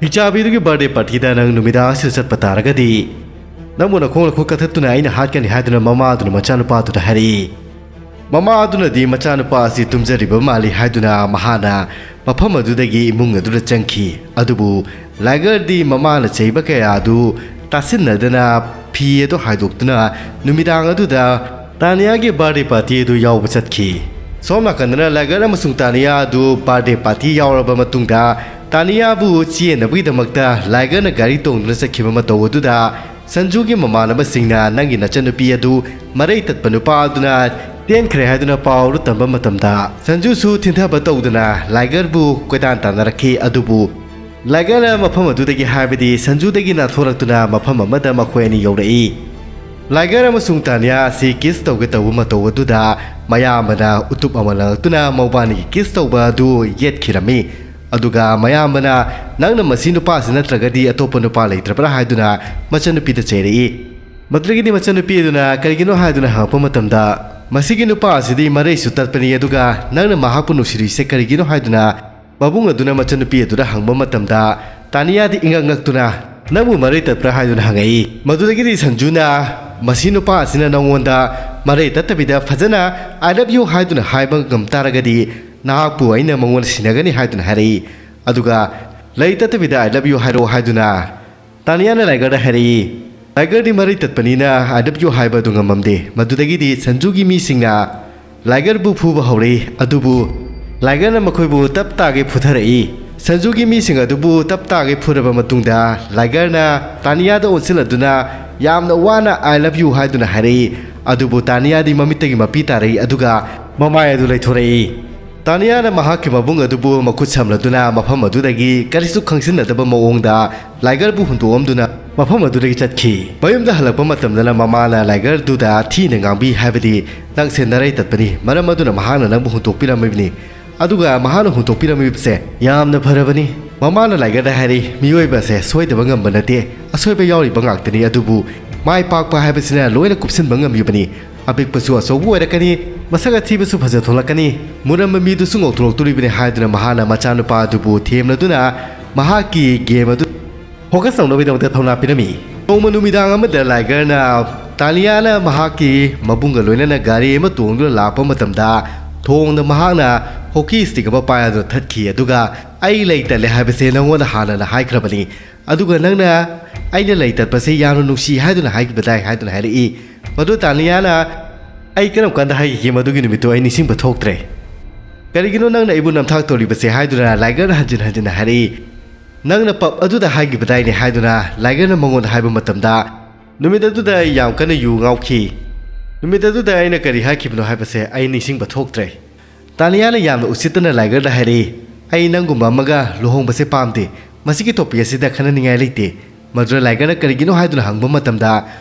ꯍꯤꯡꯆꯥꯕꯤꯗꯨꯒꯤ ꯕꯥꯔꯗꯦ ꯄꯥꯔꯇꯤꯗ ꯅꯪ ꯅꯨꯃꯤꯗꯥꯡ ꯑꯁꯤꯗ ꯆꯠꯄ ꯇꯥꯔꯒꯗꯤ, ꯅꯪꯕꯨ ꯅꯈꯣꯡ ꯅꯈꯨꯠ ꯀꯛꯊꯠꯇꯨꯅ ꯑꯩꯅ ꯍꯥꯠꯀꯅꯤ" ꯍꯥꯏꯗꯨꯅ ꯃꯃꯥ ꯑꯗꯨꯅ ꯃꯆꯥꯅꯨꯄꯥ ꯑꯗꯨꯗ ꯍꯥꯏꯔꯛꯏ꯫ ꯃꯃꯥ ꯑꯗꯨꯅꯗꯤ ꯃꯆꯥꯅꯨꯄꯥ ꯑꯁꯤ ꯇꯨꯝꯖꯔꯤꯕ ꯃꯥꯜꯂꯤ ꯍꯥꯏꯗꯨꯅ ꯃꯍꯥꯛꯅ ꯃꯐꯝ ꯑꯗꯨꯗꯒꯤ ꯏꯃꯨꯡ ꯑꯗꯨꯗ ꯆꯪꯈꯤ꯫ ꯑꯗꯨꯕꯨ ꯂꯥꯏꯒꯔꯗꯤ ꯃꯃꯥꯅ ꯆꯩꯕ ꯀꯌꯥ ꯑꯗꯨ ꯇꯥꯁꯤꯟꯅꯗꯅ ꯐꯤ ꯑꯗꯨ ꯍꯥꯏꯗꯣꯛꯇꯨꯅ ꯅꯨꯃꯤꯗꯥꯡ ꯑꯗꯨꯗ ꯇꯥꯅꯤꯌꯥꯒꯤ ꯕꯥꯔꯗꯦ ꯄꯥꯔꯇꯤ ꯑꯗꯨ ꯌꯥꯎꯕ ꯆꯠꯈꯤ꯫ ꯁꯣꯝ ꯅꯥꯀꯟꯗꯅ ꯂꯥꯏꯒꯔ ꯑꯃꯁꯨꯡ ꯇꯥꯅꯤꯌꯥ ꯑꯗꯨ ꯕꯥꯔꯗꯦ ꯄꯥꯔꯇꯤ ꯌꯥꯎꯔꯕ ꯃꯇꯨꯡꯗ, ꯇꯥꯅꯤꯌꯥꯕꯨ ꯆꯦꯟꯅꯕꯒꯤꯗꯃꯛꯇ ꯂꯥꯏꯒꯔꯅ ꯒꯥꯔꯤ ꯇꯣꯡꯗꯨꯅ ꯆꯠꯈꯤꯕ ꯃꯇꯧ ꯑꯗꯨꯗ ꯁꯟꯖꯨꯒꯤ ꯃꯃꯥꯟꯅꯕꯁꯤꯡꯅ ꯅꯪꯒꯤ ꯅꯆꯟꯅꯨꯄꯤ ꯑꯗꯨ ꯃꯔꯩ ꯇꯠꯄ ꯅꯨꯄꯥ ꯑꯗꯨꯅ ꯆꯦꯟꯈ꯭ꯔꯦ ꯍꯥꯏꯗꯨꯅ ꯄꯥꯎ ꯑꯗꯨ ꯇꯝꯕ ꯃꯇꯝꯗ, ꯁꯟꯖꯨꯁꯨ ꯊꯤꯟꯊꯕ ꯇꯧꯗꯨꯅ ꯂꯥꯏꯒꯔꯕꯨ ꯀꯣꯏꯇꯥꯟ ꯇꯥꯟꯅꯔꯛꯈꯤ꯫ ꯑꯗꯨꯕꯨ ꯂꯥꯏꯒꯔ ꯃꯐꯝ ꯑꯗꯨꯗꯒꯤ, ꯍꯥꯏꯕꯗꯤ ꯁꯟꯖꯨꯗꯒꯤ ꯅꯥꯟꯊꯣꯔꯛꯇꯨꯅ ꯃꯐꯝ ꯑꯃꯗ ꯃꯈꯣꯏ ꯑꯅꯤ ꯌꯧꯔꯛꯏ꯫ ꯂꯥꯏꯒꯔ ꯑꯃꯁꯨꯡ ꯇꯥꯅꯤꯌꯥ ꯑꯁꯤ ꯀꯤꯁ ꯇꯧꯒꯦ ꯇꯧꯕ ꯃꯇꯧ ꯑꯗꯨꯗ ꯃꯌꯥꯝꯕꯅ ꯎꯇꯨꯞ ꯑꯃ ꯂꯪꯉꯛꯇꯨꯅ ꯃꯧꯕꯥꯅꯤꯒꯤ ꯀꯤꯁ ꯇꯧꯕ ꯑꯗꯨ ꯌꯦꯠꯈꯤꯔꯝꯃꯤ꯫ ꯑꯗꯨꯒ ꯃꯌꯥꯝꯕꯅ, "ꯅꯪꯅ ꯃꯁꯤ ꯅꯨꯄꯥꯁꯤ ꯅꯠꯇ꯭ꯔꯒꯗꯤ ꯑꯇꯣꯞꯄ ꯅꯨꯄꯥ ꯂꯩꯇ꯭ꯔꯕ꯭ꯔꯥ?" ꯍꯥꯏꯗꯨꯅ ꯃꯆꯟꯅꯨꯄꯤꯗ ꯆꯩꯔꯛꯏ꯫ ꯃꯗꯨꯗꯒꯤꯗꯤ ꯃꯆꯟꯅꯨꯄꯤ ꯑꯗꯨꯅ ꯀꯔꯤꯒꯤꯅꯣ ꯍꯥꯏꯗꯨꯅ ꯍꯪꯉꯛꯄ ꯃꯇꯝꯗ, "ꯃꯁꯤꯒꯤ ꯅꯨꯄꯥ ꯑꯁꯤꯗꯤ ꯃꯔꯩꯁꯨ ꯇꯠꯄꯅꯤ, ꯑꯗꯨꯒ ꯅꯪꯅ ꯃꯍꯥꯛꯄꯨ ꯅꯨꯡꯁꯤꯔꯤꯁꯦ ꯀꯔꯤꯒꯤꯅꯣ?" ꯍꯥꯏꯗꯨꯅ ꯃꯕꯨꯡ ꯑꯗꯨꯅ ꯃꯆꯟꯅꯨꯄꯤ ꯑꯗꯨꯗ ꯍꯪꯕ ꯃꯇꯝꯗ, ꯇꯥꯅꯤꯌꯥꯗꯤ ꯏꯉꯛ ꯉꯛꯇꯨꯅ, "ꯅꯪꯕꯨ ꯃꯔꯩ ꯇꯠꯄ꯭ꯔꯥ?" ꯍꯥꯏꯗꯨꯅ ꯍꯪꯉꯛꯏ꯫ ꯃꯗꯨꯗꯒꯤꯗꯤ ꯁꯟꯖꯨꯅ, "ꯃꯁꯤ ꯅꯨꯄꯥ ꯑꯁꯤꯅ ꯅꯉꯣꯟꯗ ꯃꯔꯩ ꯇꯠꯇꯕꯤꯗ ꯐꯖꯅ "I love you" ꯍꯥꯏꯗꯨꯅ ꯍꯥꯏꯕ ꯉꯝ ꯇꯥꯔꯒꯗꯤ ꯅꯍꯥꯛꯄꯨ ꯑꯩꯅ ꯃꯉꯣꯟꯗ ꯁꯤꯟꯅꯒꯅꯤ ꯍꯥꯏꯗꯨꯅ ꯍꯥꯏꯔꯛꯏ꯫ ꯑꯗꯨꯒ ꯂꯩ ꯇꯠꯇꯕꯤꯗ "I love you" ꯍꯥꯏꯔꯛꯑꯣ ꯍꯥꯏꯗꯨꯅ ꯇꯥꯅꯤꯌꯥꯅ ꯂꯥꯏꯒꯔꯗ ꯍꯥꯏꯔꯛꯏ꯫ ꯂꯥꯏꯒꯔꯗꯤ ꯃꯔꯩ ꯇꯠꯄꯅꯤꯅ "I love you" ꯍꯥꯏꯕ ꯑꯗꯨ ꯉꯝꯃꯝꯗꯦ꯫ ꯃꯗꯨꯗꯒꯤꯗꯤ ꯁꯟꯖꯨꯒꯤ ꯃꯤꯁꯤꯡꯅ ꯂꯥꯏꯒꯔꯕꯨ ꯐꯨꯕ ꯍꯧꯔꯛꯏ꯫ ꯑꯗꯨꯕꯨ ꯂꯥꯏꯒꯔꯅ ꯃꯈꯣꯏꯕꯨ ꯇꯞ ꯇꯥꯒꯩ ꯐꯨꯊꯔꯛꯏ꯫ ꯁꯟꯖꯨꯒꯤ ꯃꯤꯁꯤꯡ ꯑꯗꯨꯕꯨ ꯇꯞ ꯇꯥꯒꯩ ꯐꯨꯔꯕ ꯃꯇꯨꯡꯗ ꯂꯥꯏꯒꯔꯅ ꯇꯥꯅꯤꯌꯥꯗ ꯑꯣꯟꯁꯤꯜꯂꯗꯨꯅ ꯌꯥꯝꯅ ꯋꯥꯅ "I love you" ꯍꯥꯏꯗꯨꯅ ꯍꯥꯏꯔꯛꯏ꯫ ꯑꯗꯨꯕꯨ ꯇꯥꯅꯤꯌꯥꯗꯤ ꯃꯃꯤꯠꯇꯒꯤ ꯃꯄꯤ ꯇꯥꯔꯛꯏ, ꯑꯗꯨꯒ ꯃꯃꯥꯏ ꯑꯗꯨ ꯂꯩꯊꯣꯔꯛꯏ꯫ ꯇꯥꯅꯤꯌꯥꯅ ꯃꯍꯥꯛꯀꯤ ꯃꯕꯨꯡ ꯑꯗꯨꯕꯨ ꯃꯈꯨꯠ ꯁꯝꯂꯗꯨꯅ ꯃꯐꯝ ꯑꯗꯨꯗꯒꯤ ꯀꯔꯤꯁꯨ ꯈꯪꯖꯤꯟꯅꯗꯕ ꯃꯑꯣꯡꯗ ꯂꯥꯏꯒꯔꯕꯨ ꯍꯨꯟꯗꯣꯛꯑꯝꯗꯨꯅ ꯃꯐꯝ ꯑꯗꯨꯗꯒꯤ ꯆꯠꯈꯤ꯫ ꯃꯌꯨꯝꯗ ꯍꯜꯂꯛꯄ ꯃꯇꯝꯗꯅ ꯃꯃꯥꯅ ꯂꯥꯏꯒꯔꯗꯨꯗ ꯊꯤꯅ ꯉꯥꯡꯕꯤ, ꯍꯥꯏꯕꯗꯤ "ꯅꯪꯁꯦ ꯅꯔꯩ ꯇꯠꯄꯅꯤ, ꯃꯔꯝ ꯑꯗꯨꯅ ꯃꯍꯥꯛꯅ ꯅꯪꯕꯨ ꯍꯨꯟꯗꯣꯛꯄꯤꯔꯝꯃꯤꯕꯅꯤ"꯫ ꯑꯗꯨꯒ ꯃꯍꯥꯛꯅ ꯍꯨꯟꯗꯣꯛꯄꯤꯔꯝꯃꯤꯕꯁꯦ ꯌꯥꯝꯅ ꯐꯔꯕꯅꯤ꯫ ꯃꯃꯥꯅ ꯂꯥꯏꯒꯔꯗ ꯍꯥꯏꯔꯤ, "ꯃꯤꯑꯣꯏꯕ ꯑꯁꯦ ꯁꯣꯏꯗꯕ ꯉꯝꯕ ꯅꯠꯇꯦ, ꯑꯁꯣꯏꯕ ꯌꯥꯎꯔꯤꯕ ꯉꯥꯛꯇꯅꯤ, ꯑꯗꯨꯕꯨ ꯃꯥꯏ ꯄꯥꯛꯄ ꯍꯥꯏꯕꯁꯤꯅ ꯂꯣꯏꯅ ꯀꯨꯞꯁꯤꯟꯕ ꯉꯝꯃꯤꯕꯅꯤ꯫ ꯑꯄꯤꯛꯄꯁꯨ ꯑꯆꯧꯕ ꯑꯣꯏꯔꯛꯀꯅꯤ, ꯃꯁꯛ ꯑꯊꯤꯕꯁꯨ ꯐꯖ ꯊꯣꯛꯂꯛꯀꯅꯤ, ꯃꯨꯔꯝꯕ ꯃꯤꯗꯨꯁꯨ ꯉꯧꯊꯣꯛꯂꯛꯇꯣꯔꯤꯕꯅꯤ" ꯍꯥꯏꯗꯨꯅ ꯃꯍꯥꯛꯅ ꯃꯆꯥꯅꯨꯄꯥ ꯑꯗꯨꯕꯨ ꯊꯦꯝꯂꯗꯨꯅ ꯃꯍꯥꯛꯀꯤ ꯒꯦꯝ ꯑꯗꯨ ꯐꯣꯀꯁ ꯇꯧꯅꯕꯒꯤꯗꯃꯛꯇ ꯊꯧꯅꯥ ꯄꯤꯔꯝꯃꯤ꯫ ꯅꯣꯡꯃ ꯅꯨꯃꯤꯗꯥꯡ ꯑꯃꯗ ꯂꯥꯏꯒꯔꯅ ꯇꯥꯅꯤꯌꯥꯅ ꯃꯍꯥꯛꯀꯤ ꯃꯕꯨꯡꯒ ꯂꯣꯏꯅꯅ ꯒꯥꯔꯤ ꯑꯃ ꯇꯣꯡꯗꯨꯅ ꯂꯥꯛꯄ ꯃꯇꯝꯗ ꯊꯣꯡꯗ ꯃꯍꯥꯛꯅ ꯍꯣꯀꯤ ꯁ꯭ꯇꯤꯛ ꯑꯃ ꯄꯥꯏꯗꯨꯅ ꯊꯠꯈꯤ, ꯑꯗꯨꯒ "ꯑꯩ ꯂꯩ ꯇꯠꯂꯦ ꯍꯥꯏꯕꯁꯦ ꯅꯪꯉꯣꯟꯗ ꯍꯥꯟꯅꯅ ꯍꯥꯏꯈ꯭ꯔꯕꯅꯤ, ꯑꯗꯨꯒ ꯅꯪꯅ ꯑꯩꯅ ꯂꯩ ꯇꯠꯄꯁꯦ ꯌꯥꯝꯅ ꯅꯨꯡꯁꯤ ꯍꯥꯏꯗꯨꯅ ꯍꯥꯏꯈꯤꯕꯗꯥꯏ?" ꯍꯥꯏꯗꯨꯅ ꯍꯥꯏꯔꯛꯏ꯫ ꯃꯗꯨ ꯇꯥꯅꯤꯌꯥꯅ "ꯑꯩ ꯀꯔꯝ ꯀꯥꯟꯗ ꯍꯥꯏꯈꯤꯒꯦ? ꯃꯗꯨꯒꯤ ꯅꯨꯃꯤꯠꯇꯨ ꯑꯩ ꯅꯤꯡꯁꯤꯡꯕ ꯊꯣꯛꯇ꯭ꯔꯦ꯫ ꯀꯔꯤꯒꯤꯅꯣ ꯅꯪꯅ ꯑꯩꯕꯨ ꯅꯝꯊꯥꯛ ꯇꯧꯔꯤꯕꯁꯦ?" ꯍꯥꯏꯗꯨꯅ ꯂꯥꯏꯒꯔꯅ ꯍꯟꯖꯤꯟ ꯍꯟꯖꯤꯟꯅ ꯍꯥꯏꯔꯛꯏ꯫ "ꯅꯪꯅ ꯄꯞ ꯑꯗꯨꯗ ꯍꯥꯏꯈꯤꯕꯗꯥꯏꯅꯦ?" ꯍꯥꯏꯗꯨꯅ ꯂꯥꯏꯒꯔꯅ ꯃꯉꯣꯟꯗ ꯍꯥꯏꯕ ꯃꯇꯝꯗ, "ꯅꯨꯃꯤꯠ ꯑꯗꯨꯗ ꯑꯩ ꯌꯥꯝ ꯀꯟꯅ ꯌꯨ ꯉꯥꯎꯈꯤ꯫ ꯅꯨꯃꯤꯠ ꯑꯗꯨꯗ ꯑꯩꯅ ꯀꯔꯤ ꯍꯥꯏꯈꯤꯕꯅꯣ ꯍꯥꯏꯕꯁꯦ ꯑꯩ ꯅꯤꯡꯁꯤꯡꯕ ꯊꯣꯛꯇ꯭ꯔꯦ"꯫ ꯇꯥꯅꯤꯌꯥꯅ ꯌꯥꯝꯅ ꯎꯁꯤꯠꯇꯅ ꯂꯥꯏꯒꯔꯗ ꯍꯥꯏꯔꯛꯏ, "ꯑꯩ ꯅꯪꯒꯨꯝꯕ ꯑꯃꯒ ꯂꯨꯍꯣꯡꯕꯁꯦ ꯄꯥꯝꯗꯦ꯫ ꯃꯁꯤꯒꯤ ꯇꯣꯄꯤꯛ ꯑꯁꯤꯗ ꯈꯟꯅꯅꯤꯡꯉꯥꯏ ꯂꯩꯇꯦ"꯫ ꯃꯗꯨꯗ ꯂꯥꯏꯒꯔꯅ ꯀꯔꯤꯒꯤꯅꯣ ꯍꯥꯏꯗꯨꯅ ꯍꯪꯕ ꯃꯇꯝꯗ,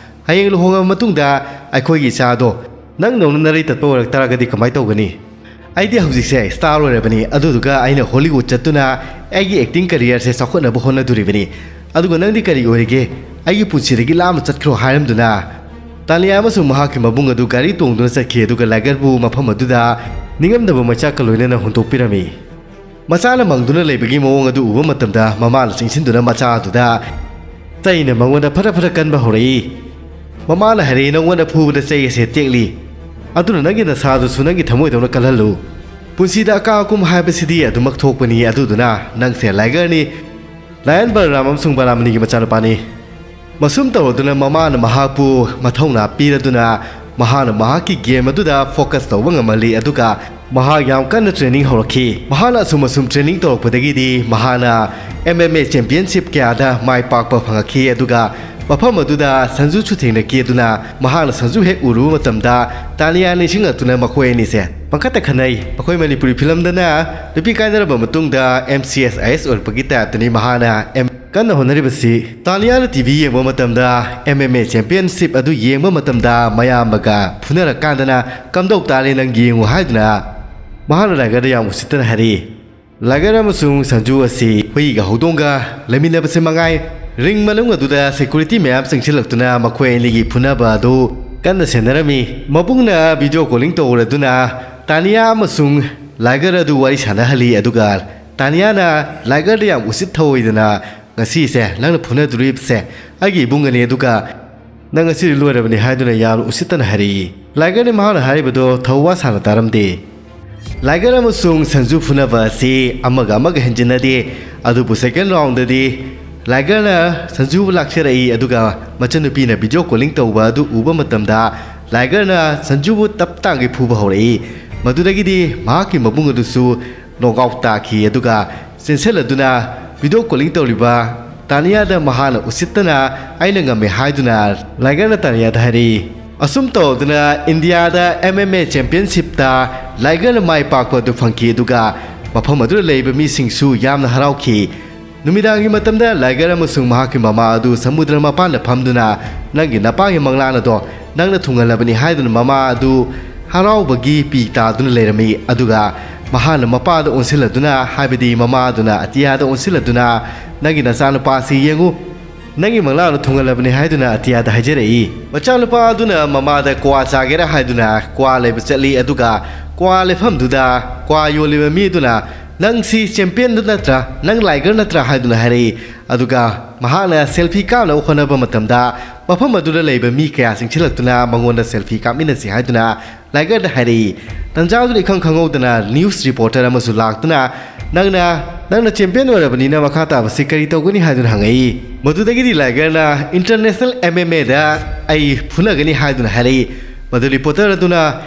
"ꯍꯌꯦꯡ ꯂꯨꯍꯣꯡꯂꯕ ꯃꯇꯨꯡꯗ ꯑꯩꯈꯣꯏꯒꯤ ꯏꯆꯥꯗꯣ ꯅꯪꯗꯧꯅ ꯅꯔꯩ ꯇꯠꯄ ꯑꯣꯏꯔꯛ ꯇꯥꯔꯒꯗꯤ ꯀꯃꯥꯏꯅ ꯇꯧꯒꯅꯤ? ꯑꯩꯗꯤ ꯍꯧꯖꯤꯛꯁꯦ ꯁ꯭ꯇꯥꯔ ꯑꯣꯏꯔꯕꯅꯤ, ꯑꯗꯨꯗꯨꯒ ꯑꯩꯅ ꯍꯣꯂꯤꯋꯨꯗ ꯆꯠꯇꯨꯅ ꯑꯩꯒꯤ ꯑꯦꯛꯇꯤꯡ ꯀꯦꯔꯤꯌꯔꯁꯦ ꯆꯥꯎꯈꯠꯅꯕ ꯍꯣꯠꯅꯗꯣꯔꯤꯕꯅꯤ꯫ ꯑꯗꯨꯒ ꯅꯪꯗꯤ ꯀꯔꯤ ꯑꯣꯏꯔꯤꯒꯦ? ꯑꯩꯒꯤ ꯄꯨꯟꯁꯤꯗꯒꯤ ꯂꯥꯞꯅ ꯆꯠꯈ꯭ꯔꯣ" ꯍꯥꯏꯔꯝꯗꯨꯅ ꯇꯥꯅꯤꯌꯥ ꯑꯃꯁꯨꯡ ꯃꯍꯥꯛꯀꯤ ꯃꯕꯨꯡ ꯑꯗꯨ ꯒꯥꯔꯤ ꯇꯣꯡꯗꯨꯅ ꯆꯠꯈꯤ, ꯑꯗꯨꯒ ꯂꯥꯏꯒꯔꯕꯨ ꯃꯐꯝ ꯑꯗꯨꯗ ꯅꯤꯡꯉꯝꯗꯕ ꯃꯩꯆꯥꯛꯀ ꯂꯣꯏꯅꯅ ꯍꯨꯟꯗꯣꯛꯄꯤꯔꯝꯃꯤ꯫ ꯃꯆꯥꯅ ꯃꯪꯗꯨꯅ ꯂꯩꯕꯒꯤ ꯃꯑꯣꯡ ꯑꯗꯨ ꯎꯕ ꯃꯇꯝꯗ ꯃꯃꯥꯅ ꯆꯪꯁꯤꯟꯗꯨꯅ ꯃꯆꯥ ꯑꯗꯨꯗ ꯆꯩꯅ ꯃꯉꯣꯟꯗ ꯐꯔ ꯐꯔ ꯀꯟꯕ ꯍꯧꯔꯛꯏ꯫ ꯃꯃꯥꯅ ꯍꯥꯏꯔꯛꯏ, "ꯅꯪꯉꯣꯟꯗ ꯐꯨꯕꯗ ꯆꯩ ꯑꯁꯦ ꯇꯦꯛꯂꯤ, ꯑꯗꯨꯅ ꯅꯪꯒꯤ ꯅꯁꯥꯗꯨꯁꯨ ꯅꯪꯒꯤ ꯊꯃꯣꯏꯗꯧꯅ ꯀꯜꯍꯜꯂꯨ꯫ ꯄꯨꯟꯁꯤꯗ ꯑꯀꯥ ꯑꯀꯨꯝ ꯍꯥꯏꯕꯁꯤꯗꯤ ꯑꯗꯨꯃꯛ ꯊꯣꯛꯄꯅꯤ, ꯑꯗꯨꯗꯨꯅ ꯅꯪꯁꯦ ꯂꯥꯏꯒꯔꯅꯤ꯫ ꯂꯥꯏꯌꯟ ꯕꯂꯔꯥꯝ ꯑꯃꯁꯨꯡ ꯕꯂꯥꯃꯅꯤꯒꯤ ꯃꯆꯥꯅꯨꯄꯥꯅꯤ"꯫ ꯃꯁꯨꯝ ꯇꯧꯔꯗꯨꯅ ꯃꯃꯥꯅ ꯃꯍꯥꯛꯄꯨ ꯃꯊꯧꯅꯥ ꯄꯤꯔꯗꯨꯅ ꯃꯍꯥꯛꯅ ꯃꯍꯥꯛꯀꯤ ꯒꯦꯝ ꯑꯗꯨꯗ ꯐꯣꯀꯁ ꯇꯧꯕ ꯉꯝꯍꯜꯂꯤ, ꯑꯗꯨꯒ ꯃꯍꯥꯛ ꯌꯥꯝ ꯀꯟꯅ ꯇ꯭ꯔꯦꯅꯤꯡ ꯍꯧꯔꯛꯈꯤ꯫ ꯃꯍꯥꯛꯅ ꯑꯁꯨꯝ ꯑꯁꯨꯝ ꯇ꯭ꯔꯦꯅꯤꯡ ꯇꯧꯔꯛꯄꯗꯒꯤꯗꯤ ꯃꯍꯥꯛꯅ ꯑꯦꯝ ꯑꯦꯝ ꯑꯦ ꯆꯦꯝꯄꯤꯌꯟꯁꯤꯞ ꯀꯌꯥꯗ ꯃꯥꯏ ꯄꯥꯛꯄ ꯐꯪꯉꯛꯈꯤ, ꯑꯗꯨꯒ ꯃꯐꯝ ꯑꯗꯨꯗ ꯁꯟꯖꯨꯁꯨ ꯊꯦꯡꯅꯈꯤ꯫ ꯑꯗꯨꯅ ꯃꯍꯥꯛꯅ ꯁꯟꯖꯨ ꯍꯦꯛ ꯎꯔꯨꯕ ꯃꯇꯝꯗ ꯇꯥꯅꯤꯌꯥ ꯅꯤꯡꯁꯤꯡꯂꯛꯇꯨꯅ ꯃꯈꯣꯏ ꯑꯅꯤꯁꯦ ꯄꯪꯈꯠꯇ ꯈꯟꯅꯩ꯫ ꯑꯩꯈꯣꯏ ꯃꯅꯤꯄꯨꯔꯤ ꯐꯤꯂꯝꯗꯅ ꯅꯨꯄꯤ ꯀꯥꯏꯅꯔꯕ ꯃꯇꯨꯡꯗ ꯑꯦꯝ ꯁꯤ ꯑꯦꯁ ꯑꯥꯏ ꯑꯦꯁ ꯑꯣꯏꯔꯛꯄꯒꯤ ꯇꯥꯏꯞꯇꯅꯤ ꯃꯍꯥꯛꯅ ꯑꯦꯝ ꯀꯟꯅ ꯍꯣꯠꯅꯔꯤꯕꯁꯤ꯫ ꯇꯥꯅꯤꯌꯥꯅ ꯇꯤ ꯚꯤ ꯌꯦꯡꯕ ꯃꯇꯝꯗ ꯑꯦꯝ ꯑꯦꯝ ꯑꯦ ꯆꯦꯝꯄꯤꯌꯟꯁꯤꯞ ꯑꯗꯨ ꯌꯦꯡꯕ ꯃꯇꯝꯗ ꯃꯌꯥꯝꯕꯒ ꯐꯨꯅꯔꯀꯥꯟꯗꯅ "ꯀꯝꯗꯧ ꯇꯥꯔꯦ ꯅꯪ ꯌꯦꯡꯉꯨ" ꯍꯥꯏꯗꯨꯅ ꯃꯍꯥꯛꯅ ꯂꯥꯏꯒꯔꯗ ꯌꯥꯝ ꯎꯁꯤꯠꯇꯅ ꯍꯥꯏꯔꯛꯏ꯫ ꯂꯥꯏꯒꯔ ꯑꯃꯁꯨꯡ ꯁꯟꯖꯨ ꯑꯁꯤ ꯍꯨꯏꯒ ꯍꯧꯗꯣꯡꯒ ꯂꯩꯃꯤꯟꯅꯕꯁꯦ ꯃꯉꯥꯏ꯫ ꯔꯤꯡ ꯃꯅꯨꯡ ꯑꯗꯨꯗ ꯁꯦꯀ꯭ꯌꯨꯔꯤꯇꯤ ꯃꯌꯥꯝ ꯆꯪꯁꯤꯜꯂꯛꯇꯨꯅ ꯃꯈꯣꯏ ꯑꯅꯤꯒꯤ ꯐꯨꯅꯕ ꯑꯗꯨ ꯀꯟꯅ ꯁꯦꯟꯅꯔꯝꯃꯤ꯫ ꯃꯕꯨꯡꯅ ꯚꯤꯗꯤꯑꯣ ꯀꯣꯂꯤꯡ ꯇꯧꯔꯗꯨꯅ ꯇꯥꯅꯤꯌꯥ ꯑꯃꯁꯨꯡ ꯂꯥꯏꯒꯔ ꯑꯗꯨ ꯋꯥꯔꯤ ꯁꯥꯟꯅꯍꯜꯂꯤ, ꯑꯗꯨꯒ ꯇꯥꯅꯤꯌꯥꯅ ꯂꯥꯏꯒꯔꯗ ꯌꯥꯝ ꯎꯁꯤꯠ ꯊꯑꯣꯏꯗꯅ, "ꯉꯁꯤꯁꯦ ꯅꯪꯅ ꯐꯨꯅꯗꯣꯔꯤꯕꯁꯦ ꯑꯩꯒꯤ ꯏꯕꯨꯡꯒꯅꯤ, ꯑꯗꯨꯒ ꯅꯪ ꯉꯁꯤꯗꯤ ꯂꯣꯏꯔꯕꯅꯤ" ꯍꯥꯏꯗꯨꯅ ꯌꯥꯝꯅ ꯎꯁꯤꯠꯇꯅ ꯍꯥꯏꯔꯛꯏ꯫ ꯂꯥꯏꯒꯔꯅ ꯃꯍꯥꯛꯅ ꯍꯥꯏꯔꯤꯕꯗꯣ ꯊꯧꯋꯥ ꯁꯥꯅ ꯇꯥꯔꯝꯗꯦ꯫ ꯂꯥꯏꯒꯔ ꯑꯃꯁꯨꯡ ꯁꯟꯖꯨ ꯐꯨꯅꯕ ꯑꯁꯤ ꯑꯃꯒ ꯑꯃꯒ ꯍꯦꯟꯖꯤꯟꯅꯗꯦ, ꯑꯗꯨꯕꯨ ꯁꯦꯀꯦꯟ ꯔꯥꯎꯟꯗꯗꯤ ꯂꯥꯏꯒꯔꯅ ꯁꯟꯖꯨꯕꯨ ꯂꯥꯛꯆꯔꯛꯏ, ꯑꯗꯨꯒ ꯃꯆꯟꯅꯨꯄꯤꯅ ꯚꯤꯗꯤꯑꯣ ꯀꯣꯂꯤꯡ ꯇꯧꯕ ꯑꯗꯨ ꯎꯕ ꯃꯇꯝꯗ ꯂꯥꯏꯒꯔꯅ ꯁꯟꯖꯨꯕꯨ ꯇꯞ ꯇꯥꯡꯒꯩ ꯐꯨꯕ ꯍꯧꯔꯛꯏ꯫ ꯃꯗꯨꯗꯒꯤꯗꯤ ꯃꯍꯥꯛꯀꯤ ꯃꯕꯨꯡ ꯑꯗꯨꯁꯨ ꯅꯣꯛ ꯑꯥꯎꯠ ꯇꯥꯈꯤ, ꯑꯗꯨꯒ ꯆꯦꯟꯁꯤꯜꯂꯗꯨꯅ ꯚꯤꯗꯤꯑꯣ ꯀꯣꯂꯤꯡ ꯇꯧꯔꯤꯕ ꯇꯥꯅꯤꯌꯥꯗ ꯃꯍꯥꯛꯅ ꯎꯁꯤꯠꯇꯅ "ꯑꯩꯅ ꯉꯝꯃꯦ" ꯍꯥꯏꯗꯨꯅ ꯂꯥꯏꯒꯔꯅ ꯇꯥꯅꯤꯌꯥꯗ ꯍꯥꯏꯔꯛꯏ꯫ ꯑꯁꯨꯝ ꯇꯧꯗꯨꯅ ꯏꯟꯗꯤꯌꯥꯗ ꯑꯦꯝ ꯑꯦꯝ ꯑꯦ ꯆꯦꯝꯄꯤꯌꯟꯁꯤꯞꯇ ꯂꯥꯏꯒꯔꯅ ꯃꯥꯏ ꯄꯥꯛꯄ ꯑꯗꯨ ꯐꯪꯈꯤ, ꯑꯗꯨꯒ ꯃꯐꯝ ꯑꯗꯨꯗ ꯂꯩꯔꯤꯕ ꯃꯤꯁꯤꯡꯁꯨ ꯌꯥꯝꯅ ꯍꯔꯥꯎꯈꯤ꯫ ꯅꯨꯃꯤꯗꯥꯡꯒꯤ ꯃꯇꯝꯗ ꯂꯥꯏꯒꯔ ꯑꯃꯁꯨꯡ ꯃꯍꯥꯛꯀꯤ ꯃꯃꯥ ꯑꯗꯨ ꯁꯃꯨꯗ꯭ꯔ ꯃꯄꯥꯟꯗ ꯐꯝꯗꯨꯅ "ꯅꯪꯒꯤ ꯅꯄꯥꯒꯤ ꯃꯪꯂꯥꯟ ꯑꯗꯣ ꯅꯪꯅ ꯊꯨꯡꯍꯜꯂꯕꯅꯤ" ꯍꯥꯏꯗꯨꯅ ꯃꯃꯥ ꯑꯗꯨ ꯍꯔꯥꯎꯕꯒꯤ ꯄꯤ ꯇꯥꯗꯨꯅ ꯂꯩꯔꯝꯃꯤ꯫ ꯑꯗꯨꯒ ꯃꯍꯥꯛꯅ ꯃꯄꯥꯗ ꯑꯣꯟꯁꯤꯜꯂꯗꯨꯅ, ꯍꯥꯏꯕꯗꯤ ꯃꯃꯥ ꯑꯗꯨꯅ ꯑꯇꯤꯌꯥꯗ ꯑꯣꯟꯁꯤꯜꯂꯗꯨꯅ, "ꯅꯪꯒꯤ ꯅꯆꯥꯅꯨꯄꯥꯁꯤ ꯌꯦꯡꯉꯨ, ꯅꯪꯒꯤ ꯃꯪꯂꯥꯟ ꯑꯗꯨ ꯊꯨꯡꯍꯜꯂꯕꯅꯤ" ꯍꯥꯏꯗꯨꯅ ꯑꯇꯤꯌꯥꯗ ꯍꯥꯏꯖꯔꯛꯏ꯫ ꯃꯆꯥꯅꯨꯄꯥ ꯑꯗꯨꯅ ꯃꯃꯥꯗ ꯀ꯭ꯋꯥ ꯆꯥꯒꯦꯔꯥ ꯍꯥꯏꯗꯨꯅ ꯀ꯭ꯋꯥ ꯂꯩꯕ ꯆꯠꯂꯤ, ꯑꯗꯨꯒ ꯀ꯭ꯋꯥ ꯂꯩꯐꯝꯗꯨꯗ ꯀ꯭ꯋꯥ ꯌꯣꯜꯂꯤꯕ ꯃꯤ ꯑꯗꯨꯅ "ꯅꯪꯁꯤ ꯆꯦꯝꯄꯤꯌꯟꯗꯨ ꯅꯠꯇ꯭ꯔꯥ? ꯅꯪ ꯂꯥꯏꯒꯔ ꯅꯠꯇ꯭ꯔꯥ?" ꯍꯥꯏꯗꯨꯅ ꯍꯥꯏꯔꯛꯏ꯫ ꯑꯗꯨꯒ ꯃꯍꯥꯛꯅ ꯁꯦꯜꯐꯤ ꯀꯥꯞꯅꯕ ꯍꯣꯠꯅꯕ ꯃꯇꯝꯗ ꯃꯐꯝ ꯑꯗꯨꯗ ꯂꯩꯕ ꯃꯤ ꯀꯌꯥ ꯆꯪꯁꯤꯜꯂꯛꯇꯨꯅ ꯃꯉꯣꯟꯗ ꯁꯦꯜꯐꯤ ꯀꯥꯞꯃꯤꯟꯅꯁꯤ ꯍꯥꯏꯗꯨꯅ ꯂꯥꯏꯒꯔꯗ ꯍꯥꯏꯔꯛꯏ꯫ ꯇꯟꯖꯥꯗꯨꯗ ꯏꯈꯪ ꯈꯪꯍꯧꯗꯅ ꯅ꯭ꯌꯨꯁ ꯔꯤꯄꯣꯔꯇꯔ ꯑꯃꯁꯨ ꯂꯥꯛꯇꯨꯅ, "ꯅꯪꯅ, ꯅꯪꯅ ꯆꯦꯝꯄꯤꯌꯟ ꯑꯣꯏꯔꯕꯅꯤꯅ ꯃꯈꯥ ꯇꯥꯕꯁꯤ ꯀꯔꯤ ꯇꯧꯒꯅꯤ?" ꯍꯥꯏꯗꯨꯅ ꯍꯪꯉꯛꯏ꯫ ꯃꯗꯨꯗꯒꯤꯗꯤ ꯂꯥꯏꯒꯔꯅ, "ꯏꯟꯇꯔꯅꯦꯁꯅꯦꯜ ꯑꯦꯝ ꯑꯦꯝ ꯑꯦꯗ ꯑꯩ ꯐꯨꯅꯒꯅꯤ" ꯍꯥꯏꯗꯨꯅ ꯍꯥꯏꯔꯛꯏ꯫ ꯃꯗꯨ ꯔꯤꯄꯣꯔꯇꯔ ꯑꯗꯨꯅ,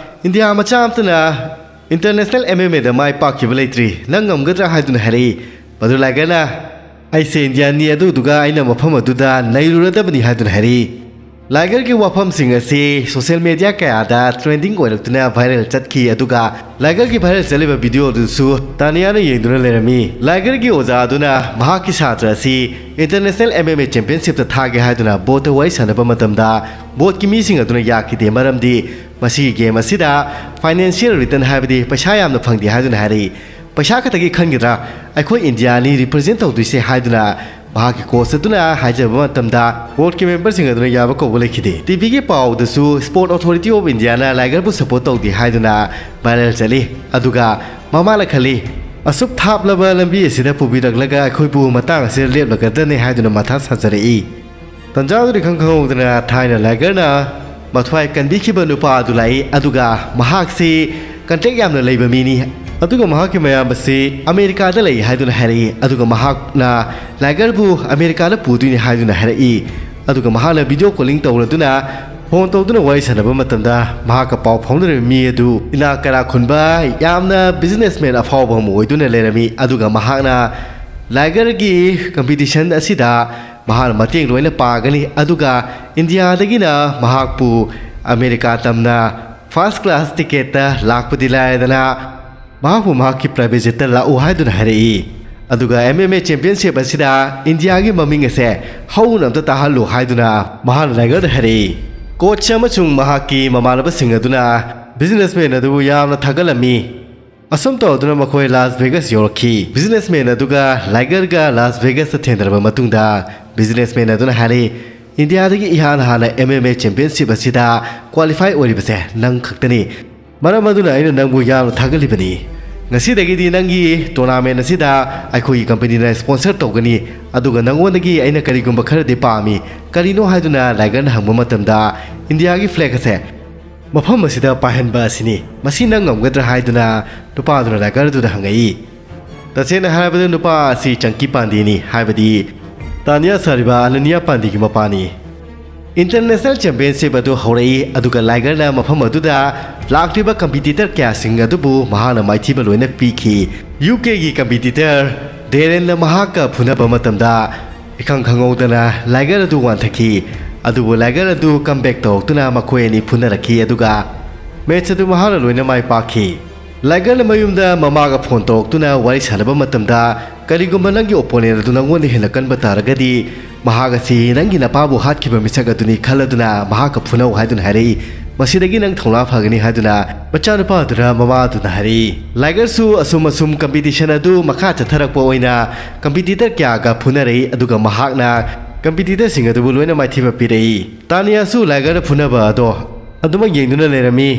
"ꯏꯟꯗꯤꯌꯥ ꯃꯆꯥ ꯑꯃꯠꯇꯅ ꯏꯟꯇꯔꯅꯦꯁꯅꯦꯜ ꯑꯦꯝ ꯑꯦꯝ ꯑꯦꯗ ꯃꯥꯏ ꯄꯥꯛꯈꯤꯕ ꯂꯩꯇ꯭ꯔꯤ, ꯅꯪ ꯉꯝꯒꯗ꯭ꯔꯥ?" ꯍꯥꯏꯗꯨꯅ ꯍꯥꯏꯔꯛꯏ꯫ ꯃꯗꯨ ꯂꯥꯏꯒꯔꯅ, "ꯑꯩꯁꯦ ꯏꯟꯗꯤꯌꯥꯅꯤ, ꯑꯗꯨꯗꯨꯒ ꯑꯩꯅ ꯃꯐꯝ ꯑꯗꯨꯗ ꯅꯩꯔꯨꯔꯗꯕꯅꯤ" ꯍꯥꯏꯗꯨꯅ ꯍꯥꯏꯔꯛꯏ꯫ ꯂꯥꯏꯒꯔꯒꯤ ꯋꯥꯐꯝꯁꯤꯡ ꯑꯁꯤ ꯁꯣꯁꯤꯌꯦꯜ ꯃꯦꯗꯤꯌꯥ ꯀꯌꯥꯗ ꯇ꯭ꯔꯦꯟꯗꯤꯡ ꯑꯣꯏꯔꯛꯇꯨꯅ ꯚꯥꯏꯔꯦꯜ ꯆꯠꯈꯤ, ꯑꯗꯨꯒ ꯂꯥꯏꯒꯔꯒꯤ ꯚꯥꯏꯔꯦꯜ ꯆꯠꯂꯤꯕ ꯚꯤꯗꯤꯑꯣ ꯑꯗꯨꯁꯨ ꯇꯥꯅꯤꯌꯥꯅ ꯌꯦꯡꯗꯨꯅ ꯂꯩꯔꯝꯃꯤ꯫ ꯂꯥꯏꯒꯔꯒꯤ ꯑꯣꯖꯥ ꯑꯗꯨꯅ ꯃꯍꯥꯛꯀꯤ ꯁꯥꯇ꯭ꯔ ꯑꯁꯤ ꯏꯟꯇꯔꯅꯦꯁꯅꯦꯜ ꯑꯦꯝ ꯑꯦꯝ ꯑꯦ ꯆꯦꯝꯄꯤꯌꯟꯁꯤꯞꯇ ꯊꯥꯒꯦ ꯍꯥꯏꯗꯨꯅ ꯕꯣꯔꯗꯇ ꯋꯥꯔꯤ ꯁꯥꯟꯅꯕ ꯃꯇꯝꯗ, ꯕꯣꯔꯗꯀꯤ ꯃꯤꯁꯤꯡ ꯑꯗꯨꯅ ꯌꯥꯈꯤꯗꯦ, ꯃꯔꯝꯗꯤ ꯃꯁꯤꯒꯤ ꯒꯦꯝ ꯑꯁꯤꯗ ꯐꯥꯏꯅꯥꯟꯁꯤꯌꯦꯜ ꯔꯤꯇꯔꯟ, ꯍꯥꯏꯕꯗꯤ ꯄꯩꯁꯥ ꯌꯥꯝꯅ ꯐꯪꯗꯦ ꯍꯥꯏꯗꯨꯅ ꯍꯥꯏꯔꯛꯏ꯫ "ꯄꯩꯁꯥ ꯈꯛꯇꯒꯤ ꯈꯟꯒꯗ꯭ꯔꯥ? ꯑꯩꯈꯣꯏ ꯏꯟꯗꯤꯌꯥꯅꯤ ꯔꯤꯄ꯭ꯔꯖꯦꯟ ꯇꯧꯗꯣꯏꯁꯦ" ꯍꯥꯏꯗꯨꯅ ꯃꯍꯥꯛꯀꯤ ꯀꯣꯆ ꯑꯗꯨꯅ ꯍꯥꯏꯖꯕ ꯃꯇꯝꯗ, ꯕꯣꯔꯗꯀꯤ ꯃꯦꯝꯕꯔꯁꯤꯡ ꯑꯗꯨꯅ ꯌꯥꯕ ꯀꯧꯕ ꯂꯩꯈꯤꯗꯦ꯫ ꯇꯤꯚꯤꯒꯤ ꯄꯥꯎꯗꯁꯨ Sport Authority of Indiaꯅ ꯂꯥꯏꯒꯔꯕꯨ ꯁꯄꯣꯔꯠ ꯇꯧꯗꯦ ꯍꯥꯏꯗꯨꯅ ꯚꯥꯏꯔꯦꯜ ꯆꯠꯂꯤ꯫ ꯑꯗꯨꯒ ꯃꯃꯥꯅ ꯈꯜꯂꯤ, "ꯑꯁꯨꯛ ꯊꯥꯞꯂꯕ ꯂꯝꯕꯤ ꯑꯁꯤꯗ ꯄꯨꯕꯤꯔꯛꯂꯒ ꯑꯩꯈꯣꯏꯕꯨ ꯃꯇꯥꯡ ꯑꯁꯤꯗ ꯂꯦꯞꯂꯒꯗ꯭ꯔꯅꯦ" ꯍꯥꯏꯗꯨꯅ ꯃꯊꯥ ꯁꯥꯖꯔꯛꯏ꯫ ꯇꯟꯖꯥꯗꯨꯗ ꯏꯈꯪ ꯈꯪꯍꯧꯗꯅ ꯊꯥꯏꯅ ꯂꯥꯏꯒꯔꯅ ꯃꯊ꯭ꯋꯥꯏ ꯀꯟꯕꯤꯈꯤꯕ ꯅꯨꯄꯥ ꯑꯗꯨ ꯂꯥꯛꯏ, ꯑꯗꯨꯒ ꯃꯍꯥꯛꯁꯤ ꯀꯟꯇꯦꯛ ꯌꯥꯝꯅ ꯂꯩꯕ ꯃꯤꯅꯤ꯫ ꯑꯗꯨꯒ ꯃꯍꯥꯛꯀꯤ ꯃꯌꯥꯝꯕ ꯑꯁꯤ ꯑꯃꯦꯔꯤꯀꯥꯗ ꯂꯩ ꯍꯥꯏꯗꯨꯅ ꯍꯥꯏꯔꯛꯏ, ꯑꯗꯨꯒ ꯃꯍꯥꯛꯅ ꯂꯥꯏꯒꯔꯕꯨ ꯑꯃꯦꯔꯤꯀꯥꯗ ꯄꯨꯗꯣꯏꯅꯤ ꯍꯥꯏꯗꯨꯅ ꯍꯥꯏꯔꯛꯏ꯫ ꯑꯗꯨꯒ ꯃꯍꯥꯛꯅ ꯚꯤꯗꯤꯑꯣ ꯀꯣꯂꯤꯡ ꯇꯧꯔꯗꯨꯅ, ꯐꯣꯟ ꯇꯧꯗꯨꯅ ꯋꯥꯔꯤ ꯁꯥꯟꯅꯕ ꯃꯇꯝꯗ, ꯃꯍꯥꯛꯀ ꯄꯥꯎ ꯐꯥꯎꯅꯔꯤꯕ ꯃꯤ ꯑꯗꯨ ꯏꯅꯥꯛ ꯀꯩꯔꯥꯛ ꯈꯨꯟꯕ ꯌꯥꯝꯅ ꯕꯤꯖꯤꯅꯦꯁꯃꯦꯟ ꯑꯐꯥꯎꯕ ꯑꯃ ꯑꯣꯏꯗꯨꯅ ꯂꯩꯔꯝꯃꯤ꯫ ꯑꯗꯨꯒ ꯃꯍꯥꯛꯅ ꯂꯥꯏꯒꯔꯒꯤ ꯀꯝꯄꯤꯇꯤꯁꯟ ꯑꯁꯤꯗ ꯃꯍꯥꯛꯅ ꯃꯇꯦꯡ ꯂꯣꯏꯅ ꯄꯥꯡꯒꯅꯤ, ꯑꯗꯨꯒ ꯏꯟꯗꯤꯌꯥꯗꯒꯤꯅ ꯃꯍꯥꯛꯄꯨ ꯑꯃꯦꯔꯤꯀꯥ ꯇꯝꯅ ꯐꯥꯔꯁ ꯀ꯭ꯂꯥꯁ ꯇꯤꯀꯦꯠꯇ ꯂꯥꯛꯄꯗꯤ ꯂꯥꯏꯔꯗꯅ, ꯃꯍꯥꯛꯄꯨ ꯃꯍꯥꯛꯀꯤ ꯄ꯭ꯔꯥꯏꯚꯦꯠ ꯖꯦꯠꯇ ꯂꯥꯛꯎ ꯍꯥꯏꯗꯨꯅ ꯍꯥꯏꯔꯛꯏ꯫ ꯑꯗꯨꯒ ꯑꯦꯝ ꯑꯦꯝ ꯑꯦ ꯆꯦꯝꯄꯤꯌꯟꯁꯤꯞ ꯑꯁꯤꯗ ꯏꯟꯗꯤꯌꯥꯒꯤ ꯃꯃꯤꯡ ꯑꯁꯦ ꯍꯧꯅ ꯑꯝꯇ ꯇꯥꯍꯜꯂꯨ ꯍꯥꯏꯗꯨꯅ ꯃꯍꯥꯛꯅ ꯂꯥꯏꯒꯔꯗ ꯍꯥꯏꯔꯛꯏ꯫ ꯀꯣꯆ ꯑꯃꯁꯨꯡ ꯃꯍꯥꯛꯀꯤ ꯃꯃꯥꯟꯅꯕꯁꯤꯡ ꯑꯗꯨꯅ ꯕꯤꯖꯤꯅꯦꯁꯃꯦꯟ ꯑꯗꯨꯕꯨ ꯌꯥꯝꯅ ꯊꯥꯒꯠꯂꯝꯃꯤ꯫ ꯑꯁꯨꯝ ꯇꯧꯗꯨꯅ ꯃꯈꯣꯏ ꯂꯥꯁ ꯚꯦꯒꯥꯁ ꯌꯧꯔꯛꯈꯤ꯫ ꯕꯤꯖꯤꯅꯦꯁꯃꯦꯟ ꯑꯗꯨꯒ ꯂꯥꯏꯒꯔꯒ ꯂꯥꯁ ꯚꯦꯒꯥꯁꯇ ꯊꯦꯡꯅꯔꯕ ꯃꯇꯨꯡꯗ, ꯕꯤꯖꯤꯅꯦꯁꯃꯦꯟ ꯑꯗꯨꯅ ꯍꯥꯏꯔꯛꯏ, "ꯏꯟꯗꯤꯌꯥꯗꯒꯤ ꯏꯍꯥꯟ ꯍꯥꯟꯅ ꯑꯦꯝ ꯑꯦꯝ ꯑꯦ ꯆꯦꯝꯄꯤꯌꯟꯁꯤꯞ ꯑꯁꯤꯗ ꯀ꯭ꯋꯥꯂꯤꯐꯥꯏ ꯑꯣꯏꯔꯤꯕꯁꯦ ꯅꯪ ꯈꯛꯇꯅꯤ꯫ ꯃꯔꯝ ꯑꯗꯨꯅ ꯑꯩꯅ ꯅꯪꯕꯨ ꯌꯥꯝꯅ ꯊꯥꯒꯠꯂꯤꯕꯅꯤ꯫ "ꯉꯁꯤꯗꯒꯤꯗꯤ ꯅꯪꯒꯤ ꯇꯣꯔꯅꯥꯃꯦꯟ ꯑꯁꯤꯗ ꯑꯩꯈꯣꯏꯒꯤ ꯀꯝꯄꯅꯤꯅ ꯁ꯭ꯄꯣꯟꯁꯔ ꯇꯧꯒꯅꯤ, ꯑꯗꯨꯒ ꯅꯪꯉꯣꯟꯗꯒꯤ ꯑꯩꯅ ꯀꯔꯤꯒꯨꯝꯕ ꯈꯔꯗꯤ ꯄꯥꯝꯃꯤ, ꯀꯔꯤꯅꯣ?" ꯍꯥꯏꯗꯨꯅ ꯂꯥꯏꯒꯔꯅ ꯍꯪꯕ ꯃꯇꯝꯗ, "ꯏꯟꯗꯤꯌꯥꯒꯤ ꯐ꯭ꯂꯦꯒ ꯑꯁꯦ ꯃꯐꯝ ꯑꯁꯤꯗ ꯄꯥꯏꯍꯟꯕ ꯑꯁꯤꯅꯤ꯫ ꯃꯁꯤ ꯅꯪ ꯉꯝꯒꯗ꯭ꯔꯥ?" ꯍꯥꯏꯗꯨꯅ ꯅꯨꯄꯥ ꯑꯗꯨꯅ ꯂꯥꯏꯒꯔ ꯑꯗꯨꯗ ꯍꯪꯉꯛꯏ꯫ ꯇꯁꯦꯡꯅ ꯍꯥꯏꯔꯕꯗ ꯅꯨꯄꯥ ꯑꯁꯤ ꯆꯪꯀꯤ ꯄꯥꯟꯗꯦꯅꯤ, ꯍꯥꯏꯕꯗꯤ ꯇꯥꯅꯤꯌꯥ ꯁꯥꯔꯤꯕ ꯑꯅꯅꯤꯌꯥ ꯄꯥꯟꯗꯦꯒꯤ ꯃꯄꯥꯅꯤ꯫ ꯏꯟꯇꯔꯅꯦꯁꯅꯦꯜ ꯆꯦꯝꯄꯤꯌꯟꯁꯤꯞ ꯑꯗꯨ ꯍꯧꯔꯛꯏ, ꯑꯗꯨꯒ ꯂꯥꯏꯒꯔꯅ ꯃꯐꯝ ꯑꯗꯨꯗ ꯂꯥꯛꯂꯤꯕ ꯀꯝꯄꯤꯇꯤꯇꯔ ꯀꯌꯥꯁꯤꯡ ꯑꯗꯨꯕꯨ ꯃꯍꯥꯛꯅ ꯃꯥꯏꯊꯤꯕ ꯂꯣꯏꯅ ꯄꯤꯈꯤ꯫ ꯌꯨ ꯀꯦꯒꯤ ꯀꯝꯄꯤꯇꯤꯇꯔ ꯗꯦꯔꯦꯟꯅ ꯃꯍꯥꯛꯀ ꯐꯨꯅꯕ ꯃꯇꯝꯗ, ꯏꯈꯪ ꯈꯪꯍꯧꯗꯅ ꯂꯥꯏꯒꯔ ꯑꯗꯨ ꯋꯥꯟꯊꯈꯤ, ꯑꯗꯨꯕꯨ ꯂꯥꯏꯒꯔ ꯑꯗꯨ ꯀꯝꯕꯦꯛ ꯇꯧꯔꯛꯇꯨꯅ ꯃꯈꯣꯏ ꯑꯅꯤ ꯐꯨꯅꯔꯛꯈꯤ, ꯑꯗꯨꯒ ꯃꯦꯆ ꯑꯗꯨ ꯃꯍꯥꯛꯅ ꯂꯣꯏꯅ ꯃꯥꯏ ꯄꯥꯛꯈꯤ꯫ ꯂꯥꯏꯒꯔꯅ ꯃꯌꯨꯝꯗ ꯃꯃꯥꯒ ꯐꯣꯟ ꯇꯧꯔꯛꯇꯨꯅ ꯋꯥꯔꯤ ꯁꯥꯟꯅꯕ ꯃꯇꯝꯗ, "ꯀꯔꯤꯒꯨꯝꯕ ꯅꯪꯒꯤ ꯑꯣꯄꯣꯅꯦꯟ ꯑꯗꯨ ꯅꯪꯉꯣꯟꯗ ꯍꯦꯟꯅ ꯀꯟꯕ ꯇꯥꯔꯒꯗꯤ, ꯃꯍꯥꯛ ꯑꯁꯤ ꯅꯪꯒꯤ ꯅꯄꯥꯕꯨ ꯍꯥꯠꯈꯤꯕ ꯃꯤꯁꯛ ꯑꯗꯨꯅꯤ ꯈꯜꯂꯗꯨꯅ ꯃꯍꯥꯛꯀ ꯐꯨꯅꯧ" ꯍꯥꯏꯗꯨꯅ ꯍꯥꯏꯔꯛꯏ꯫ "ꯃꯁꯤꯗꯒꯤ ꯅꯪ ꯊꯧꯅꯥ ꯐꯒꯅꯤ" ꯍꯥꯏꯗꯨꯅ ꯃꯆꯥꯅꯨꯄꯥ ꯑꯗꯨꯅ ꯃꯃꯥ ꯑꯗꯨꯅ ꯍꯥꯏꯔꯛꯏ꯫ ꯂꯥꯏꯒꯔꯁꯨ ꯑꯁꯨꯝ ꯑꯁꯨꯝ ꯀꯝꯄꯤꯇꯤꯁꯟ ꯑꯗꯨ ꯃꯈꯥ ꯆꯠꯊꯔꯛꯄ ꯑꯣꯏꯅ ꯀꯝꯄꯤꯇꯤꯇꯔ ꯀꯌꯥꯒ ꯐꯨꯅꯔꯛꯏ, ꯑꯗꯨꯒ ꯃꯍꯥꯛꯅ ꯀꯝꯄꯤꯇꯤꯇꯔꯁꯤꯡ ꯑꯗꯨꯕꯨ ꯂꯣꯏꯅ ꯃꯥꯏꯊꯤꯕ ꯄꯤꯔꯛꯏ꯫ ꯇꯥꯅꯤꯌꯥꯁꯨ ꯂꯥꯏꯒꯔꯅ ꯐꯨꯅꯕ ꯑꯗꯣ ꯑꯗꯨꯃꯛ ꯌꯦꯡꯗꯨꯅ ꯂꯩꯔꯝꯃꯤ꯫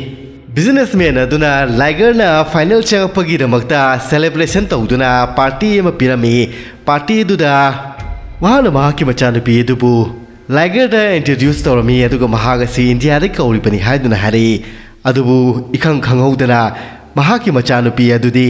ꯕꯤꯖꯤꯅꯦꯁꯃꯦꯟ ꯑꯗꯨꯅ ꯂꯥꯏꯒꯔꯅ ꯐꯥꯏꯅꯦꯜ ꯆꯪꯉꯛꯄꯒꯤꯗꯃꯛꯇ ꯁꯦꯂꯦꯕ꯭ꯔꯦꯁꯟ ꯇꯧꯗꯨꯅ ꯄꯥꯔꯇꯤ ꯑꯃ ꯄꯤꯔꯝꯃꯤ꯫ ꯄꯥꯔꯇꯤ ꯑꯗꯨꯗ ꯃꯍꯥꯛꯅ ꯃꯍꯥꯛꯀꯤ ꯃꯆꯥꯅꯨꯄꯤ ꯑꯗꯨꯕꯨ ꯂꯥꯏꯒꯔꯗ ꯏꯟꯇ꯭ꯔꯣꯗ꯭ꯌꯨꯁ ꯇꯧꯔꯝꯃꯤ, ꯑꯗꯨꯒ ꯃꯍꯥꯛ ꯑꯁꯤ ꯏꯟꯗꯤꯌꯥꯗꯒꯤ ꯀꯧꯔꯤꯕꯅꯤ ꯍꯥꯏꯗꯨꯅ ꯍꯥꯏꯔꯛꯏ꯫ ꯑꯗꯨꯕꯨ ꯏꯈꯪ ꯈꯪꯍꯧꯗꯅ ꯃꯍꯥꯛꯀꯤ ꯃꯆꯥꯅꯨꯄꯤ ꯑꯗꯨꯗꯤ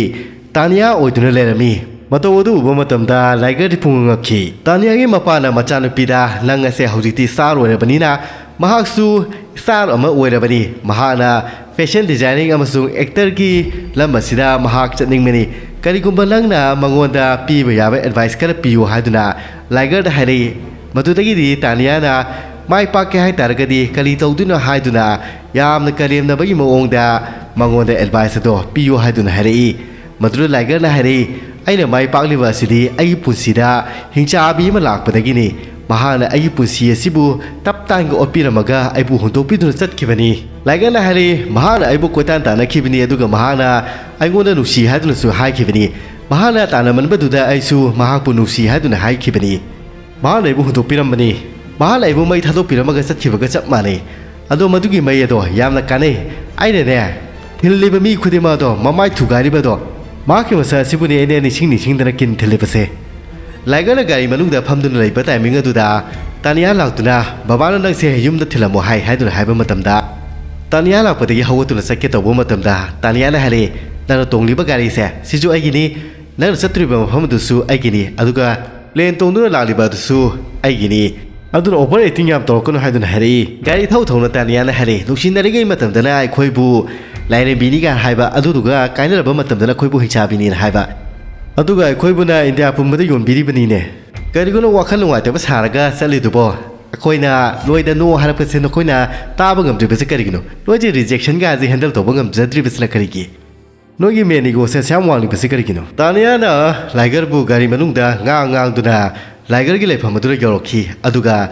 ꯇꯥꯅꯤꯌꯥ ꯑꯣꯏꯗꯨꯅ ꯂꯩꯔꯝꯃꯤ꯫ ꯃꯇꯧ ꯑꯗꯨ ꯎꯕ ꯃꯇꯝꯗ ꯂꯥꯏꯒꯔꯗꯤ ꯄꯨꯡꯉꯛ ꯉꯛꯈꯤ꯫ ꯇꯥꯅꯤꯌꯥꯒꯤ ꯃꯄꯥꯅ ꯃꯆꯥꯅꯨꯄꯤꯗ, "ꯅꯪ ꯑꯁꯦ ꯍꯧꯖꯤꯛꯇꯤ ꯁ꯭ꯇꯥꯔ ꯑꯣꯏꯔꯕꯅꯤꯅ ꯃꯍꯥꯛꯁꯨ ꯁ꯭ꯇꯥꯔ ꯑꯃ ꯑꯣꯏꯔꯕꯅꯤ꯫ ꯃꯍꯥꯛꯅ ꯐꯦꯁꯟ ꯗꯤꯖꯥꯏꯅꯤꯡ ꯑꯃꯁꯨꯡ ꯑꯦꯛꯇꯔꯒꯤ ꯂꯝ ꯑꯁꯤꯗ ꯃꯍꯥꯛ ꯆꯠꯅꯤꯡꯕꯅꯤ꯫ ꯀꯔꯤꯒꯨꯝꯕ ꯅꯪꯅ ꯃꯉꯣꯟꯗ ꯄꯤꯕ ꯌꯥꯕ ꯑꯦꯗꯚꯥꯏꯁ ꯈꯔ ꯄꯤꯌꯨ" ꯍꯥꯏꯗꯨꯅ ꯂꯥꯏꯒꯔꯗ ꯍꯥꯏꯔꯛꯏ꯫ ꯃꯗꯨꯗꯒꯤꯗꯤ ꯇꯥꯅꯤꯌꯥꯅ ꯃꯥꯏ ꯄꯥꯛꯀꯦ ꯍꯥꯏ ꯇꯥꯔꯒꯗꯤ ꯀꯔꯤ ꯇꯧꯗꯣꯏꯅꯣ ꯍꯥꯏꯗꯨꯅ ꯌꯥꯝꯅ ꯀꯔꯦꯝꯅꯕꯒꯤ ꯃꯑꯣꯡꯗ ꯃꯉꯣꯟꯗ ꯑꯦꯗꯚꯥꯏꯁ ꯑꯗꯣ ꯄꯤꯌꯨ ꯍꯥꯏꯗꯨꯅ ꯍꯥꯏꯔꯛꯏ꯫ ꯃꯗꯨꯗ ꯂꯥꯏꯒꯔꯅ ꯍꯥꯏꯔꯛꯏ, "ꯑꯩꯅ ꯃꯥꯏ ꯄꯥꯛꯂꯤꯕ ꯑꯁꯤꯗꯤ ꯑꯩꯒꯤ ꯄꯨꯟꯁꯤꯗ ꯍꯤꯡꯆꯥꯕꯤ ꯑꯃ ꯂꯥꯛꯄꯗꯒꯤꯅꯤ꯫ ꯃꯍꯥꯛꯅ ꯑꯩꯒꯤ ꯄꯨꯟꯁꯤ ꯑꯁꯤꯕꯨ ꯇꯞ ꯇꯥꯡꯒ ꯑꯣꯠꯄꯤꯔꯝꯃꯒ ꯑꯩꯕꯨ ꯍꯨꯟꯗꯣꯛꯄꯤꯗꯨꯅ ꯆꯠꯈꯤꯕꯅꯤ"꯫ ꯂꯥꯏꯒꯔꯅ ꯍꯥꯏꯔꯛꯏ, "ꯃꯍꯥꯛꯅ ꯑꯩꯕꯨ ꯀꯣꯏꯇꯥꯟ ꯇꯥꯟꯅꯈꯤꯕꯅꯤ, ꯑꯗꯨꯒ ꯃꯍꯥꯛꯅ ꯑꯩꯉꯣꯟꯗ ꯅꯨꯡꯁꯤ ꯍꯥꯏꯗꯨꯅꯁꯨ ꯍꯥꯏꯈꯤꯕꯅꯤ꯫ ꯃꯍꯥꯛꯅ ꯇꯥꯟꯅꯃꯟꯕꯗꯨꯗ ꯑꯩꯁꯨ ꯃꯍꯥꯛꯄꯨ ꯅꯨꯡꯁꯤ ꯍꯥꯏꯗꯨꯅ ꯍꯥꯏꯈꯤꯕꯅꯤ꯫ ꯃꯍꯥꯛꯅ ꯑꯩꯕꯨ ꯍꯨꯟꯗꯣꯛꯄꯤꯔꯝꯕꯅꯤ꯫ ꯃꯍꯥꯛꯅ ꯑꯩꯕꯨ ꯃꯩ ꯊꯥꯗꯣꯛꯄꯤꯔꯝꯃꯒ ꯆꯠꯈꯤꯕꯒ ꯆꯞ ꯃꯥꯟꯅꯩ꯫ ꯑꯗꯣ ꯃꯗꯨꯒꯤ ꯃꯩ ꯑꯗꯣ ꯌꯥꯝꯅ ꯀꯥꯟꯅꯩ꯫ ꯑꯩꯅꯅꯦ, ꯊꯤꯜꯂꯤꯕ ꯃꯤ ꯈꯨꯗꯤꯡꯃꯛ ꯑꯗꯣ ꯃꯃꯥꯏ ꯊꯨꯒꯥꯏꯔꯤꯕꯗꯣ ꯃꯍꯥꯛꯀꯤ ꯃꯁꯛ ꯑꯁꯤꯕꯨꯅꯤ ꯑꯩꯅ ꯅꯤꯡꯁꯤꯡ ꯅꯤꯡꯁꯤꯡꯗꯅ ꯀꯤꯟ ꯊꯤꯜꯂꯤꯕꯁꯦ꯫ ꯂꯥꯏꯒꯔꯅ ꯒꯥꯔꯤ ꯃꯅꯨꯡꯗ ꯐꯝꯗꯨꯅ ꯂꯩꯕ ꯇꯥꯏꯃꯤꯡ ꯑꯗꯨꯗ ꯇꯥꯅꯤꯌꯥ ꯂꯥꯛꯇꯨꯅ, "ꯕꯕꯥꯅ ꯅꯪꯁꯦ ꯌꯨꯝꯗ ꯊꯤꯜꯂꯝꯃꯣ ꯍꯥꯏ" ꯍꯥꯏꯗꯨꯅ ꯍꯥꯏꯕ ꯃꯇꯝꯗ, ꯇꯥꯅꯤꯌꯥ ꯂꯥꯛꯄꯗꯒꯤ ꯍꯧꯒꯠꯇꯨꯅ ꯆꯠꯀꯦ ꯇꯧꯕ ꯃꯇꯝꯗ ꯇꯥꯅꯤꯌꯥꯅ ꯍꯥꯏꯔꯛꯏ, "ꯅꯪꯅ ꯇꯣꯡꯂꯤꯕ ꯒꯥꯔꯤꯁꯦ ꯁꯤꯁꯨ ꯑꯩꯒꯤꯅꯤ, ꯅꯪꯅ ꯆꯠꯇꯣꯔꯤꯕ ꯃꯐꯝ ꯑꯗꯨꯁꯨ ꯑꯩꯒꯤꯅꯤ, ꯑꯗꯨꯒ ꯄ꯭ꯂꯦꯟ ꯇꯣꯡꯗꯨꯅ ꯂꯥꯛꯂꯤꯕ ꯑꯗꯨꯁꯨ ꯑꯩꯒꯤꯅꯤ꯫ ꯑꯗꯨꯅ over acting ꯌꯥꯝ ꯇꯧꯔꯛꯀꯅꯨ" ꯍꯥꯏꯗꯨꯅ ꯍꯥꯏꯔꯛꯏ꯫ ꯒꯥꯔꯤ ꯊꯧ ꯊꯧꯅ ꯇꯥꯅꯤꯌꯥꯅ ꯍꯥꯏꯔꯛꯏ, "ꯅꯨꯡꯁꯤꯅꯔꯤꯉꯩ ꯃꯇꯝꯗꯅ ꯑꯩꯈꯣꯏꯕꯨ ꯂꯥꯏꯔꯦꯝꯕꯤꯅꯤꯒ ꯍꯥꯏꯕ, ꯑꯗꯨꯗꯨꯒ ꯀꯥꯏꯅꯔꯕ ꯃꯇꯝꯗꯅ ꯑꯩꯈꯣꯏꯕꯨ ꯍꯤꯡꯆꯥꯕꯤꯅꯤꯅ ꯍꯥꯏꯕ, ꯑꯗꯨꯒ ꯑꯩꯈꯣꯏꯕꯨꯅ ꯏꯟꯗꯤꯌꯥ ꯄꯨꯝꯕꯗ ꯌꯣꯟꯕꯤꯔꯤꯕꯅꯤꯅꯦ꯫ ꯀꯔꯤꯒꯨꯝꯕ ꯋꯥꯈꯜ ꯅꯨꯡꯉꯥꯏꯇꯕ ꯁꯥꯔꯒ ꯆꯠꯂꯤꯗꯨꯕꯣ? ꯑꯩꯈꯣꯏꯅ ꯅꯣꯏꯗ "no" ꯍꯥꯏꯔꯛꯄꯁꯦ ꯅꯈꯣꯏꯅ ꯇꯥꯕ ꯉꯝꯗ꯭ꯔꯤꯕꯁꯦ ꯀꯔꯤꯒꯤꯅꯣ? ꯅꯣꯏꯁꯦ rejection ꯒꯥꯁꯦ handle ꯇꯧꯕ ꯉꯝꯖꯗ꯭ꯔꯤꯕꯁꯤꯅ ꯀꯔꯤꯒꯤ? ꯅꯣꯏꯒꯤ main ego ꯁꯦ ꯑꯁꯨꯛ ꯌꯥꯝ ꯋꯥꯡꯂꯤꯕꯁꯤ ꯀꯔꯤꯒꯤꯅꯣ?" ꯇꯥꯅꯤꯌꯥꯅ ꯂꯥꯏꯒꯔꯕꯨ ꯒꯥꯔꯤ ꯃꯅꯨꯡꯗ ꯉꯥꯡ ꯉꯥꯡꯗꯨꯅ ꯂꯥꯏꯒꯔꯒꯤ ꯂꯩꯐꯝ ꯑꯗꯨꯗ ꯌꯧꯔꯛꯈꯤ꯫ ꯑꯗꯨꯒ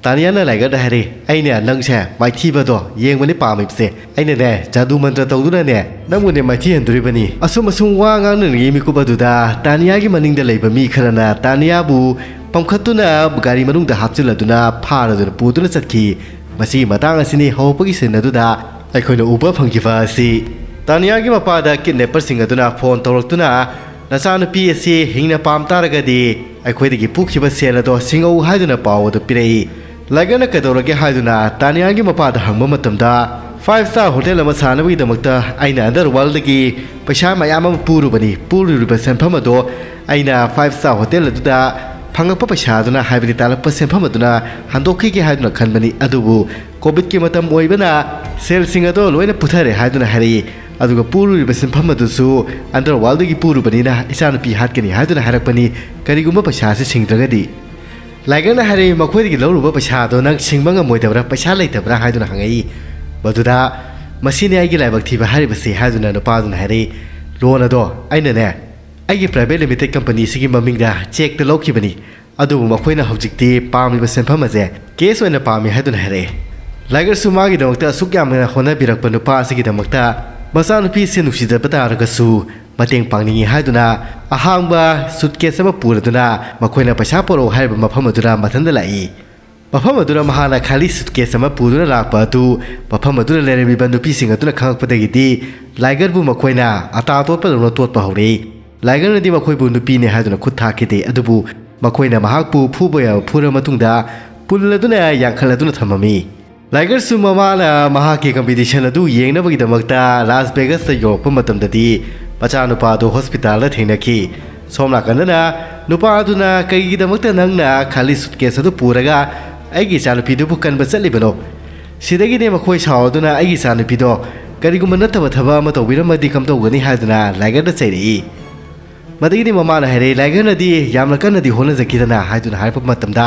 ꯇꯥꯅꯤꯌꯥꯅ ꯂꯥꯏꯒꯔꯗ ꯍꯥꯏꯔꯦ, "ꯑꯩꯅꯦ ꯅꯪꯁꯦ ꯃꯥꯏꯊꯤꯕꯗꯣ ꯌꯦꯡꯕꯅꯤ ꯄꯥꯝꯃꯤꯕꯁꯦ꯫ ꯑꯩꯅꯅꯦ ꯖꯥꯗꯨ ꯃꯟꯇ꯭ꯔ ꯇꯧꯗꯨꯅꯅꯦ ꯅꯪꯕꯨꯅꯦ ꯃꯥꯏꯊꯤꯍꯟꯗꯣꯔꯤꯕꯅꯤ꯫" ꯑꯁꯨꯝ ꯑꯁꯨꯝ ꯋꯥ ꯉꯥꯡꯅꯔꯤꯉꯩ ꯃꯤꯀꯨꯞ ꯑꯗꯨꯗ ꯇꯥꯅꯤꯌꯥꯒꯤ ꯃꯅꯤꯡꯗ ꯂꯩꯕ ꯃꯤ ꯈꯔꯅ ꯇꯥꯅꯤꯌꯥꯕꯨ ꯄꯝꯈꯠꯇꯨꯅ ꯒꯥꯔꯤ ꯃꯅꯨꯡꯗ ꯍꯥꯞꯆꯤꯜꯂꯗꯨꯅ ꯐꯥꯔꯗꯨꯅ ꯄꯨꯗꯨꯅ ꯆꯠꯈꯤ꯫ ꯃꯁꯤꯒꯤ ꯃꯇꯥꯡ ꯑꯁꯤꯅꯤ ꯍꯧꯔꯛꯄꯒꯤ scene ꯑꯗꯨꯗ ꯑꯩꯈꯣꯏꯅ ꯎꯕ ꯐꯪꯈꯤꯕ ꯑꯁꯤ꯫ ꯇꯥꯅꯤꯌꯥꯒꯤ ꯃꯄꯥꯗ kidnapper ꯁꯤꯡ ꯑꯗꯨꯅ ꯐꯣꯟ ꯇꯧꯔꯛꯇꯨꯅ, "ꯅꯆꯥꯅꯨꯄꯤ ꯑꯁꯤ ꯍꯤꯡꯅ ꯄꯥꯝ ꯇꯥꯔꯒꯗꯤ ꯑꯩꯈꯣꯏꯗꯒꯤ ꯄꯨꯈꯤꯕ ꯁꯦꯜ ꯑꯗꯣ ꯁꯤꯡꯉꯧ" ꯍꯥꯏꯗꯨꯅ ꯄꯥꯎ ꯑꯗꯨ ꯄꯤꯔꯛꯏ꯫ ꯂꯥꯏꯒꯔꯅ "ꯀꯩꯗꯧꯔꯒꯦ?" ꯍꯥꯏꯗꯨꯅ ꯇꯥꯅꯤꯌꯥꯒꯤ ꯃꯄꯥꯗ ꯍꯪꯕ ꯃꯇꯝꯗ, "five star hotel ꯑꯃ ꯁꯥꯅꯕꯒꯤꯗꯃꯛꯇ ꯑꯩꯅ underworld ꯗꯒꯤ ꯄꯩꯁꯥ ꯃꯌꯥꯝ ꯑꯃ ꯄꯨꯔꯨꯕꯅꯤ꯫ ꯄꯨꯔꯨꯔꯤꯕ ꯁꯦꯟꯐꯝ ꯑꯗꯣ ꯑꯩꯅ five star hotel ꯑꯗꯨꯗ ꯐꯪꯂꯛꯄ ꯄꯩꯁꯥ ꯑꯗꯨꯅ, ꯍꯥꯏꯕꯗꯤ ꯇꯥꯜꯂꯛꯄ ꯁꯦꯟꯐꯝ ꯑꯗꯨꯅ ꯍꯟꯗꯣꯛꯈꯤꯒꯦ ꯍꯥꯏꯗꯨꯅ ꯈꯟꯕꯅꯤ꯫ ꯑꯗꯨꯕꯨ COVID ꯀꯤ ꯃꯇꯝ ꯑꯣꯏꯕꯅ ꯁꯦꯜꯁꯤꯡ ꯑꯗꯣ ꯂꯣꯏꯅ ꯄꯨꯊꯔꯦ" ꯍꯥꯏꯗꯨꯅ ꯍꯥꯏꯔꯛꯏ꯫ ꯑꯗꯨꯒ ꯄꯨꯔꯨꯔꯤꯕ ꯁꯦꯟꯐꯝ ꯑꯗꯨꯁꯨ underworld ꯗꯒꯤ ꯄꯨꯔꯨꯕꯅꯤꯅ ꯏꯆꯥꯅꯨꯄꯤ ꯍꯥꯠꯀꯅꯤ ꯍꯥꯏꯗꯨꯅ ꯍꯥꯏꯔꯛꯄꯅꯤ꯫ ꯀꯔꯤꯒꯨꯝꯕ ꯄꯩꯁꯥ ꯑꯁꯤ ꯁꯤꯡꯗ꯭ꯔꯒꯗꯤ꯫ ꯂꯥꯏꯒꯔꯅ ꯍꯥꯏꯔꯛꯏ, "ꯃꯈꯣꯏꯗꯒꯤ ꯂꯧꯔꯨꯕ ꯄꯩꯁꯥꯗꯣ ꯅꯪ ꯁꯤꯡꯕ ꯉꯝꯃꯣꯏꯗꯕ꯭ꯔꯥ? ꯄꯩꯁꯥ ꯂꯩꯇꯕ꯭ꯔꯥ?" ꯍꯥꯏꯗꯨꯅ ꯍꯪꯉꯛꯏ꯫ ꯃꯗꯨꯗ, "ꯃꯁꯤꯅꯤ ꯑꯩꯒꯤ ꯂꯥꯏꯕꯛ ꯊꯤꯕ ꯍꯥꯏꯔꯤꯕꯁꯤ" ꯍꯥꯏꯗꯨꯅ ꯅꯨꯄꯥꯗꯨꯅ ꯍꯥꯏꯔꯛꯏ꯫ "Loan ꯑꯗꯣ ꯑꯩꯅꯅꯦ ꯑꯩꯒꯤ private limited company ꯁꯤꯒꯤ ꯃꯃꯤꯡꯗ cheque ꯇ ꯂꯧꯈꯤꯕꯅꯤ꯫ ꯑꯗꯨꯕꯨ ꯃꯈꯣꯏꯅ ꯍꯧꯖꯤꯛꯇꯤ ꯄꯥꯝꯂꯤꯕ ꯁꯦꯟꯐꯝ ꯑꯁꯦ cash ꯑꯣꯏꯅ ꯄꯥꯝꯃꯤ" ꯍꯥꯏꯗꯨꯅ ꯍꯥꯏꯔꯛꯑꯦ꯫ ꯂꯥꯏꯒꯔꯁꯨ ꯃꯥꯒꯤꯗꯃꯛꯇ ꯑꯁꯨꯛ ꯌꯥꯝꯅ ꯍꯣꯠꯅꯕꯤꯔꯛꯄ ꯅꯨꯄꯥ ꯑꯁꯤꯒꯤꯗꯃꯛꯇ ꯃꯆꯥꯅꯨꯄꯤ ꯑꯁꯤ ꯅꯨꯡꯁꯤꯖꯕ ꯇꯥꯔꯒꯁꯨ ꯃꯇꯦꯡ ꯄꯥꯡꯅꯤꯡꯏ ꯍꯥꯏꯗꯨꯅ ꯑꯍꯥꯡꯕ suitcase ꯑꯃ ꯄꯨꯔꯗꯨꯅ ꯃꯈꯣꯏꯅ "ꯄꯩꯁꯥ ꯄꯣꯔꯛꯎ" ꯍꯥꯏꯔꯤꯕ ꯃꯐꯝ ꯑꯗꯨꯗ ꯃꯊꯟꯇ ꯂꯥꯛꯏ꯫ ꯃꯐꯝ ꯑꯗꯨꯗ ꯃꯍꯥꯛꯅ ꯈꯥꯂꯤ ꯁꯨꯠꯀꯦꯁ ꯑꯃ ꯄꯨꯗꯨꯅ ꯂꯥꯛꯄ ꯑꯗꯨ ꯃꯐꯝ ꯑꯗꯨꯗ ꯂꯩꯔꯝꯃꯤꯕ ꯅꯨꯄꯤꯁꯤꯡ ꯑꯗꯨꯅ ꯈꯪꯂꯛꯄꯗꯒꯤꯗꯤ ꯂꯥꯏꯒꯔꯕꯨ ꯃꯈꯣꯏꯅ ꯑꯇꯥ ꯇꯣꯠꯄꯗꯧꯅ ꯇꯣꯠꯄ ꯍꯧꯔꯛꯏ꯫ ꯂꯥꯏꯒꯔꯅꯗꯤ ꯃꯈꯣꯏꯕꯨ ꯅꯨꯄꯤꯅꯤ ꯍꯥꯏꯗꯨꯅ ꯈꯨꯠ ꯊꯥꯈꯤꯗꯦ, ꯑꯗꯨꯕꯨ ꯃꯈꯣꯏꯅ ꯃꯍꯥꯛꯄꯨ ꯐꯨꯕ ꯌꯥꯕ ꯐꯨꯔ ꯃꯇꯨꯡꯗ ꯄꯨꯜ ꯑꯗꯨꯅ ꯌꯥꯡꯈꯠꯂꯗꯨꯅ ꯊꯝꯃꯝꯃꯤ꯫ ꯂꯥꯏꯒꯔꯁꯨ ꯃꯃꯥꯅ ꯃꯍꯥꯛꯀꯤ ꯀꯝꯄꯤꯇꯤꯁꯟ ꯑꯗꯨ ꯌꯦꯡꯅꯕꯒꯤꯗꯃꯛꯇ ꯂꯥꯁ ꯚꯦꯒꯁꯇ ꯌꯧꯔꯛꯄ ꯃꯇꯝꯗꯗꯤ ꯃꯆꯥꯅꯨꯄꯥ ꯑꯗꯨ ꯍꯣꯁꯄꯤꯇꯥꯜꯗ ꯊꯦꯡꯅꯈꯤ꯫ ꯁꯣꯝ ꯅꯥꯀꯟꯗꯅ ꯅꯨꯄꯥ ꯑꯗꯨꯅ, "ꯀꯔꯤꯒꯤꯗꯃꯛꯇ ꯅꯪꯅ ꯈꯥꯂꯤ ꯁꯨꯠꯀꯦꯁ ꯑꯗꯨ ꯄꯨꯔꯒ ꯑꯩꯒꯤ ꯏꯆꯥꯅꯨꯄꯤꯗꯨꯕꯨ ꯀꯟꯕ ꯆꯠꯂꯤꯕꯅꯣ?" ꯁꯤꯗꯒꯤꯗꯤ ꯃꯈꯣꯏ ꯁꯥꯎꯗꯨꯅ ꯑꯩꯒꯤ ꯏꯆꯥꯅꯨꯄꯤꯗꯣ ꯀꯔꯤꯒꯨꯝꯕ ꯅꯠꯇꯕ ꯊꯕꯛ ꯑꯃ ꯇꯧꯕꯤꯔꯝꯃꯗꯤ ꯀꯝꯗꯧꯒꯅꯤ ꯍꯥꯏꯗꯨꯅ ꯂꯥꯏꯒꯔꯗ ꯆꯩꯔꯛꯏ꯫ ꯃꯗꯒꯤꯗꯤ ꯃꯃꯥꯅ ꯍꯥꯏꯔꯛꯏ, ꯂꯥꯏꯒꯔꯅꯗꯤ ꯌꯥꯝꯅ ꯀꯟꯅꯗꯤ ꯍꯣꯠꯅꯖꯈꯤꯗꯅ ꯍꯥꯏꯗꯨꯅ ꯍꯥꯏꯔꯛꯄ ꯃꯇꯝꯗ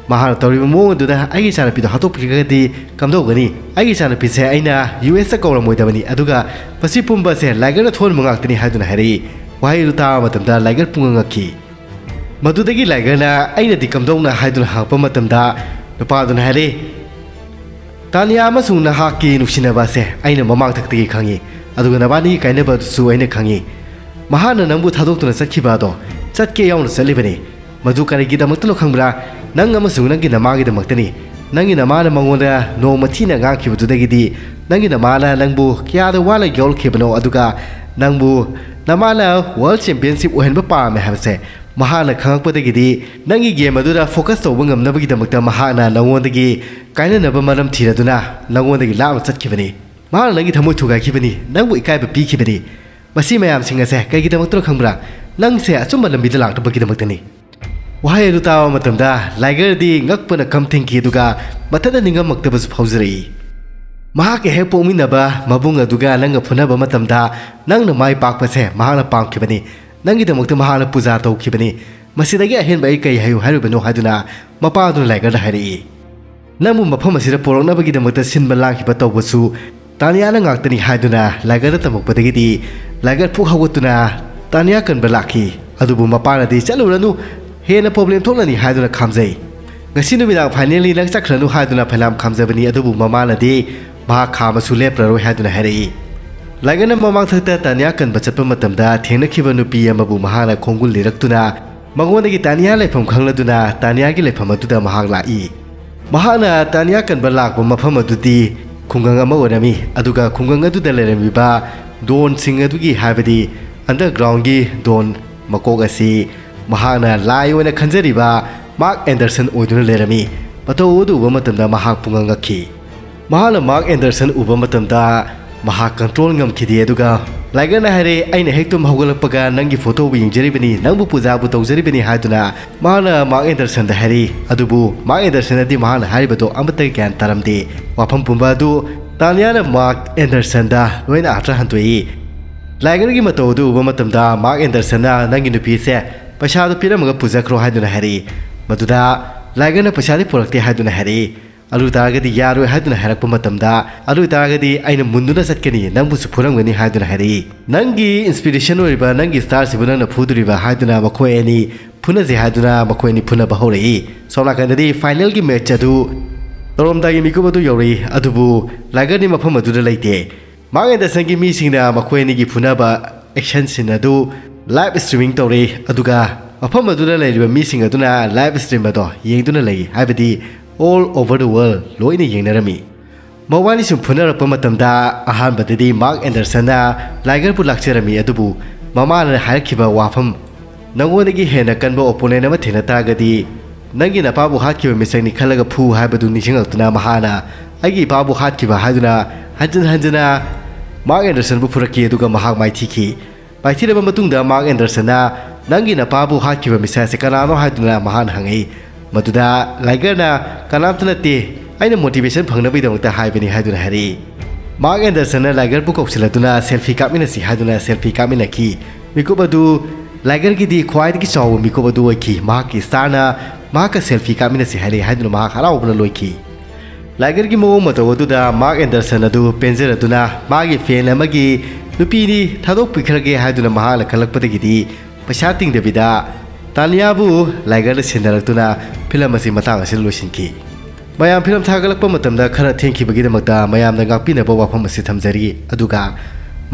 ꯃꯍꯥꯛꯅ ꯇꯧꯔꯤꯕ ꯃꯑꯣꯡ ꯑꯗꯨꯗ, "ꯑꯩꯒꯤ ꯏꯆꯥꯅꯨꯄꯤꯗꯣ ꯍꯥꯠꯇꯣꯛꯄꯤꯔꯒꯗꯤ ꯀꯝꯗꯧꯒꯅꯤ? ꯑꯩꯒꯤ ꯏꯆꯥꯅꯨꯄꯤꯁꯦ ꯑꯩꯅ ꯌꯨ ꯑꯦꯁꯇ ꯀꯧꯔꯝꯃꯣꯏꯗꯕꯅꯤ, ꯑꯗꯨꯒ ꯃꯁꯤ ꯄꯨꯝꯕꯁꯦ ꯂꯥꯏꯒꯔꯅ ꯊꯣꯛꯍꯟꯕ ꯉꯥꯛꯇꯅꯤ" ꯍꯥꯏꯗꯨꯅ ꯍꯥꯏꯔꯛꯏ꯫ ꯋꯥꯍꯩ ꯑꯗꯨ ꯇꯥꯕ ꯃꯇꯝꯗ ꯂꯥꯏꯒꯔ ꯄꯨꯡꯉꯛ ꯉꯛꯈꯤ꯫ ꯃꯗꯨꯗꯒꯤ ꯂꯥꯏꯒꯔꯅ, "ꯑꯩꯅꯗꯤ ꯀꯝꯗꯧꯅ?" ꯍꯥꯏꯗꯨꯅ ꯍꯪꯉꯛꯄ ꯃꯇꯝꯗ ꯅꯨꯄꯥꯗꯨꯅ ꯍꯥꯏꯔꯛꯏ, "ꯇꯥꯅꯤꯌꯥ ꯑꯃꯁꯨꯡ ꯅꯍꯥꯛꯀꯤ ꯅꯨꯡꯁꯤꯅꯕ ꯑꯁꯦ ꯑꯩꯅ ꯃꯃꯥꯡꯊꯛꯇꯒꯤ ꯈꯪꯉꯤ, ꯑꯗꯨꯒ ꯅꯕꯥꯅꯤꯒꯤ ꯀꯥꯏꯅꯕ ꯑꯗꯨꯁꯨ ꯑꯩꯅ ꯈꯪꯉꯤ꯫ ꯃꯍꯥꯛꯅ ꯅꯪꯕꯨ ꯊꯥꯗꯣꯛꯇꯨꯅ ꯆꯠꯈꯤꯕ ꯑꯗꯣ ꯆꯠꯀꯦ ꯌꯥꯎꯅ ꯆꯠꯂꯤꯕꯅꯤ꯫ ꯃꯗꯨ ꯀꯔꯤꯒꯤꯗꯃꯛꯇꯅꯣ ꯈꯪꯕ꯭ꯔꯥ? ꯅꯪ ꯑꯃꯁꯨꯡ ꯅꯪꯒꯤ ꯅꯃꯥꯒꯤꯗꯃꯛꯇꯅꯤ꯫ ꯅꯪꯒꯤ ꯅꯃꯥꯅ ꯃꯉꯣꯟꯗ ꯅꯣꯡꯃ ꯊꯤꯅ ꯉꯥꯡꯈꯤꯕꯗꯨꯗꯒꯤꯗꯤ ꯅꯪꯒꯤ ꯅꯃꯥꯅ ꯅꯪꯕꯨ ꯀꯌꯥꯗ ꯋꯥꯅ ꯌꯣꯛꯈꯤꯕꯅꯣ, ꯑꯗꯨꯒ ꯅꯪꯕꯨ ꯅꯃꯥꯅ ꯋꯥꯔꯜ ꯆꯦꯝꯄꯤꯌꯟꯁꯤꯞ ꯑꯣꯏꯍꯟꯕ ꯄꯥꯝꯃꯦ ꯍꯥꯏꯕꯁꯦ ꯃꯍꯥꯛꯅ ꯈꯪꯂꯛꯄꯗꯒꯤꯗꯤ ꯅꯪꯒꯤ ꯒꯦꯝ ꯑꯗꯨꯗ ꯐꯣꯀꯁ ꯇꯧꯕ ꯉꯝꯅꯕꯒꯤꯗꯃꯛꯇ ꯃꯍꯥꯛꯅ ꯅꯉꯣꯟꯗꯒꯤ ꯀꯥꯏꯅꯅꯕ ꯃꯔꯝ ꯊꯤꯔꯗꯨꯅ ꯅꯉꯣꯟꯗꯒꯤ ꯂꯥꯞꯅ ꯆꯠꯈꯤꯕꯅꯤ꯫ ꯃꯍꯥꯛꯅ ꯅꯪꯒꯤ ꯊꯃꯣꯏ ꯊꯨꯒꯥꯏꯈꯤꯕꯅꯤ, ꯅꯪꯕꯨ ꯏꯀꯥꯏꯕ ꯄꯤꯈꯤꯕꯅꯤ꯫ ꯃꯁꯤ ꯃꯌꯥꯝꯁꯤꯡ ꯑꯁꯦ ꯀꯩꯒꯤꯗꯃꯛꯇꯅꯣ ꯈꯪꯕ꯭ꯔꯥ? ꯅꯪꯁꯦ ꯑꯆꯨꯝꯕ ꯂꯝꯕꯤꯗ ꯂꯥꯛꯅꯕꯒꯤꯗꯃꯛꯇꯅꯤ꯫" ꯋꯥꯍꯩ ꯑꯗꯨ ꯇꯥꯕ ꯃꯇꯝꯗ ꯂꯥꯏꯒꯔꯗꯤ ꯉꯛꯄꯅ ꯈꯝ ꯊꯦꯡꯈꯤ, ꯑꯗꯨꯒ ꯃꯊꯟꯇ ꯅꯤꯡꯉꯝꯃꯛꯇꯕꯁꯨ ꯐꯥꯎꯖꯔꯛꯏ꯫ ꯃꯍꯥꯛꯀ ꯍꯦꯛ ꯄꯣꯛꯃꯤꯟꯅꯕ ꯃꯕꯨꯡ ꯑꯗꯨꯒ ꯅꯪꯒ ꯐꯨꯅꯕ ꯃꯇꯝꯗ ꯅꯪꯅ ꯃꯥꯏ ꯄꯥꯛꯄꯁꯦ ꯃꯍꯥꯛꯅ ꯄꯥꯝꯈꯤꯕꯅꯤ꯫ ꯅꯪꯒꯤꯗꯃꯛꯇ ꯃꯍꯥꯛꯅ ꯄꯨꯖꯥ ꯇꯧꯈꯤꯕꯅꯤ꯫ ꯃꯁꯤꯗꯒꯤ ꯑꯍꯦꯟꯕ ꯑꯩ ꯀꯔꯤ ꯍꯥꯏꯌꯨ ꯍꯥꯏꯔꯨꯕꯅꯣ ꯍꯥꯏꯗꯨꯅ ꯃꯄꯥ ꯑꯗꯨꯅ ꯂꯥꯏꯒꯔꯗ ꯍꯥꯏꯔꯛꯏ꯫ ꯅꯪꯕꯨ ꯃꯐꯝ ꯑꯁꯤꯗ ꯄꯨꯔꯛꯅꯕꯒꯤꯗꯃꯛꯇ ꯁꯤꯟꯕ ꯂꯥꯡꯈꯤꯕ ꯇꯧꯕꯁꯨ ꯇꯥꯅꯤꯌꯥꯅ ꯉꯥꯛꯇꯅꯤ ꯍꯥꯏꯗꯨꯅ ꯂꯥꯏꯒꯔꯗ ꯇꯝꯃꯛꯄꯗꯒꯤꯗꯤ ꯂꯥꯏꯒꯔ ꯄꯨꯛ ꯍꯧꯒꯠꯇꯨꯅ ꯇꯥꯅꯤꯌꯥ ꯀꯟꯕ ꯂꯥꯛꯈꯤ꯫ ꯑꯗꯨꯕꯨ ꯃꯄꯥꯅꯗꯤ, "ꯆꯠꯂꯨꯔꯅꯨ, ꯍꯦꯟꯅ ꯄ꯭ꯔꯣꯕ꯭ꯂꯦꯝ ꯊꯣꯛꯂꯅꯤ" ꯍꯥꯏꯗꯨꯅ ꯈꯥꯝꯖꯩ꯫ "ꯉꯁꯤ ꯅꯨꯃꯤꯗꯥꯡ ꯐꯥꯏꯅꯦꯜꯂꯤ ꯅꯪ ꯆꯠꯈ꯭ꯔꯅꯨ" ꯍꯥꯏꯗꯨꯅ ꯐꯅꯌꯥꯝ ꯈꯥꯝꯖꯕꯅꯤ, ꯑꯗꯨꯕꯨ ꯃꯃꯥꯅꯗꯤ ꯃꯍꯥꯛ ꯈꯥꯝꯃꯁꯨ ꯂꯦꯞꯂꯔꯣꯏ ꯍꯥꯏꯗꯨꯅ ꯍꯥꯏꯔꯛꯏ꯫ ꯂꯥꯏꯒꯔꯅ ꯃꯃꯥꯡꯊꯛꯇ ꯇꯥꯅꯤꯌꯥ ꯀꯟꯕ ꯆꯠꯄ ꯃꯇꯝꯗ ꯊꯦꯡꯅꯈꯤꯕ ꯅꯨꯄꯤ ꯑꯃꯕꯨ ꯃꯍꯥꯛꯅ ꯈꯣꯡꯒꯨꯜ ꯂꯤꯔꯛꯇꯨꯅ ꯃꯉꯣꯟꯗꯒꯤ ꯇꯥꯅꯤꯌꯥ ꯂꯩꯐꯝ ꯈꯪꯂꯗꯨꯅ ꯇꯥꯅꯤꯌꯥꯒꯤ ꯂꯩꯐꯝ ꯑꯗꯨꯗ ꯃꯍꯥꯛ ꯂꯥꯛꯏ꯫ ꯃꯍꯥꯛꯅ ꯇꯥꯅꯤꯌꯥ ꯀꯟꯕ ꯂꯥꯛꯄ ꯃꯐꯝ ꯑꯗꯨꯗꯤ ꯈꯨꯡꯒꯪ ꯑꯃ ꯑꯣꯏꯔꯝꯃꯤ, ꯑꯗꯨꯒ ꯈꯨꯡꯒꯪ ꯑꯗꯨꯗ ꯂꯩꯔꯝꯃꯤꯕ ꯗꯣꯟꯁꯤꯡ ꯑꯗꯨꯒꯤ, ꯍꯥꯏꯕꯗꯤ ꯑꯟꯗꯔꯒ꯭ꯔꯥꯎꯟꯒꯤ ꯗꯣꯟ ꯃꯀꯣꯛ ꯑꯁꯤ ꯃꯍꯥꯛꯅ ꯂꯥꯏ ꯑꯣꯏꯅ ꯈꯟꯖꯔꯤꯕ ꯃꯥꯔꯛ ꯑꯦꯟꯗꯔꯁꯟ ꯑꯣꯏꯗꯨꯅ ꯂꯩꯔꯝꯃꯤ꯫ ꯃꯇꯧ ꯑꯗꯨ ꯎꯕ ꯃꯇꯝꯗ ꯃꯍꯥꯛ ꯄꯨꯡꯉꯛ ꯉꯛꯈꯤ꯫ ꯃꯍꯥꯛꯅ ꯃꯥꯔꯛ ꯑꯦꯟꯗꯔꯁꯟ ꯎꯕ ꯃꯇꯝꯗ ꯃꯍꯥꯛ ꯀꯟꯇ꯭ꯔꯣꯜ ꯉꯝꯈꯤꯗꯦ, ꯑꯗꯨꯒ ꯂꯥꯏꯒꯔꯅ ꯍꯥꯏꯔꯦ, "ꯑꯩꯅ ꯍꯦꯛ ꯇꯨꯝ ꯍꯧꯒꯠꯂꯛꯄꯒ ꯅꯪꯒꯤ ꯐꯣꯇꯣꯕꯨ ꯌꯦꯡꯖꯔꯤꯕꯅꯤ, ꯅꯪꯕꯨ ꯄꯨꯖꯥꯕꯨ ꯇꯧꯖꯔꯤꯕꯅꯤ" ꯍꯥꯏꯗꯨꯅ ꯃꯍꯥꯛꯅ ꯃꯥꯔꯛ ꯑꯦꯟꯗꯔꯁꯟꯗ ꯍꯥꯏꯔꯤ꯫ ꯑꯗꯨꯕꯨ ꯃꯥꯔꯛ ꯑꯦꯟꯗꯔꯁꯟꯅꯗꯤ ꯃꯍꯥꯛꯅ ꯍꯥꯏꯔꯤꯕꯗꯣ ꯑꯃꯠꯇ ꯒ꯭ꯌꯥꯟ ꯇꯥꯔꯝꯗꯦ꯫ ꯋꯥꯐꯝ ꯄꯨꯝꯕ ꯑꯗꯨ ꯇꯥꯅꯤꯌꯥꯅ ꯃꯥꯔꯛ ꯑꯦꯟꯗꯔꯁꯟꯗ ꯂꯣꯏꯅ ꯑꯥꯔꯊ ꯍꯟꯗꯣꯛꯏ꯫ ꯂꯥꯏꯒꯔꯒꯤ ꯃꯇꯧ ꯑꯗꯨ ꯎꯕ ꯃꯇꯝꯗ ꯃꯥꯔꯛ ꯑꯦꯟꯗꯔꯁꯟꯅ, "ꯅꯪꯒꯤ ꯅꯨꯄꯤꯁꯦ ꯄꯩꯁꯥꯗꯨ ꯄꯤꯔꯝꯃꯒ ꯄꯨꯖꯈ꯭ꯔꯣ" ꯍꯥꯏꯗꯨꯅ ꯍꯥꯏꯔꯛꯏ꯫ ꯃꯗꯨꯗ ꯂꯥꯏꯒꯔꯅ ꯄꯩꯁꯥꯗꯤ ꯄꯨꯔꯛꯇꯦ ꯍꯥꯏꯗꯨꯅ ꯍꯥꯏꯔꯛꯏ꯫ "ꯑꯗꯨ ꯑꯣꯏꯇꯥꯔꯒꯗꯤ ꯌꯥꯔꯣꯏ" ꯍꯥꯏꯗꯨꯅ ꯍꯥꯏꯔꯛꯄ ꯃꯇꯝꯗ, "ꯑꯗꯨ ꯑꯣꯏꯇꯥꯔꯒꯗꯤ ꯑꯩꯅ ꯃꯨꯟꯗꯨꯅ ꯆꯠꯀꯅꯤ, ꯅꯪꯕꯨꯁꯨ ꯐꯨꯔꯝꯒꯅꯤ" ꯍꯥꯏꯗꯨꯅ ꯍꯥꯏꯔꯛꯏ꯫ "ꯅꯪꯒꯤ ꯏꯟꯁꯄꯤꯔꯦꯁꯟ ꯑꯣꯏꯔꯤꯕ ꯅꯪꯒꯤ ꯁ꯭ꯇꯥꯔꯁꯤꯕꯨ ꯅꯪꯅ ꯐꯨꯗꯣꯔꯤꯕ" ꯍꯥꯏꯗꯨꯅ ꯃꯈꯣꯏ ꯑꯅꯤ ꯐꯨꯅꯁꯦ ꯍꯥꯏꯗꯨꯅ ꯃꯈꯣꯏ ꯑꯅꯤ ꯐꯨꯅꯕ ꯍꯧꯔꯛꯏ꯫ ꯁꯣꯝ ꯅꯥꯀꯟꯗꯗꯤ ꯐꯥꯏꯅꯦꯜꯒꯤ ꯃꯦꯠꯆ ꯑꯗꯨ ꯇꯧꯔꯝꯗꯥꯏꯒꯤ ꯃꯤꯀꯨꯞ ꯑꯗꯨ ꯌꯧꯔꯛꯏ, ꯑꯗꯨꯕꯨ ꯂꯥꯏꯒꯔꯗꯤ ꯃꯐꯝ ꯑꯗꯨꯗ ꯂꯩꯇꯦ꯫ ꯃꯥꯔꯛ ꯑꯦꯟꯗꯔꯁꯟꯒꯤ ꯃꯤꯁꯤꯡꯅ ꯃꯈꯣꯏ ꯑꯅꯤꯒꯤ ꯐꯨꯅꯕ ꯑꯦꯛꯁꯟ ꯁꯤꯟ ꯑꯗꯨ ꯂꯥꯏꯚ ꯁ꯭ꯇ꯭ꯔꯤꯃꯤꯡ ꯇꯧꯔꯤ, ꯑꯗꯨꯒ ꯃꯐꯝ ꯑꯗꯨꯗ ꯂꯩꯔꯤꯕ ꯃꯤꯁꯤꯡ ꯑꯗꯨꯅ ꯂꯥꯏꯚ ꯁ꯭ꯇ꯭ꯔꯤꯝ ꯑꯗꯣ ꯌꯦꯡꯗꯨꯅ ꯂꯩ, ꯍꯥꯏꯕꯗꯤ all over the world ꯂꯣꯏꯅ ꯌꯦꯡꯅꯔꯝꯃꯤ꯫ ꯃꯕꯥꯅꯤ ꯁꯨꯝ ꯐꯨꯅꯔꯛꯄ ꯃꯇꯝꯗ, ꯑꯍꯥꯟꯕꯗꯗꯤ ꯃꯥꯔꯛ ꯑꯦꯟꯗꯔꯁꯟꯅ ꯂꯥꯏꯒꯔꯕꯨ ꯂꯥꯛꯆꯔꯝꯃꯤ, ꯑꯗꯨꯕꯨ ꯃꯃꯥꯅ ꯍꯥꯏꯔꯛꯈꯤꯕ ꯋꯥꯐꯝ, "ꯅꯉꯣꯟꯗꯒꯤ ꯍꯦꯟꯅ ꯀꯟꯕ ꯑꯣꯄꯣꯅꯦꯟ ꯑꯃ ꯊꯦꯡꯅ ꯇꯥꯔꯒꯗꯤ, ꯅꯪꯒꯤ ꯅꯄꯥꯕꯨ ꯍꯥꯠꯈꯤꯕ ꯃꯤꯁꯛꯅꯤ ꯈꯜꯂꯒ ꯐꯨ" ꯍꯥꯏꯕꯗꯨ ꯅꯤꯡꯁꯤꯡꯂꯛꯇꯨꯅ ꯃꯍꯥꯛꯅ "ꯑꯩꯒꯤ ꯏꯄꯥꯕꯨ ꯍꯥꯠꯈꯤꯕ" ꯍꯥꯏꯗꯨꯅ ꯍꯟꯖꯤꯟ ꯍꯟꯖꯤꯟꯅ ꯃꯥꯔꯛ ꯑꯦꯟꯗꯔꯁꯟꯕꯨ ꯐꯨꯔꯛꯈꯤ, ꯑꯗꯨꯒ ꯃꯍꯥꯛ ꯃꯥꯏꯊꯤꯈꯤ꯫ ꯃꯥꯏꯊꯤꯔꯕ ꯃꯇꯨꯡꯗ ꯃꯥꯔꯛ ꯑꯦꯟꯗꯔꯁꯟꯅ, "ꯅꯪꯒꯤ ꯅꯄꯥꯕꯨ ꯍꯥꯠꯈꯤꯕ ꯃꯤꯁꯛ ꯑꯁꯤ ꯀꯅꯥꯅꯣ?" ꯍꯥꯏꯗꯨꯅ ꯃꯍꯥꯛꯅ ꯍꯪꯉꯛꯏ꯫ ꯃꯗꯨꯗ ꯂꯥꯏꯒꯔꯅ, "ꯀꯅꯥꯝꯇ ꯅꯠꯇꯦ, ꯑꯩꯅ ꯃꯣꯇꯤꯚꯦꯁꯟ ꯐꯪꯅꯕꯒꯤꯗꯃꯛꯇ ꯍꯥꯏꯕꯅꯤ" ꯍꯥꯏꯗꯨꯅ ꯍꯥꯏꯔꯛꯏ꯫ ꯃꯥꯔꯛ ꯑꯦꯟꯗꯔꯁꯟꯅ ꯂꯥꯏꯒꯔꯕꯨ ꯀꯧꯁꯤꯜꯂꯗꯨꯅ "ꯁꯦꯜꯐꯤ ꯀꯥꯞꯃꯤꯟꯅꯁꯤ" ꯍꯥꯏꯗꯨꯅ ꯁꯦꯜꯐꯤ ꯀꯥꯞꯃꯤꯟꯅꯈꯤ꯫ ꯃꯤꯀꯨꯞ ꯑꯗꯨ ꯂꯥꯏꯒꯔꯒꯤꯗꯤ ꯈ꯭ꯋꯥꯏꯗꯒꯤ ꯆꯥꯎꯕ ꯃꯤꯀꯨꯞ ꯑꯗꯨ ꯑꯣꯏꯈꯤ꯫ ꯃꯍꯥꯛꯀꯤ ꯁ꯭ꯇꯥꯔꯅ ꯃꯍꯥꯛꯀ ꯁꯦꯜꯐꯤ ꯀꯥꯞꯃꯤꯟꯅꯁꯤ ꯍꯥꯏꯔꯛꯏ ꯍꯥꯏꯗꯨꯅ ꯃꯍꯥꯛ ꯍꯔꯥꯎꯕꯅ ꯂꯣꯏꯈꯤ꯫ ꯂꯥꯏꯒꯔꯒꯤ ꯃꯑꯣꯡ ꯃꯇꯧ ꯑꯗꯨꯗ ꯃꯥꯔꯛ ꯑꯦꯟꯗꯔꯁꯟ ꯑꯗꯨ ꯄꯦꯟꯖꯔꯗꯨꯅ ꯃꯥꯒꯤ ꯐꯦꯟ ꯑꯃꯒꯤ ꯅꯨꯄꯤꯅꯤ ꯊꯥꯗꯣꯛꯄꯤꯈ꯭ꯔꯒꯦ ꯍꯥꯏꯗꯨꯅ ꯃꯍꯥꯛꯅ ꯈꯜꯂꯛꯄꯗꯒꯤꯗꯤ ꯄꯩꯁꯥ ꯇꯤꯡꯗꯕꯤꯗ ꯇꯥꯅꯤꯌꯥꯕꯨ ꯂꯥꯏꯒꯔꯗ ꯁꯤꯟꯅꯔꯛꯇꯨꯅ ꯐꯤꯂꯝ ꯑꯁꯤ ꯃꯇꯥꯡ ꯑꯁꯤꯗ ꯂꯣꯏꯁꯤꯟꯈꯤ꯫ ꯃꯌꯥꯝ ꯐꯤꯂꯝ ꯊꯥꯒꯠꯂꯛꯄ ꯃꯇꯝꯗ ꯈꯔ ꯊꯦꯡꯈꯤꯕꯒꯤꯗꯃꯛꯇ ꯃꯌꯥꯝꯅ ꯉꯥꯛꯄꯤꯅꯕ ꯋꯥꯐꯝ ꯑꯁꯤ ꯊꯝꯖꯔꯤ꯫ ꯑꯗꯨꯒ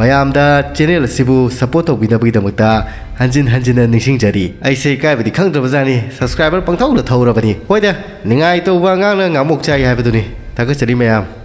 ꯃꯌꯥꯝꯗ ꯆꯦꯅꯦꯜ ꯑꯁꯤꯕꯨ ꯁꯄꯣꯔꯠ ꯇꯧꯕꯤꯅꯕꯒꯤꯗꯃꯛꯇ ꯍꯟꯖꯤꯟ ꯍꯟꯖꯤꯟꯅ ꯅꯤꯡꯁꯤꯡꯖꯔꯤ꯫ ꯑꯩꯁꯦ ꯏꯀꯥꯏꯕꯗꯤ ꯈꯪꯗ꯭ꯔꯕꯖꯥꯠꯅꯤ, ꯁꯕꯁꯀ꯭ꯔꯥꯏꯕꯔ ꯄꯪꯊꯧꯗ ꯊꯧꯔꯕꯅꯤ꯫ ꯍꯣꯏꯗ, ꯅꯤꯡꯉꯥꯏ ꯇꯧꯕ ꯑꯉꯥꯡꯅ ꯉꯥꯃꯣꯛ ꯆꯥꯏ ꯍꯥꯏꯕꯗꯨꯅꯤ꯫ ꯊꯥꯒꯠꯆꯔꯤ ꯃꯌꯥꯝ꯫